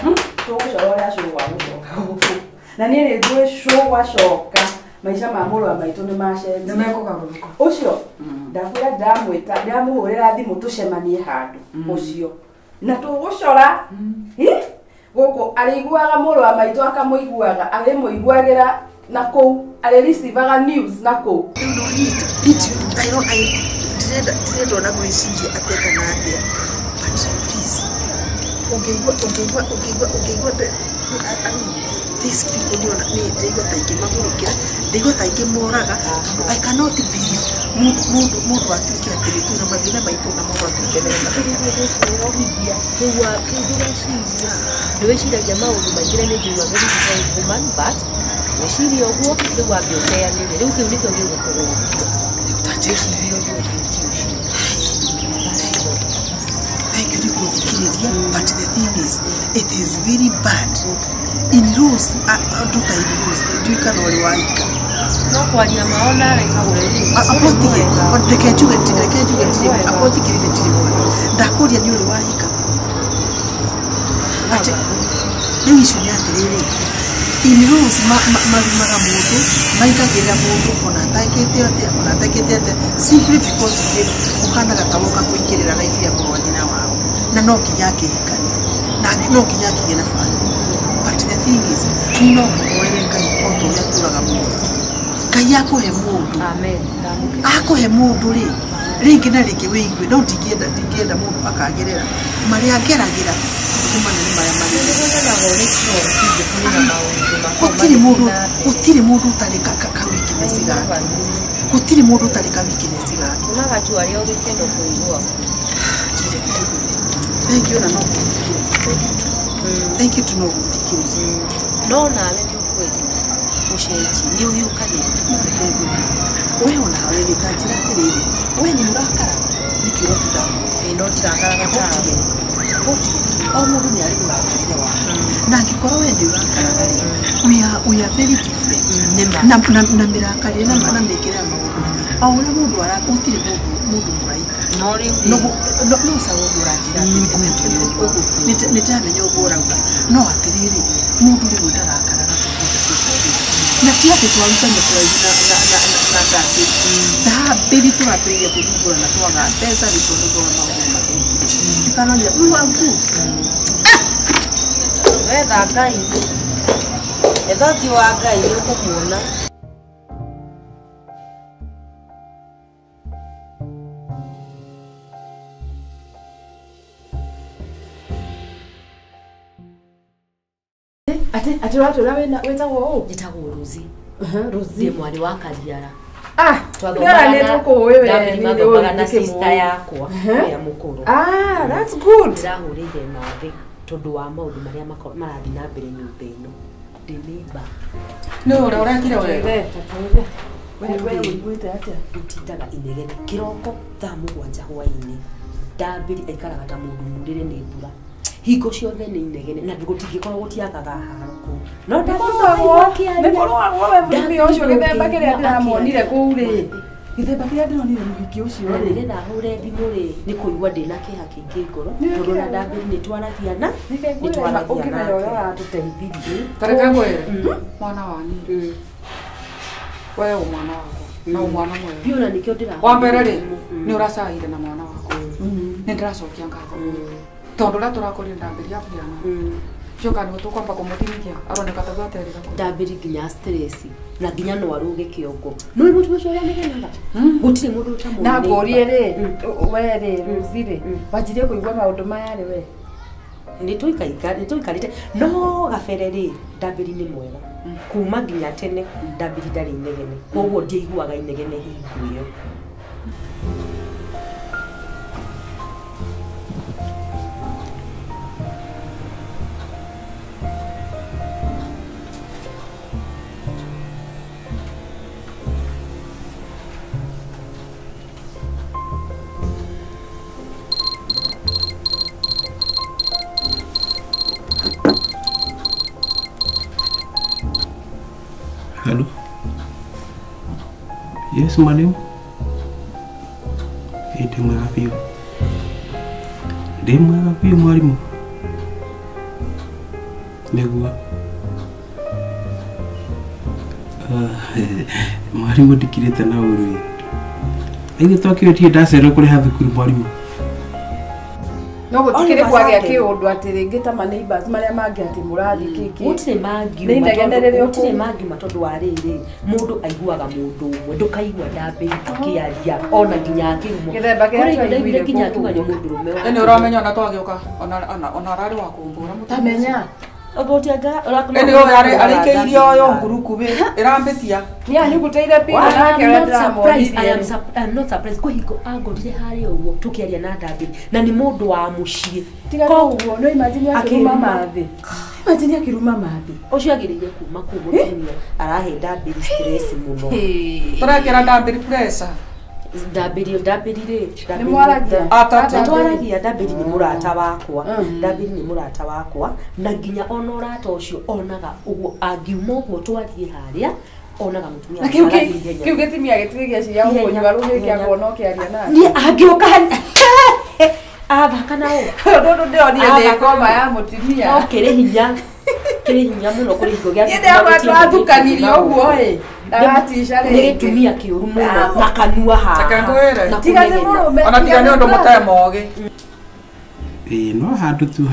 cũgwa gũcoka gũkũ. Na niĩ nĩ njũĩ cũgwa coka maica ma mũrũ wa maitũ nĩ macenjia. Nĩ mekũgarũrũka. Ũcio ndakwĩra ndĩramwĩta ndĩramũhũrĩra thimũ tũcemanie handũ ũcio. Na tũgũcora gũkũ arĩiguaga mũrũ wa maitũ akamũiguaga arĩmũiguagĩra na kũu arĩricivaga news na kũu. Ndĩrenda ona gwĩciria atĩa kana atĩa. But please, ũngĩigua these people nĩ ndaigua ta ingĩmagũrũkĩra, ndaigua ta ingĩmoraga tondũ I cannot believe mũndũ atuĩke atĩrĩ twĩna mathĩna maitũ na mũndũ atuĩke nĩgetha Nĩwĩciragia maũndũ maingĩ na nĩ njũĩ very strong woman but wĩcirie ũguo rĩu wambe ũteanĩre rĩu kĩu nĩkĩo gĩgũkũgũrũkia. Wĩcirie ũndũ ũcio. Thank you gũthikĩrĩria, but the thing is it is very bad in rules andũ ta in rules ndiũĩ kana ũrĩ wahika. No kwaria mao na reka apotige reke njuge ndirĩ apothikĩrĩria ndirĩ mwega. Ndakũria nĩ ũrĩ wahika atĩ rĩu icio nĩ atĩrĩrĩ in rules marumaga mũndũ maingagĩrĩra mũndũ ona atekĩte atĩa ona atekĩte atĩa simply because ũhanaga ta woka kũingĩrĩra life ya mũrũ wa nyina wao na no nginya akĩhikania na no nginya akĩgĩe na family. But the thing is niĩ no ngũhoere Ngai o ta ũrĩa tũraga mũndũ. Ngai akũhe mũndũ. Amen. Akũhe mũndũ rĩ rĩngĩ na rĩngĩ wĩigue no ndingĩenda mũndũ akagerera marĩa ngeragĩra kumana nĩ marĩa marĩ. Gũtirĩ mũndũ ũtarĩ ka weakness gake. Gũtirĩ mũndũ ũtarĩ ka weakness gake. Unaga tu arĩa ũgĩkeno kũigua. Thank you na no gũthikĩrĩria. Thank you to no gũthikĩrĩria. No nawe nĩ ũkwenda ũcenjie nĩ ũhiũkagĩra. We onawe rĩ ta njĩra atĩrĩrĩ we nĩ ũrakara nĩkĩ ũratinda No ndirakaraga tawe. O mũndũ nĩ arĩ mũrakarĩre wake na angĩkorwo we nĩ ũrakaraga rĩ we are very different na mĩrakarĩre na mĩkĩre ya maũndũ o ũrĩa mũndũ ara gũtirĩ mũndũ mũraika No rĩu no sawa ũguo ũranjĩra atĩrĩ nĩ ndĩramenya ũguo ũrauga no atĩrĩrĩ mũndũ rĩmwe ndarakaraga na ti atĩ twarutania kũraihu na ndambĩri ndambĩri tũrambĩrĩria gũthumbũra na twaga mbeca rĩ tondũ ndona maũndũ mathũkire ndikanagia we are good. Wetha Ngai etha ũthiũ wa Ngai nĩ ũkũmuona. Atĩ atĩ ũratwĩra wĩtagwo ũ? Njĩtagwo Rosie. Rosie. Ndĩ mwarĩ wa Kariara. Ah, nĩ tũkũĩ we Ndambĩri mathomaga na sister yakwa ya mũkũrũ. Ah, that's good. Ndĩrahũrĩire nathĩ tondũ wa maũndũ marĩa marathiĩ na mbere nyũmba ĩno. Ndĩ neighbor. Nĩ ũrĩa ũrekire wega. We ũiguĩte atĩa? Gũtindaga inegene kĩroko thaa 7 hwaĩ-inĩ. Ndambĩri aikaraga ta mũndũ murĩre nĩ mbura. Hingo ciothe nĩ inegene na gũtingĩkorwo gũtiagaga haro kũu. No ndakũrũagwo we mũtumia ũcio gĩthemba kĩrĩa ndĩramuonire kũu rĩ. Gĩthemba kĩrĩa ndĩronire mũhiki ũcio rĩ. Nĩgetha hũre thimũ rĩ nĩ kũigua ndĩna kĩeha kĩingĩ ngoro tondũ na Ndambĩri nĩ twaragia na nĩ twaragia ũkĩmenya ũrĩa ũratũteithirie. Tareke ngwĩre mwana wa niĩ. We ũ mwana wakwa na ũ mwana mwega. Biũ na nĩkĩo ndĩra. Wa mbere rĩ nĩ ũracaire na mwana wakwa. Nĩ ndĩracokia ngatho. Tondũ ũrĩa tũrakorire Ndambĩri akĩana. Njoka nĩ tũkwamba kũmũthimithia aroneka ta gwaterĩra kũ. Ndambĩri nginya stress na nginya no arũge kĩongo. Nĩ mũtumia ũcio ũrĩa anegenaga. Gũtirĩ mũndũ ũtamũĩ. Na ngũrie rĩ we rĩ Rosie rĩ wanjirie kũigua maũndũ maya rĩ we. Nĩ tũikarĩte no gabere rĩ Ndambĩri nĩ mwega. Kuma nginya tene Ndambĩri ndarĩ inegene. Koguo ndiaiguaga inegene hingo ĩyo. Hello. Yes, mwalimu. Ndĩ mwega biũ. Ndĩ mwega biũ mwalimu. Nĩguo. Mwalimu ndikirĩte na ũru. Aithe twakĩũĩ ndirĩ ndacererwo kũrĩha thukuru mwalimu. No gũtikĩrĩ kwagĩa kĩũndũ atĩ rĩngĩ ta ma neighbors marĩa mangĩ atĩ mũrathiĩ kĩkĩ. Gũtirĩ mangiuma gũtirĩ mangiuma tondũ wa rĩrĩ mũndũ aiguaga mũndũ ũmwe ndũkaigua Ndambĩri akĩaria ona nginya akĩrumwo. Gĩthemba kĩrĩa twaiguire nginya akiuga nĩ mũndũrũme wa. Nĩ ũramenya ona twagĩũka ona ararĩ wa kũmbũra mũtamenya. Ĩndĩ ũyũ arĩkĩirie ũyũ nguruku ĩrambĩtia. Nĩ anyugutĩire piũ nake ũrĩa ndĩramuonirie. I am not surprised kwĩ hingo angorire harĩa ũguo tũkĩaria na Ndambĩri na nĩ mũndũ wa mũciĩ. Tiga ũguo no imagine akĩruma mathĩ. Imagine akĩruma mathĩ. Ũcio agĩrĩire kuma kũu mũtumia arahe Ndambĩri stress mũno. Tũrekĩra Ndambĩri pressure. Ndambĩri rĩ nĩ mwaragia twaragia Ndambĩri nĩ mũrata wakwa. Ndambĩri nĩ mũrata wakwa na nginya ona ũrata ũcio onaga ũguo angiuma ũguo twarie harĩa onaga mũtumia na kĩu gĩtimia gĩtirĩ gĩaciria gũkũnyua rũgĩkĩagwo no kĩaria nake niĩ angĩũka athaka na ũ tondũ ndĩronire ndĩ ngoma ya mũtumia no kĩrĩ hinya mũno kũrĩ hingo gĩa niĩ ndĩrakora twathukanirie ũguo ĩ ndagatica rĩ nĩ gĩtumia kĩũru mũno na kanua haha Reke ngwĩre tiga nĩ mũrũme ona tiga nĩ ũndũ mũtarĩ mogĩ. Ĩĩ no handũ tu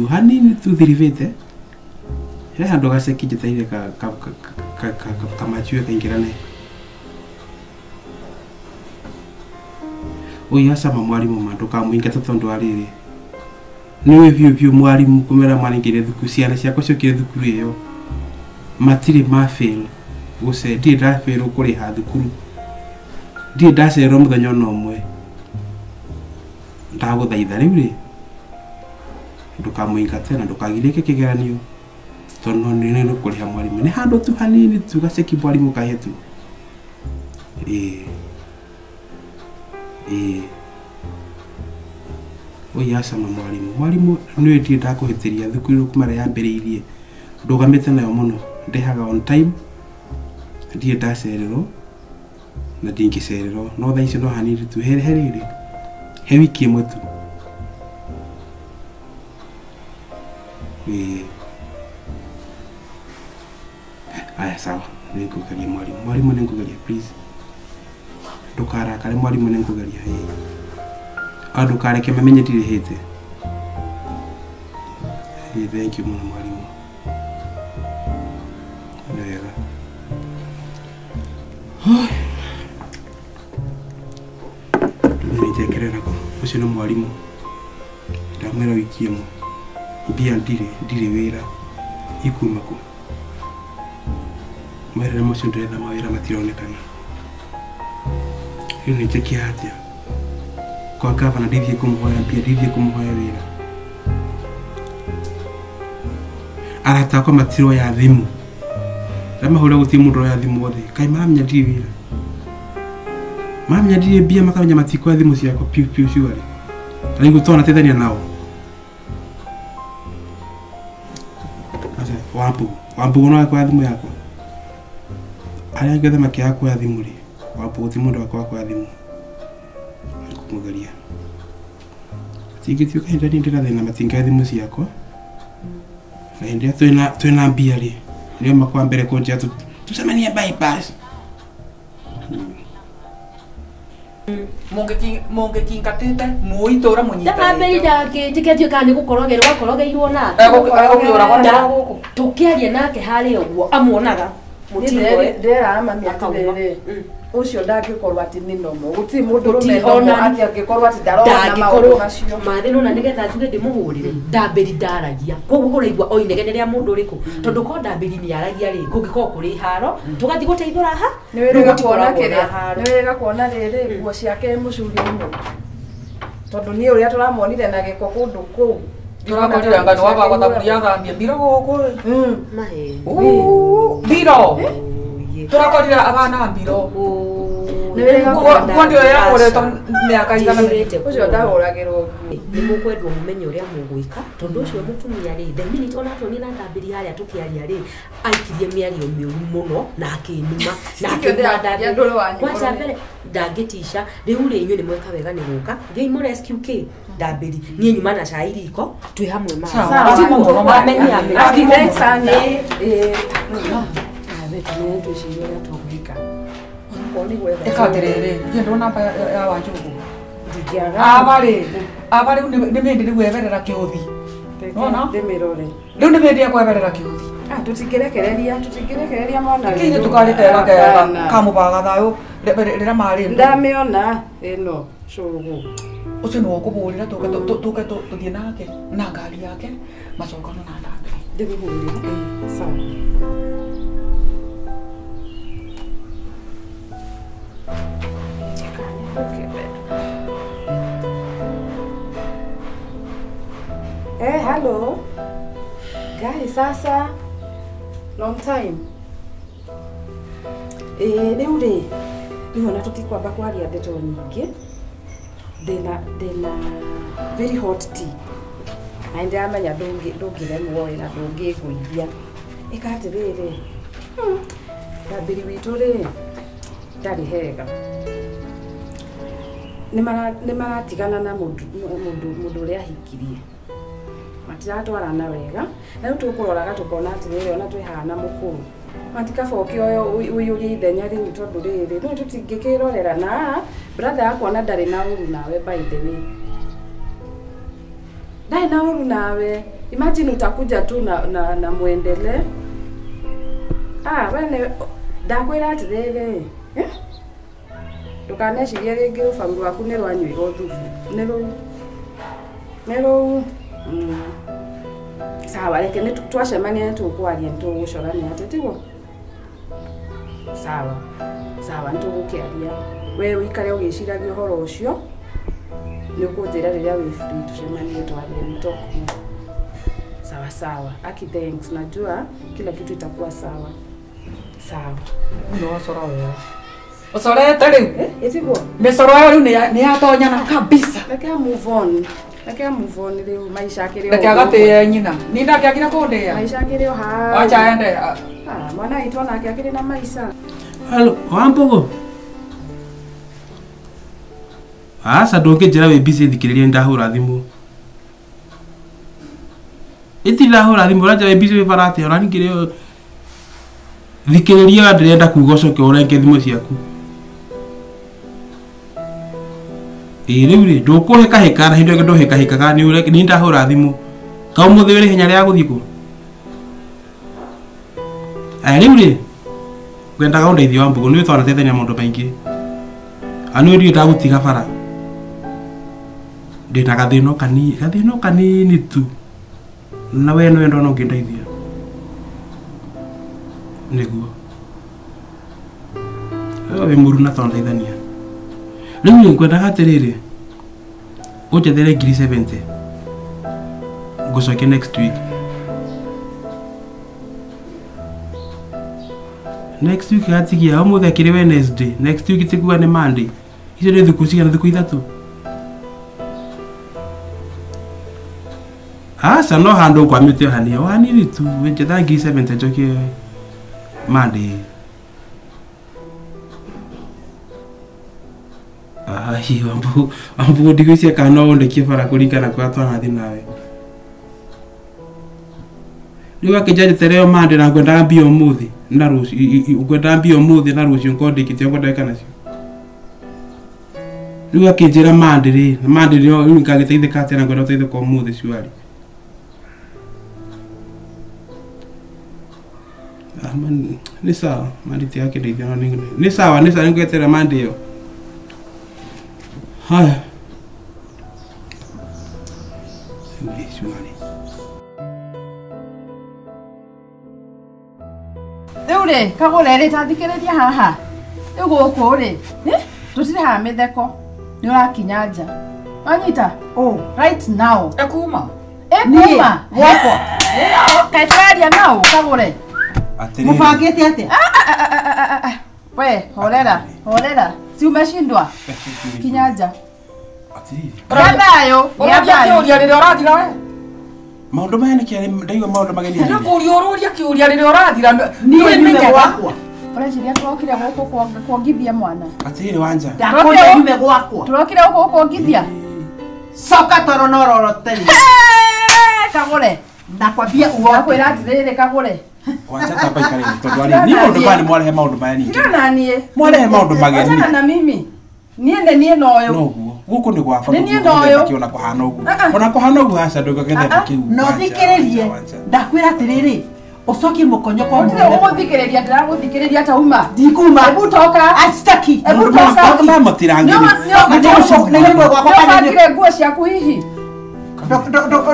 hanini tu thirivĩte. He handũ gaceki njetereire kamachue kaingĩrane. Ũyũ acama mwarimũ ma ndũkamũingate tondũ wa rĩrĩ. Nĩũĩ biũ biũ mwarimũ kũmera mwanengire thukuru ciana ciakwa ciokire thukuru ĩyo. Matirĩ ma fail gũce ndirĩ ndafail kũrĩha thukuru. Ndirĩ ndacererwo mũthenya ona ũmwe. Ndagũthaitha rĩu rĩ ndũkamũingate na ndũkagirĩke kĩgeranio tondũ nĩ nĩkũrĩha mwarimũ. Nĩ handũ tu hanini tu gaceki mwarimũ kahe tu. Ĩĩ. Ĩĩ. Ũyũ acama mwarimũ. Mwarimũ nĩũĩ ndirĩ ndakũhĩtĩria thukuru kuma rĩrĩa yambĩrĩirie. Ndũgamĩte nayo mũno. Ndĩhaga on time. Ndirĩ ndacererwo na ndingĩcererwo. No thaa ici no hanini tu he rĩrĩ. He wiki ĩmwe tu. Ĩĩ. Aya sawa. Nĩngũgeria mwarimũ. Mwarimũ nĩngũgeria please. Ndũkarakare mwarimũ nĩngũgeria ĩĩ. O ndũkareke mamenye ndirĩhĩte. Ĩĩ thank you mũno mwarimũ. Nĩ wega. Nĩnjekerera kũ ũcio nĩ mwarimũ. Ndamwĩra wiki ĩmwe. Mbia ndirĩ wĩra. Ikuma kũ. Mwĩrĩ mũcio ndĩretha mawĩra matironekana. Rĩu nĩ njĩke atĩa? Kwa gavana ndithiĩ kũmũhoya mbia, ndithiĩ kũmũhoya wĩra. Arata akwa matiroya thimũ. Ndamahũrĩra gũtirĩ mũndũ ũroya thimũ othe. Kaĩ maramenya ndirĩ wĩra. Maramenya ndirĩ mbia makamenya matikuoya thimũ ciakwa piũ piũ surely. Na rĩu tũnateithania nao. Aca, Wambugu no akuoya thimũ yakwa. Arĩa angĩ othe makĩaga kuoya thimũ rĩ, Wambugu ti mũndũ wakwa wa kuoya thimũ. Arĩ kũmũgeria. Tingĩtuĩka hĩndĩ ĩrĩa niĩ ndĩna thĩna matingĩoya thimũ ciakwa. Na hĩndĩ ĩrĩa twĩna mbia rĩ, nĩo makwa mbere kũnjĩra tucemanie bypass. Mũngĩkingatĩte mũitũra Ndakambĩrĩria ndangĩnjĩke ndiũĩ kana nĩ gũkorogerwo akorogeirwo nake. Egũkĩũragwo Tũkĩaria nake harĩa ũguo amuonaga mũting'oe. Ndĩraga mami Akauma. atĩrĩrĩ, ũcio ndangĩkorwo atĩ nĩ nomo, gũtirĩ mũndũ ũrũme Gũtirĩ nomo ona- atĩ angĩkorwo atĩ ndarona maũndũ ndangĩkorwo macio. mathĩ nona nĩgetha njuge ndĩmũhũrĩre ndambĩri ndaragia koguo ũraigua o inegene rĩa mũndũ ũrĩkũ tondũ korwo ndambĩri nĩaragia rĩ kũngĩkorwo kũrĩ haro tũgathiĩ gũteithũra ha Nĩ rĩu wĩrĩga kuona gũtikoragwo na kĩrĩa, haro. nĩ wĩrĩga kuona rĩrĩ nguo ciake mũcurio-inĩ, tondũ niĩ ũrĩa tũramuonire na gĩko kũndũ kũu. Tũrakorire anga nĩ waba thaburia athambie mbiro gũkũ. Maheni. Mbiro. Tũrakorire abana mbiro. Nĩ wĩrĩga kuona Nguo ndio yakũretwo mĩaka igana. Ndihũrĩte ũcio ndahũragĩrwo nguo. Nĩ mũkwendwo mũmenye ũrĩa mũgwĩka tondũ ũcio mũtumia rĩ the minute ona tuonire na ndambĩri harĩa tũkĩaria rĩ aikirie mĩario mĩũru mũno na akĩnuma na Tikio akĩnuma ndĩra- ndambĩri. ndũrĩ wanyu Kwanza ũrũme. mbere ndangĩtica rĩu rĩ inyuĩ nĩ mweka wega nĩ gũka thiĩi mũ rescue kĩ ndambĩri niĩ nyuma na cai riko twĩ hamwe ma Sawa. Sawa. Amenye amenye. Aki thanks sana. Ĩĩ. Nawe tũmenye twĩcirie ũrĩa tũgwĩka. Onakorwo nĩ gwetha Ĩka atĩrĩrĩ, ndiĩ ndona namba ya Wanjũgũ. ndingĩaga. Aba rĩ, aba rĩu nĩ mĩndĩ rĩu eberera kĩũthi. Nona? Ndĩmĩrore. Rĩu nĩ mĩndĩ ekweberera kĩũthi. Ah, tũtingĩrekereria mwana Kĩnyũ witũ. tũkarĩ kega kega Hapana. kamũbaga thayũ rĩrĩa marĩ. Ndamĩona ĩno cũgũ. Ũcio nĩwe ũkũbũrĩra tũke tũke tũthiĩ nake na ngari yake macokano na ndambĩri. Ndĩmũhũrĩre. Sawa. Eh, hello. Guys, sasa long time. Eh, rĩu rĩ, rĩu ona tũtikwamba kwaria ndeto nyingĩ. Ndĩna very hot tea. Na nĩndĩramenya ndũngĩremwo wĩra ndũngĩngũithia. Ĩka atĩrĩrĩ, ndambĩri witũ rĩ, ndarĩ hega. Nĩ maratigana na mũndũ ũrĩa ahikirie. Matiratwarana wega. Na rĩu tũkũroraga tũkona atĩrĩrĩ, ona twĩ haha na mũkũrũ. Matikaba ũkĩoya ũiyũrie ithenya rĩu tondũ rĩrĩ, no tũtingĩkĩrorera na brother yakwa ona ndarĩ na ũru nawe by the way. Ndarĩ na ũru nawe. Imagine utakuja tu na muendelee. Ah, we nĩ ndakwĩra atĩrĩrĩ, eh? Ndũkanecirie rĩngĩ rũbaru rwaku nĩ rwanyuirwo thubu. Nĩ rũu. Nĩ rũu. Sawa, reke nĩ twacemania nĩ tũkwaria nĩ tũgũcorania atĩ tiguo? Sawa. Sawa, nĩ tũgũkĩaria. We ũikare ũgĩciragia ũhoro ũcio. Nĩ ũkũnjĩra rĩrĩa wĩ free tũcemanie twarie nĩ tũkũ. Sawa sawa. Aki thanks, najua kila kitu itakuwa sawa. Sawa. Nĩ wacora wega. Ũcorete rĩu. Ĩtiguo? Mĩcoro ĩyo rĩu nĩ yatonyana kabisa. Reke move on. Reke move on rĩu maica akĩrĩ o Reke ũguo. agatĩe nyina. Ni ndangĩagire kũndĩa. Maica akĩrĩ o hau. Wacha ende. Ah, mwana witũ onake akĩrĩ na maica. Halo, Wambugu. Aca ndũngĩnjĩra wĩ busy thikĩrĩria nĩndahũra thimũ. Ĩti ndahũra thimũ ũranjĩra wĩ busy wĩ bara atĩa ũraningĩrĩria thikĩrĩria ndĩrenda kuga ũcoke ũrenge thimũ ciaku. Ĩĩ rĩu rĩ ndũkũhĩkahĩka na hĩndĩ ĩyo ĩngĩ ndũhĩkahĩkaga nĩ ndahũra thimũ. Kaĩ ũmũthĩ wĩ ihenya rĩa gũthiĩ kũ? Aya rĩu rĩ ngwendaga ũndeithie Wambugu nĩũĩ twanateithania maũndũ maingĩ. Na nĩũĩ ndirĩ ndagũtiga bara. Ndĩna gathĩna o kanini tu. Na we nĩwe ndona ũngĩndeithia. Nĩguo. We wĩ mũruna twanateithania. Rĩu ngwendaga atĩrĩrĩ ũnjethere ngiri 70 ngũcoke next week. Next week gatigia ũmũthĩ akĩrĩ Wednesday, next week tikuga nĩ Monday. Icio nĩ thikũ cigana? Thikũ ithatũ. Aca no handũ ũkwamĩte o hanini, o hanini tu, njetha ngiri 70 njokie Monday. Ai, wambu wambu ndigwĩciria kana no ũndekie bara kũringana kũrĩa twanathiĩ nawe. Rĩu akĩnjanjetere o Monday na ngwendaga mbia ũmũthĩ na rũciũ, ngwendaga mbia ũmũthĩ na rũciũ ngorwo ndĩkĩtie ũguo ndeka nacio. Rĩu akĩnjĩra Monday rĩ, na Monday rĩo rĩu ngagĩteithĩka atĩa na ngwenda gũteithĩka ũmũthĩ surely. Nĩ sawa, Monday tigakĩndeithia no nĩ sawa, nĩ sawa nĩngweterera Monday ĩyo. Haya. Rĩu rĩ surely. Rĩu rĩ kagũre rĩ tathikĩrĩria haha rĩu gũkũ rĩ tũtirĩ haha mĩtheko nĩ ũrakinya nja wanyita right now Ekuma. Ekuma gwakwa kaĩ tũraria nao kagũre Atĩrĩrĩ. Mũbangĩte atĩa? We horera horera si umeshindwa kinya nja Atĩrĩrĩ. Gĩa thayũ gĩa Ũraria thayũ kĩũria rĩrĩa ũrathira we. Maũndũ maya nĩkĩ ndaigua maũndũ mageni hanini. Ndĩrakũria ũrũria kĩũria rĩrĩa ũrathira. Niĩ nyume gwakwa. Ũreciria tũrokire gũkũ kuongithia mwana. Atĩrĩrĩ Wanja. Ndakũria nyume gwakwa. Tũrokire gũkũ kuongithia. Coka toro no roro tene. Kagũre. Nakwambia uote. Ndakwĩra atĩrĩrĩ kagũre. Wanja tamba ikare tondũ arĩ ni maũndũ maya nĩ mwarehe maũndũ maya ningĩ. Tigana na niĩ. Mwarehe maũndũ mageni. Achana na mimi. Niĩ nĩ niĩ na ũyũ. Noguo gũkũ nĩ gwakwa. Nĩ niĩ na ũyũ. Kĩ ona kũhana ũguo. Ona kũhana ũguo aca ndũngĩgethemba kĩu. No thikĩrĩrie. Ndakwĩra atĩrĩrĩ ũcokie mũkonyo kwa Gũtirĩ ũgũthikĩrĩria ndĩragũthikĩrĩria ta uma. Ndikuma. Ebu toka. Astaki. Ebu toka. Maũndũ maya matirangĩrĩ. Nĩũbangire nguo ciaku hihi.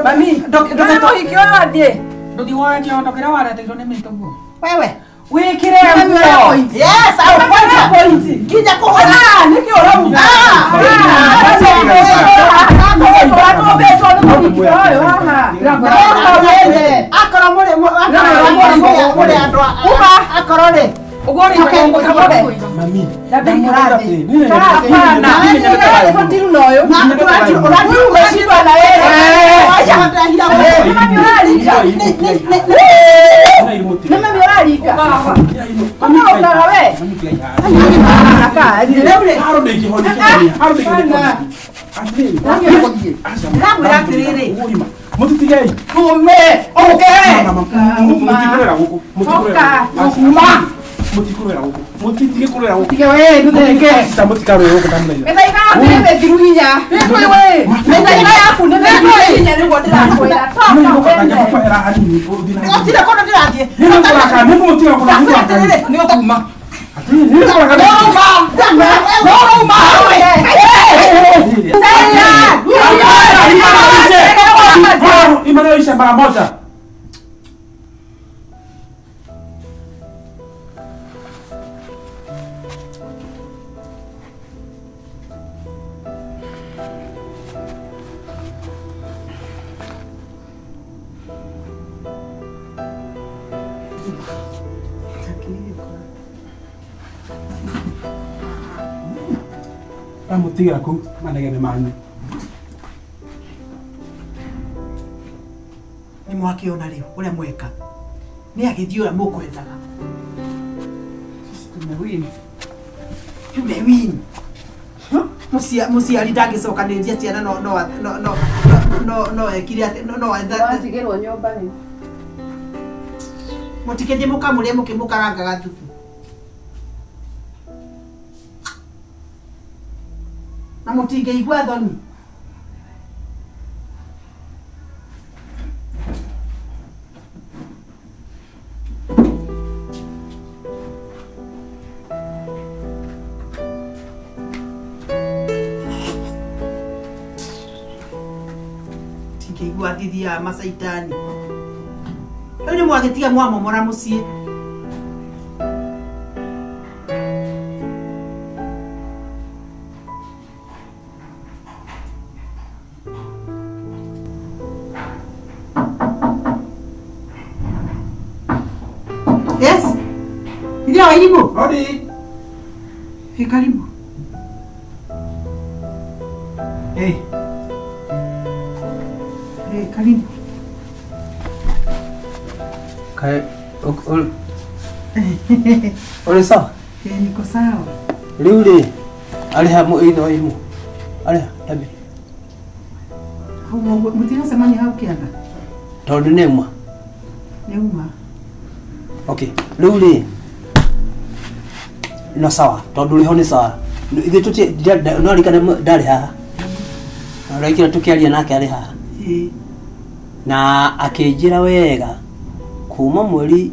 Mami, ndũgĩ mũhiki ũyũ athiĩ. Ndũthiĩ woe kĩondo kĩrĩa wareteirwo nĩ maitũguo. Wewe. Wĩkĩre nguo. Yes, I point. Nginya kũhona. Nĩkĩ ũrauga? Akorwo mũrĩ mũrĩ andũ akorwo rĩ Ũguo rĩ Mami. Mũtitigei. Tume. Oke. Mũtikũrera gũkũ. Mũtikũrera gũkũ. Mũtitige kũrera gũkũ. Tige we nduthenge. Ta mũtikarũe gũkũ ndamũthaitha. Mĩthaiga yaku nĩ mĩthiru hinya. Mĩthaiga yaku nĩ mĩthiru hinya nĩguo ndĩrakwĩra. Kwehera hanini ũthiĩ na Gũtirĩ kũndũ ndĩrathiĩ. Nĩngũrakara, nĩngũmũtiga kũndũ Ndakwĩra atĩrĩrĩ Nĩ ũkuma. Nĩngũrakara. Nĩũrauma. Imana ishe mara moja. Ramũtigira kũu manegene manyu. Nĩ mwakĩona rĩu ũrĩa mweka. Nĩ agĩthiĩ ũrĩa mũkwendaga. Tumewin. Tumewin. Mũciari ndangĩcokanĩrĩria ciana no no no no no no ekire atĩ no no Watigĩrwo nyũmba rĩ. Mũtikĩthiĩ mũkamũrĩe mũkĩmũkarangaga thubu. Na mũtingĩigua thoni. Tingĩigua thithi ya macaitani. Rĩu nĩ mwagĩtiga mwamomora mũciĩ. Yes. Iria Wairimu. Hodi. Hey, karibu. Hey. Hey, karibu. Kai uri sawa? Eh, niko sawa. Rĩu rĩ, arĩ ha ithe wa irimũ? Arĩ ha David? Hau mũtiracemania hau kĩanda? Tondũ nĩ uma. Nĩ uma. Okay, rĩu rĩ, no sawa, tondũ rĩho nĩ sawa. Ithuĩ tũti no rikane ndarĩ haha. Ũraikira tũkĩaria nake arĩ haha. Ĩĩ. Na akĩnjĩra wega kuma mweri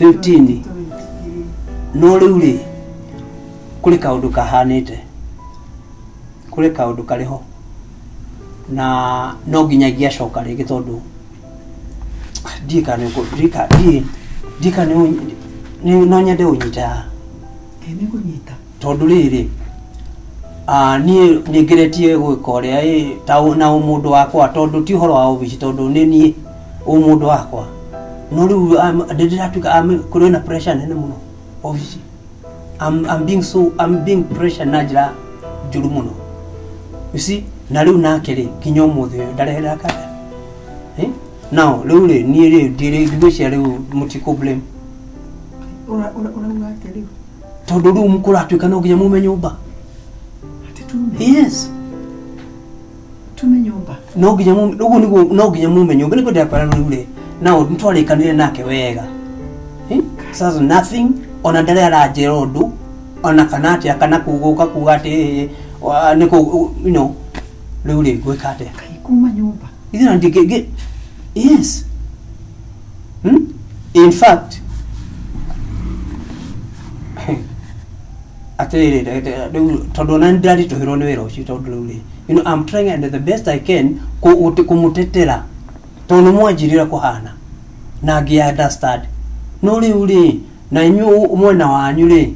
15 no rĩu rĩ kũrĩ kaũndũ kahanĩte, kũrĩ kaũndũ karĩ ho na no nginya ingĩacoka rĩngĩ tondũ ndiĩ kana ndiĩ kana no nyende ũnyite haha. Ĩĩ nĩngũnyita. Tondũ rĩrĩ niĩ nĩngeretie gwĩka ũrĩa ĩ ta na ũmũndũ wakwa tondũ ti ũhoro wa obici tondũ nĩ niĩ ũmũndũ wakwa no rĩu ndĩratuĩka kũrĩ na pressure nene mũno obici. I'm being pressure na njĩra njũru mũno. You see, na rĩu nake rĩ nginya ũmũthĩ ũyũ ndarehera kanda. Eh? Now rĩu rĩ niĩ rĩ ndirĩ ngwĩciria rĩu mũtikũ blame. Ũrauga atĩa rĩu? Tondũ rĩu kũratuĩka no nginya mume nyũmba. Atĩ tume? Yes. Tume nyũmba. No nginya mume, ũguo nĩguo no nginya mume nyũmba nĩguo ndĩrakwĩra rĩu rĩ. Now nĩtwarĩkanire nake wega. Eh? Sasa nothing ona ndarĩ aranjĩra ũndũ ona kana atĩa kana gũka kuga atĩ nĩkũ you know rĩu rĩ ngwĩka atĩa? Kaĩ kuma nyũmba. Ithuĩ na ndingĩ yes. In fact atĩrĩrĩ rĩu tondũ ona nĩndĩraritũhĩrwo nĩ wĩra ũcio tondũ rĩu rĩ you know I'm trying and the best I can kũmũtetera tondũ nĩ mwanjĩrire kũhana na ngĩ understand no rĩu rĩ na inyuĩ mwena wanyu rĩ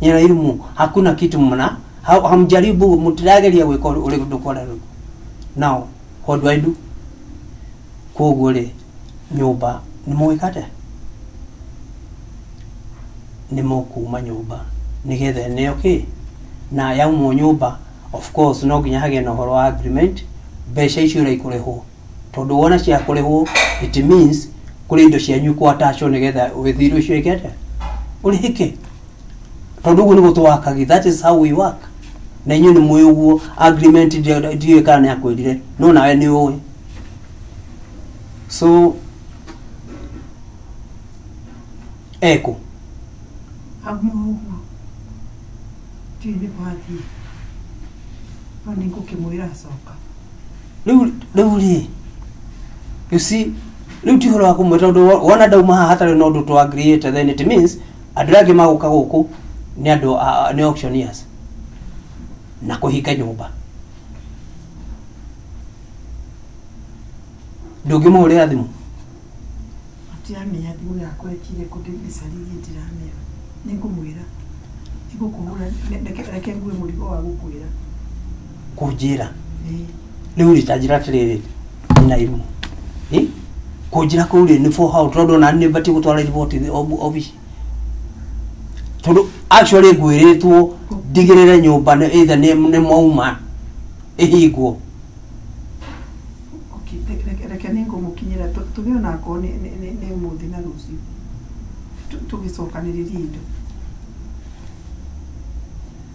nyina irumu hakuna kitu mna hamjaribu mũtirageria gwĩka ũrĩa ndũkora rĩu. Now what do I do? Koguo rĩ nyũmba nĩ mũgwĩka atĩa? Nĩ mũkuma nyũmba nĩgetha ĩneo kĩ na yaumwo nyũmba of course no nginya hagĩe na ũhoro wa agreement mbeca icio ũrĩa ikũrĩhwo tondũ wona cia kũrĩhwo it means kũrĩ indo cianyu kwatachwo nĩgetha wĩthiri ũcio ĩke atĩa ũrĩhĩke tondũ ũguo nĩguo tũwakagi, that is how we work na inyuĩ nĩ mũĩ ũguo agreement ndiũĩ kana nĩ akwĩrire no nawe nĩ ũĩ so ekũ Auma ũguo ndiũĩ nĩkũ athiĩ no nĩngũkĩmwĩra acoka. Rĩu rĩ you see rĩu ti ũhoro wa kũmwĩra tondũ wona ndauma haha hatarĩ na ũndũ tũ agreeĩte then it means andũ arĩa angĩ magũka gũkũ nĩ andũ nĩ auctioneers na kũhinga nyũmba ndũngĩmũhũrĩra thimũ. Matiramenya thimũ yakwa ĩkire kũ ndĩmĩcaririe ndiramĩona. Nĩngũmwĩra nĩngũkũhũra reke ngue mũrigo wa gũkwĩra kũnjĩra rĩu rĩ ta njĩra atĩrĩrĩ nyina irimũ kũnjĩra kũu rĩ nĩ for how tondũ ona nĩ batiĩ gũtwara riboti obici tondũ actually ngwĩrĩtwo ndigĩrĩre nyũmba either nĩ mwauma ĩhingwo. Okay, reke nĩngũmũkinyĩra tũgĩe ona akorwo nĩ ũmũthĩ na rũciũ tũgĩcokanĩrĩrie indo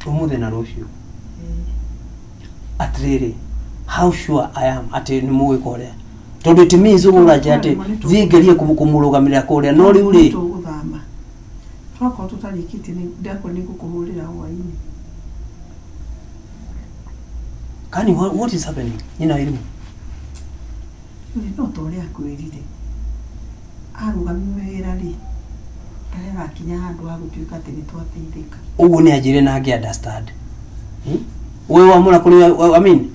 ũmũthĩ na rũciũ. Atĩrĩrĩ how sure I am atĩ nĩ mũgwĩka ũrĩa tondũ it means ũguo ũranjĩra atĩ thiĩ ngerie kũmũrũgamĩrĩra kũrĩa no rĩu rĩ tũgũthama twakorwo tũtarĩkĩtie ndakwa nĩngũkũhũrĩra hwaĩ-inĩ. Kani what is happening nyina irimũ? No ta ũrĩa akwĩrire arũgamire wĩra rĩ ndarĩ arakinya handũ ha gũtuĩka atĩ nĩtwateithĩka. Ũguo nĩ anjĩrire na ngĩ understand we wamũra kũrĩ I mean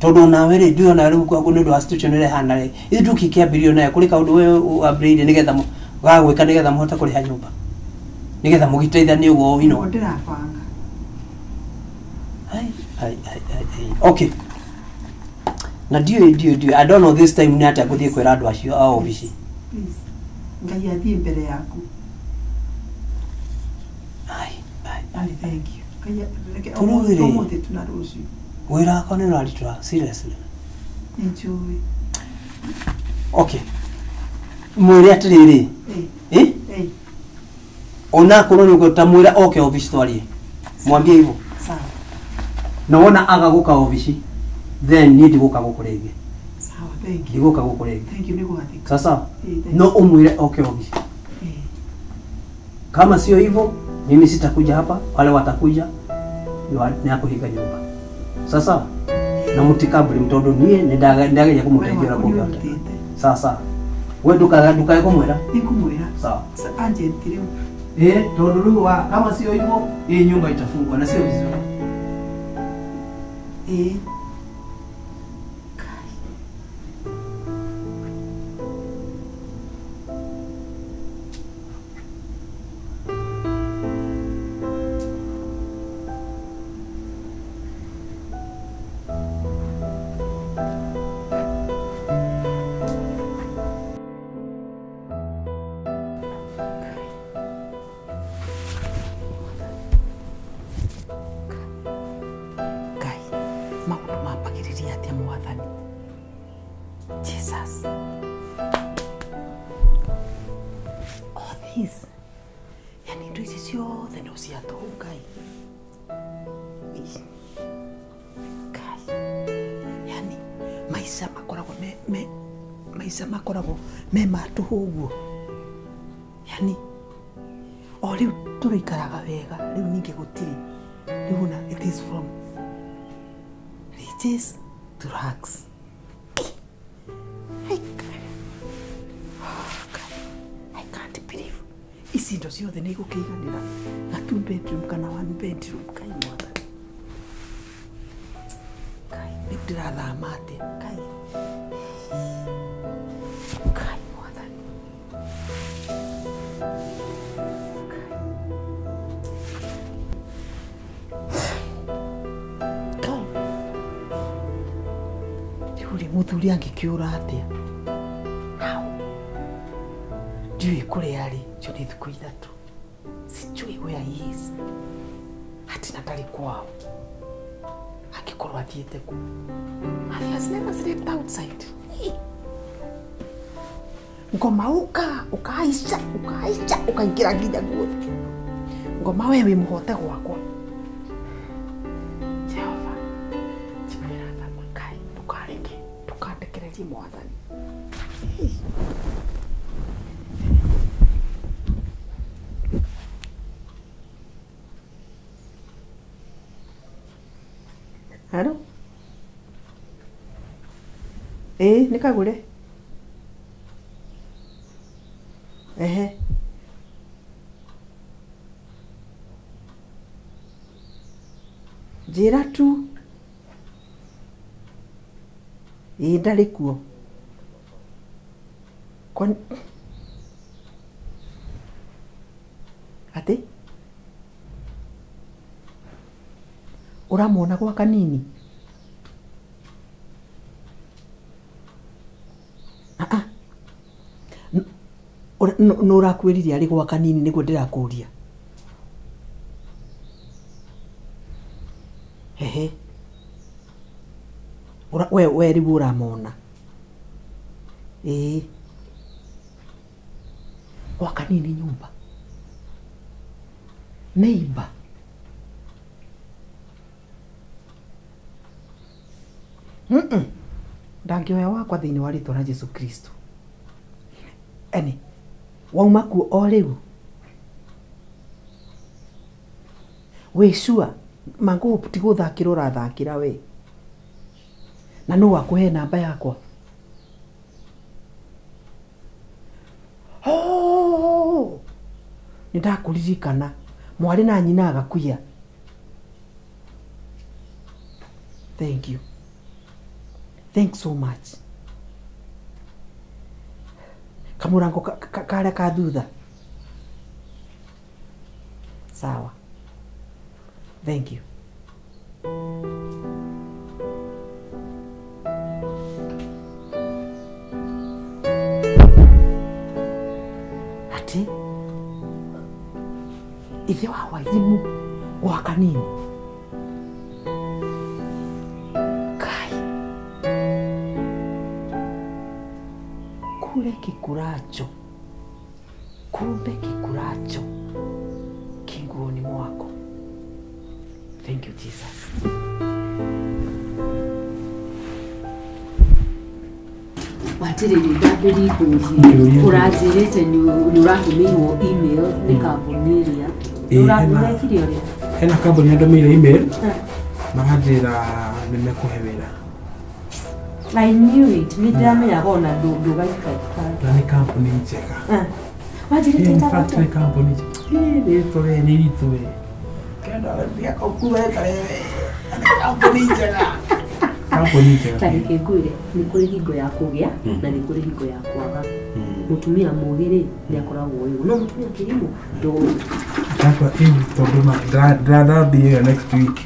tondũ nawe rĩ ndiũĩ ona rĩu nĩ ũndũ wa situation ĩrĩa ĩhana rĩ ithuĩ tũkĩkĩambĩrĩrio nayo kũrĩ kaũndũ we wambĩrĩirie nĩgetha gagwĩka nĩgetha mũhote kũrĩha nyũmba nĩgetha mũgĩteithanie ũguo you know ndĩrabanga. Ai okay na ndiũĩ I don't know this time nĩ atĩa ngũthiĩ kwĩra andũ acio a obici. Please Ngai athiĩ mbere yaku. Ai ai. Ai, thank you. Ngai reke Tũrũĩ rĩ. ũmũthĩ tu na rũciũ. Wĩra wakwa nĩ ũraritũha seriously. Nĩ njũĩ. Okay, mwĩre atĩrĩrĩ. Eh, eh eh, onakorwo nĩ ũguo, ta mwĩra oke obici twarie, mwambie hivyo. Sawa. Na wona aga gũka obici, then niĩ ndigũka gũkũ rĩngĩ. Sawa, thank you. Ndigũka gũkũ rĩngĩ. Thank you nĩ gwathĩka. Sasa Eh, thank no you. umwire oke obici. Eh, Kama sio hivyo, mimi sitakuja hapa, wale watakuja ni akuhinga nyumba. Sasa na mutikabuli mtondu nie ni ndageria kumuteithia we ũrĩa wakwa nĩ kũngĩhota. ũrutĩte. Sasa we ndukae kumwĩra. Nĩ ngũmwĩra. Sawa. Agent rĩu. Eh, tondu rĩu kama sio hivyo, hii nyumba itafungwa na sio vizuri. Eh. Ngai, maũndũ mambagĩrĩria atĩa mwathani Jesus. All this, yani indo ici ciothe no cia tũhũ. Ngai. Ih, Ngai, yani maica makoragwo me maica makoragwo me ma tũhũ ũguo, yani o rĩu tũrĩikaraga wega, rĩu ningĩ gũtirĩ rĩu ona it is from riches to rags. I, oh, God, I can't believe ici indo ciothe nĩ igũkĩiganĩra ga two bedroom kana one bedroom. Kai mwathani, Kai nĩ ndĩrathama atĩa? Kai, Kai mwathani. Kai rĩu rĩ mũthuri angĩkĩũra atĩa hau? Ndiũĩ kũrĩa arĩ, cio nĩ thikũ 3, sijui where he is, ati na ndarĩ kwao, angĩkorwo athiĩte kũ, and he has never slept outside. Ih. Ngoma ũka ũkahaica ũkahaica ũkaingĩra nginya guothe. Ngoma we wĩ mũhote gwakwa. Jehova, njiguĩra tha. Kai, ndũkareke, ndũkandekererie mwathani. Ih. Haro? Ĩĩ, nĩ kagũre. Ehe. Njĩra tu. Ĩĩ, ndarĩ kuo. Kwani atĩ ũramuona gwa kanini? Ah ah. Nũ ũrakwĩrire arĩ gwa kanini nĩguo ndĩrakũria? Ehe. Ura, we rĩu ũramona. Ĩĩ. Gwa kanini nyũmba. Neighbor. Mm-mm. Ndangĩoya wakwa thĩinĩ wa rĩtwa rĩa Jesu Kristo. Eni, wauma kuo o rĩu. Wĩ sure mangũ ti gũthakĩra ũrathakĩra we. Na nũ wakũhe namba yakwa? Oh! Nĩ ndakũririkana mwarĩ na nyina agakuia. Thank you. Thanks so much. Kamurango karĩa ka thutha. Sawa. Thank you. Ati ithe wa Wairimu gwa kanini. Kai. Kule kikuracho. Kumbe kikuracho kinguoni mwako. Thank you Jesus. Watiriri ndambĩri ngũrie ũranjĩrĩte nĩ ũratũmĩirwo email nĩ kambuni ĩrĩa ũrekire ũrĩa hena kambuni yandũmĩire email makanjĩra nĩ mekũhe wĩra. I knew it. Nĩ ndĩramenyaga ona ndũgaikaika. Na nĩ kambuni njega. Wanjĩrĩte in fact nĩ kambuni njega. Rĩtwa we nĩ iritũ we kenda nĩ kambuni njega. Ta reke ngwĩre nĩ kũrĩ hingo ya kũgĩa na nĩ kũrĩ hingo ya kwaga. Mũtumia mũũgĩ rĩ nĩ akoragwo ũĩ no mũtumia kĩrimũ ndũĩ. Ndakwa ĩĩ tondũ ndĩrathiĩ next week.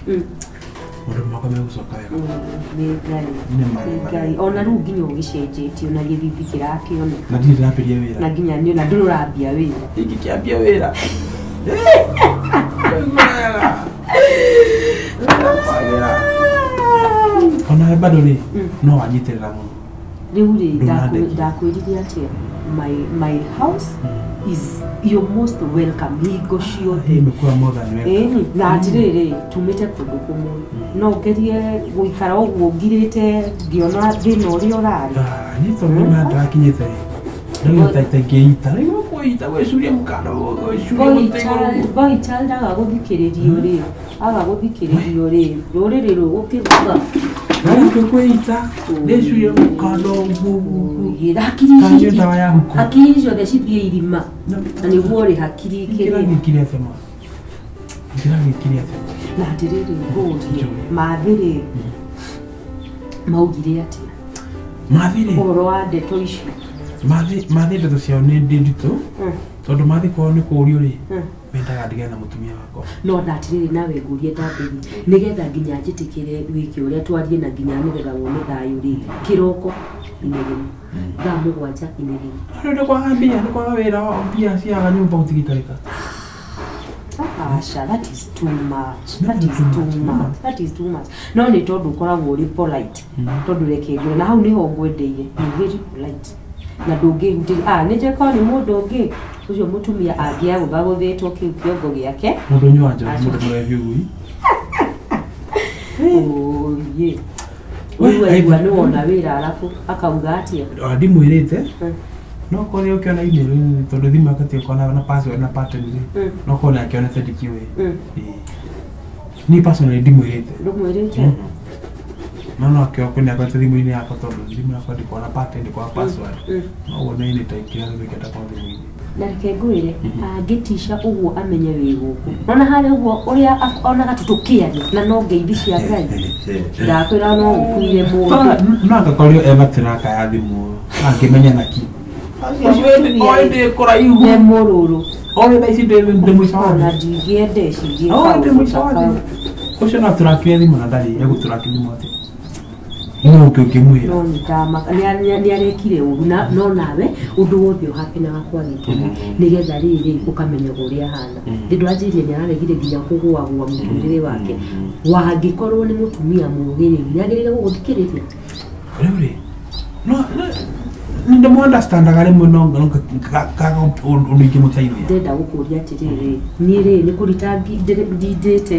Maũndũ makwa megũcoka wega. Nĩ Ngai. Nĩ Ngai. Ona rĩu nginya ũgĩcenjetie ona gĩthithi kĩrakĩoneka. Na ndirĩ ndĩrambĩria wĩra. Na nginya niĩ ona ndũrĩ ũrambia wĩra. Ingĩkĩambia wĩra. Ona bado rĩ no wanyitĩrĩra mũno. Rĩu rĩ ndakwĩrire atĩa my house is your most welcome hingo ciothe. Imekuwa more than welcome. Na atĩrĩrĩ tumĩte kũndũ kũmwe no ngerie gũikara ũguo ngirĩte ngĩona thĩna ũrĩa ũrarĩ. Niĩ tondũ nĩ ndakinyĩte rĩu ta ngĩita rĩu kwĩita gwĩcuria mũkanda gwĩcuria mũtĩ. Boy child aga gũthikĩrĩrio rĩ aga gũthikĩrĩrio rĩ rũrĩrĩ rũgũkĩruga kwĩita ndĩcuria mũkanda ũguo hakiri ciothe cithiĩ irima na nĩguo rĩ hakiri kĩragĩkire thema kĩragĩkire thema. Na atĩrĩrĩ ngũrie mathĩ rĩ maugire atĩa mathĩ rĩ ũhoro wa ndeto icio mathĩ ndeto ciao nĩ nditũ tondũ mathĩ kwao nĩ kũũrio rĩ mendaga ndigane na mũtumia wakwa. No na atĩrĩrĩ nawe ngũrie ndambĩri nĩgetha nginya njĩtĩkĩre wĩke ũrĩa twarie na nginya nĩgetha wone thayũ rĩ kĩroko inegene thaa 7 inegene. Nĩ kwaga mbia nĩ kwaga wĩra mbia ciaga nyũmba gũtigitarĩka. Asha, that is too much. That is too much. That is too much. No nĩ tondũ ũkoragwo ũrĩ polite tondũ reke ngwĩre na hau nĩho ngwendeire nĩ very polite na ndũngĩhutĩria nĩ njeko nĩ mũndũ ũngĩ ũcio mũtumia angĩagũthagũthĩtwo kĩu kĩongo gĩake mũndũ ũnyuaga njohi mũndũ mũrevi ũgui. Oye rĩu aigua nĩ wona wĩra arabu akauga atĩa ndimwĩrĩte no korwo ũkĩona email tondũ thimũ yake tikorwo na password na pattern rĩ no korwo nĩ akĩonete ndikĩũĩ. Niĩ personally ndimwĩrĩte. Ndũmwĩrĩte? No akĩoka nĩ akorete thimũ-inĩ yakwa tondũ thimũ yakwa ndĩkoragwo na pattern ndĩkoragwo password no wone any time kĩrĩa gĩkĩenda kwa thimũ-inĩ. Na reke ngwĩre angĩtica ũguo amenye wĩ gũkũ nona harĩa ũguo ũrĩa onaga tũtũkĩaria na no ngeithi cia Ngai ndakwĩra no ũkuire mũndũ no angakorirwo ena tiraka ya thimũ angĩmenya naki ũcio ndĩ kũraihu nĩ mũrũrũ oĩ thaa ici ndĩ mũico wa ona ndingĩenda ĩcirie ndĩ mũico wa thimũ ũcio no atũrakire thimũ na ndarĩ egũtũrakia thimũ atĩ no ũngĩmwĩra no nĩndamaka nĩarekire ũru no nawe ũndũ wothe ũhakenaga kwa gĩtũmi nĩgetha rĩrĩ ũkamenyaga ũrĩa ahana. Ndĩ ndwanjĩrire nĩararegire nginya kũgũagũa mũtũrĩre wake wangĩkorwo nĩ mũtumia mũũgĩ rĩ nĩagĩrĩire gũgũthikĩrĩria. Rĩu rĩ no nĩndĩmũ-understandaga rĩmwe no kaga ũndũ ingĩmũteithia. Ndĩrenda gũkũria atĩrĩrĩ niĩ rĩ nĩ kũrita ndindĩte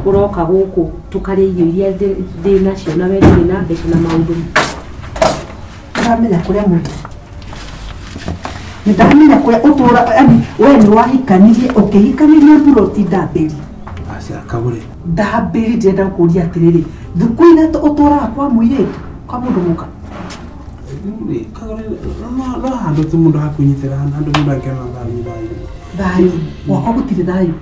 ũroka gũkũ tũkarĩa irio iria ndĩ nacio na we ndũrĩ na mbeca na maũndũ. Ndamenya kũrĩa mũrĩ nĩndamenya kũrĩa ũtũra yani we nĩ wahikanirie ũkĩhikanĩria mburoti ndambĩri. Aca kagũre ndambĩri ndĩrenda gũkũria atĩrĩrĩ thikũ ithatũ ũtũraga kwa mũirĩtu kwa mũndũ mũka. No handũ tu mũndũ hakunyitĩra handũ mũndũ angĩona thayũ thayũ gwakwa gũtirĩ thayũ.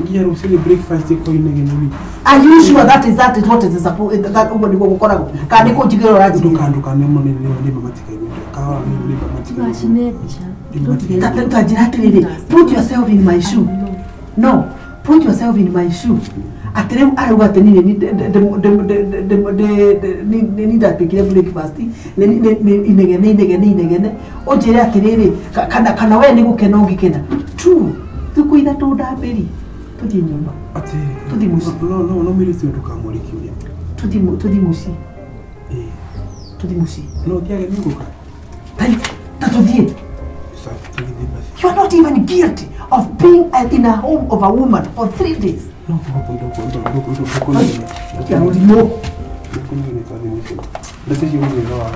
Nginya rũcinĩ breakfast ĩkorwo inegene. Are you sure that is that is what is supposed that ũguo nĩguo gũkoragwo kana nĩ kũnjigĩrĩra ũranjigĩrĩra? Ndũkandũkane mũno nĩ mamatikaine kahora nĩ mamatikaine. Tũgacine mbica. Ta njĩra atĩrĩrĩ put yourself in my shoe. No, put yourself in my shoe. Atĩ rĩu arauga atĩ niĩ nĩ ndatuĩkire breakfast nĩ inegene inegene inegene. Ũnjĩre atĩrĩrĩ, kana we nĩ gũkena ũngĩkena tu thikũ 3 ndambĩri tũthiĩ nyũmba. Atĩrĩrĩ. Tũthiĩ mũciĩ. No no no mĩrĩti ndũkamũrie kĩũria. Tũthiĩ mũciĩ. Ĩĩ. Tũthiĩ mũciĩ. No ũthiage nĩ ngũka. Ta tũthiĩ. Sawa, tũgĩthiĩ basi. You are not even guilty of being in a home of a woman for 3 days. No ndũkũnegene. Ya ũrimũ. Ndũkũnegene twathiĩ mũciĩ. Mbeca icio ũgũthiĩ wa.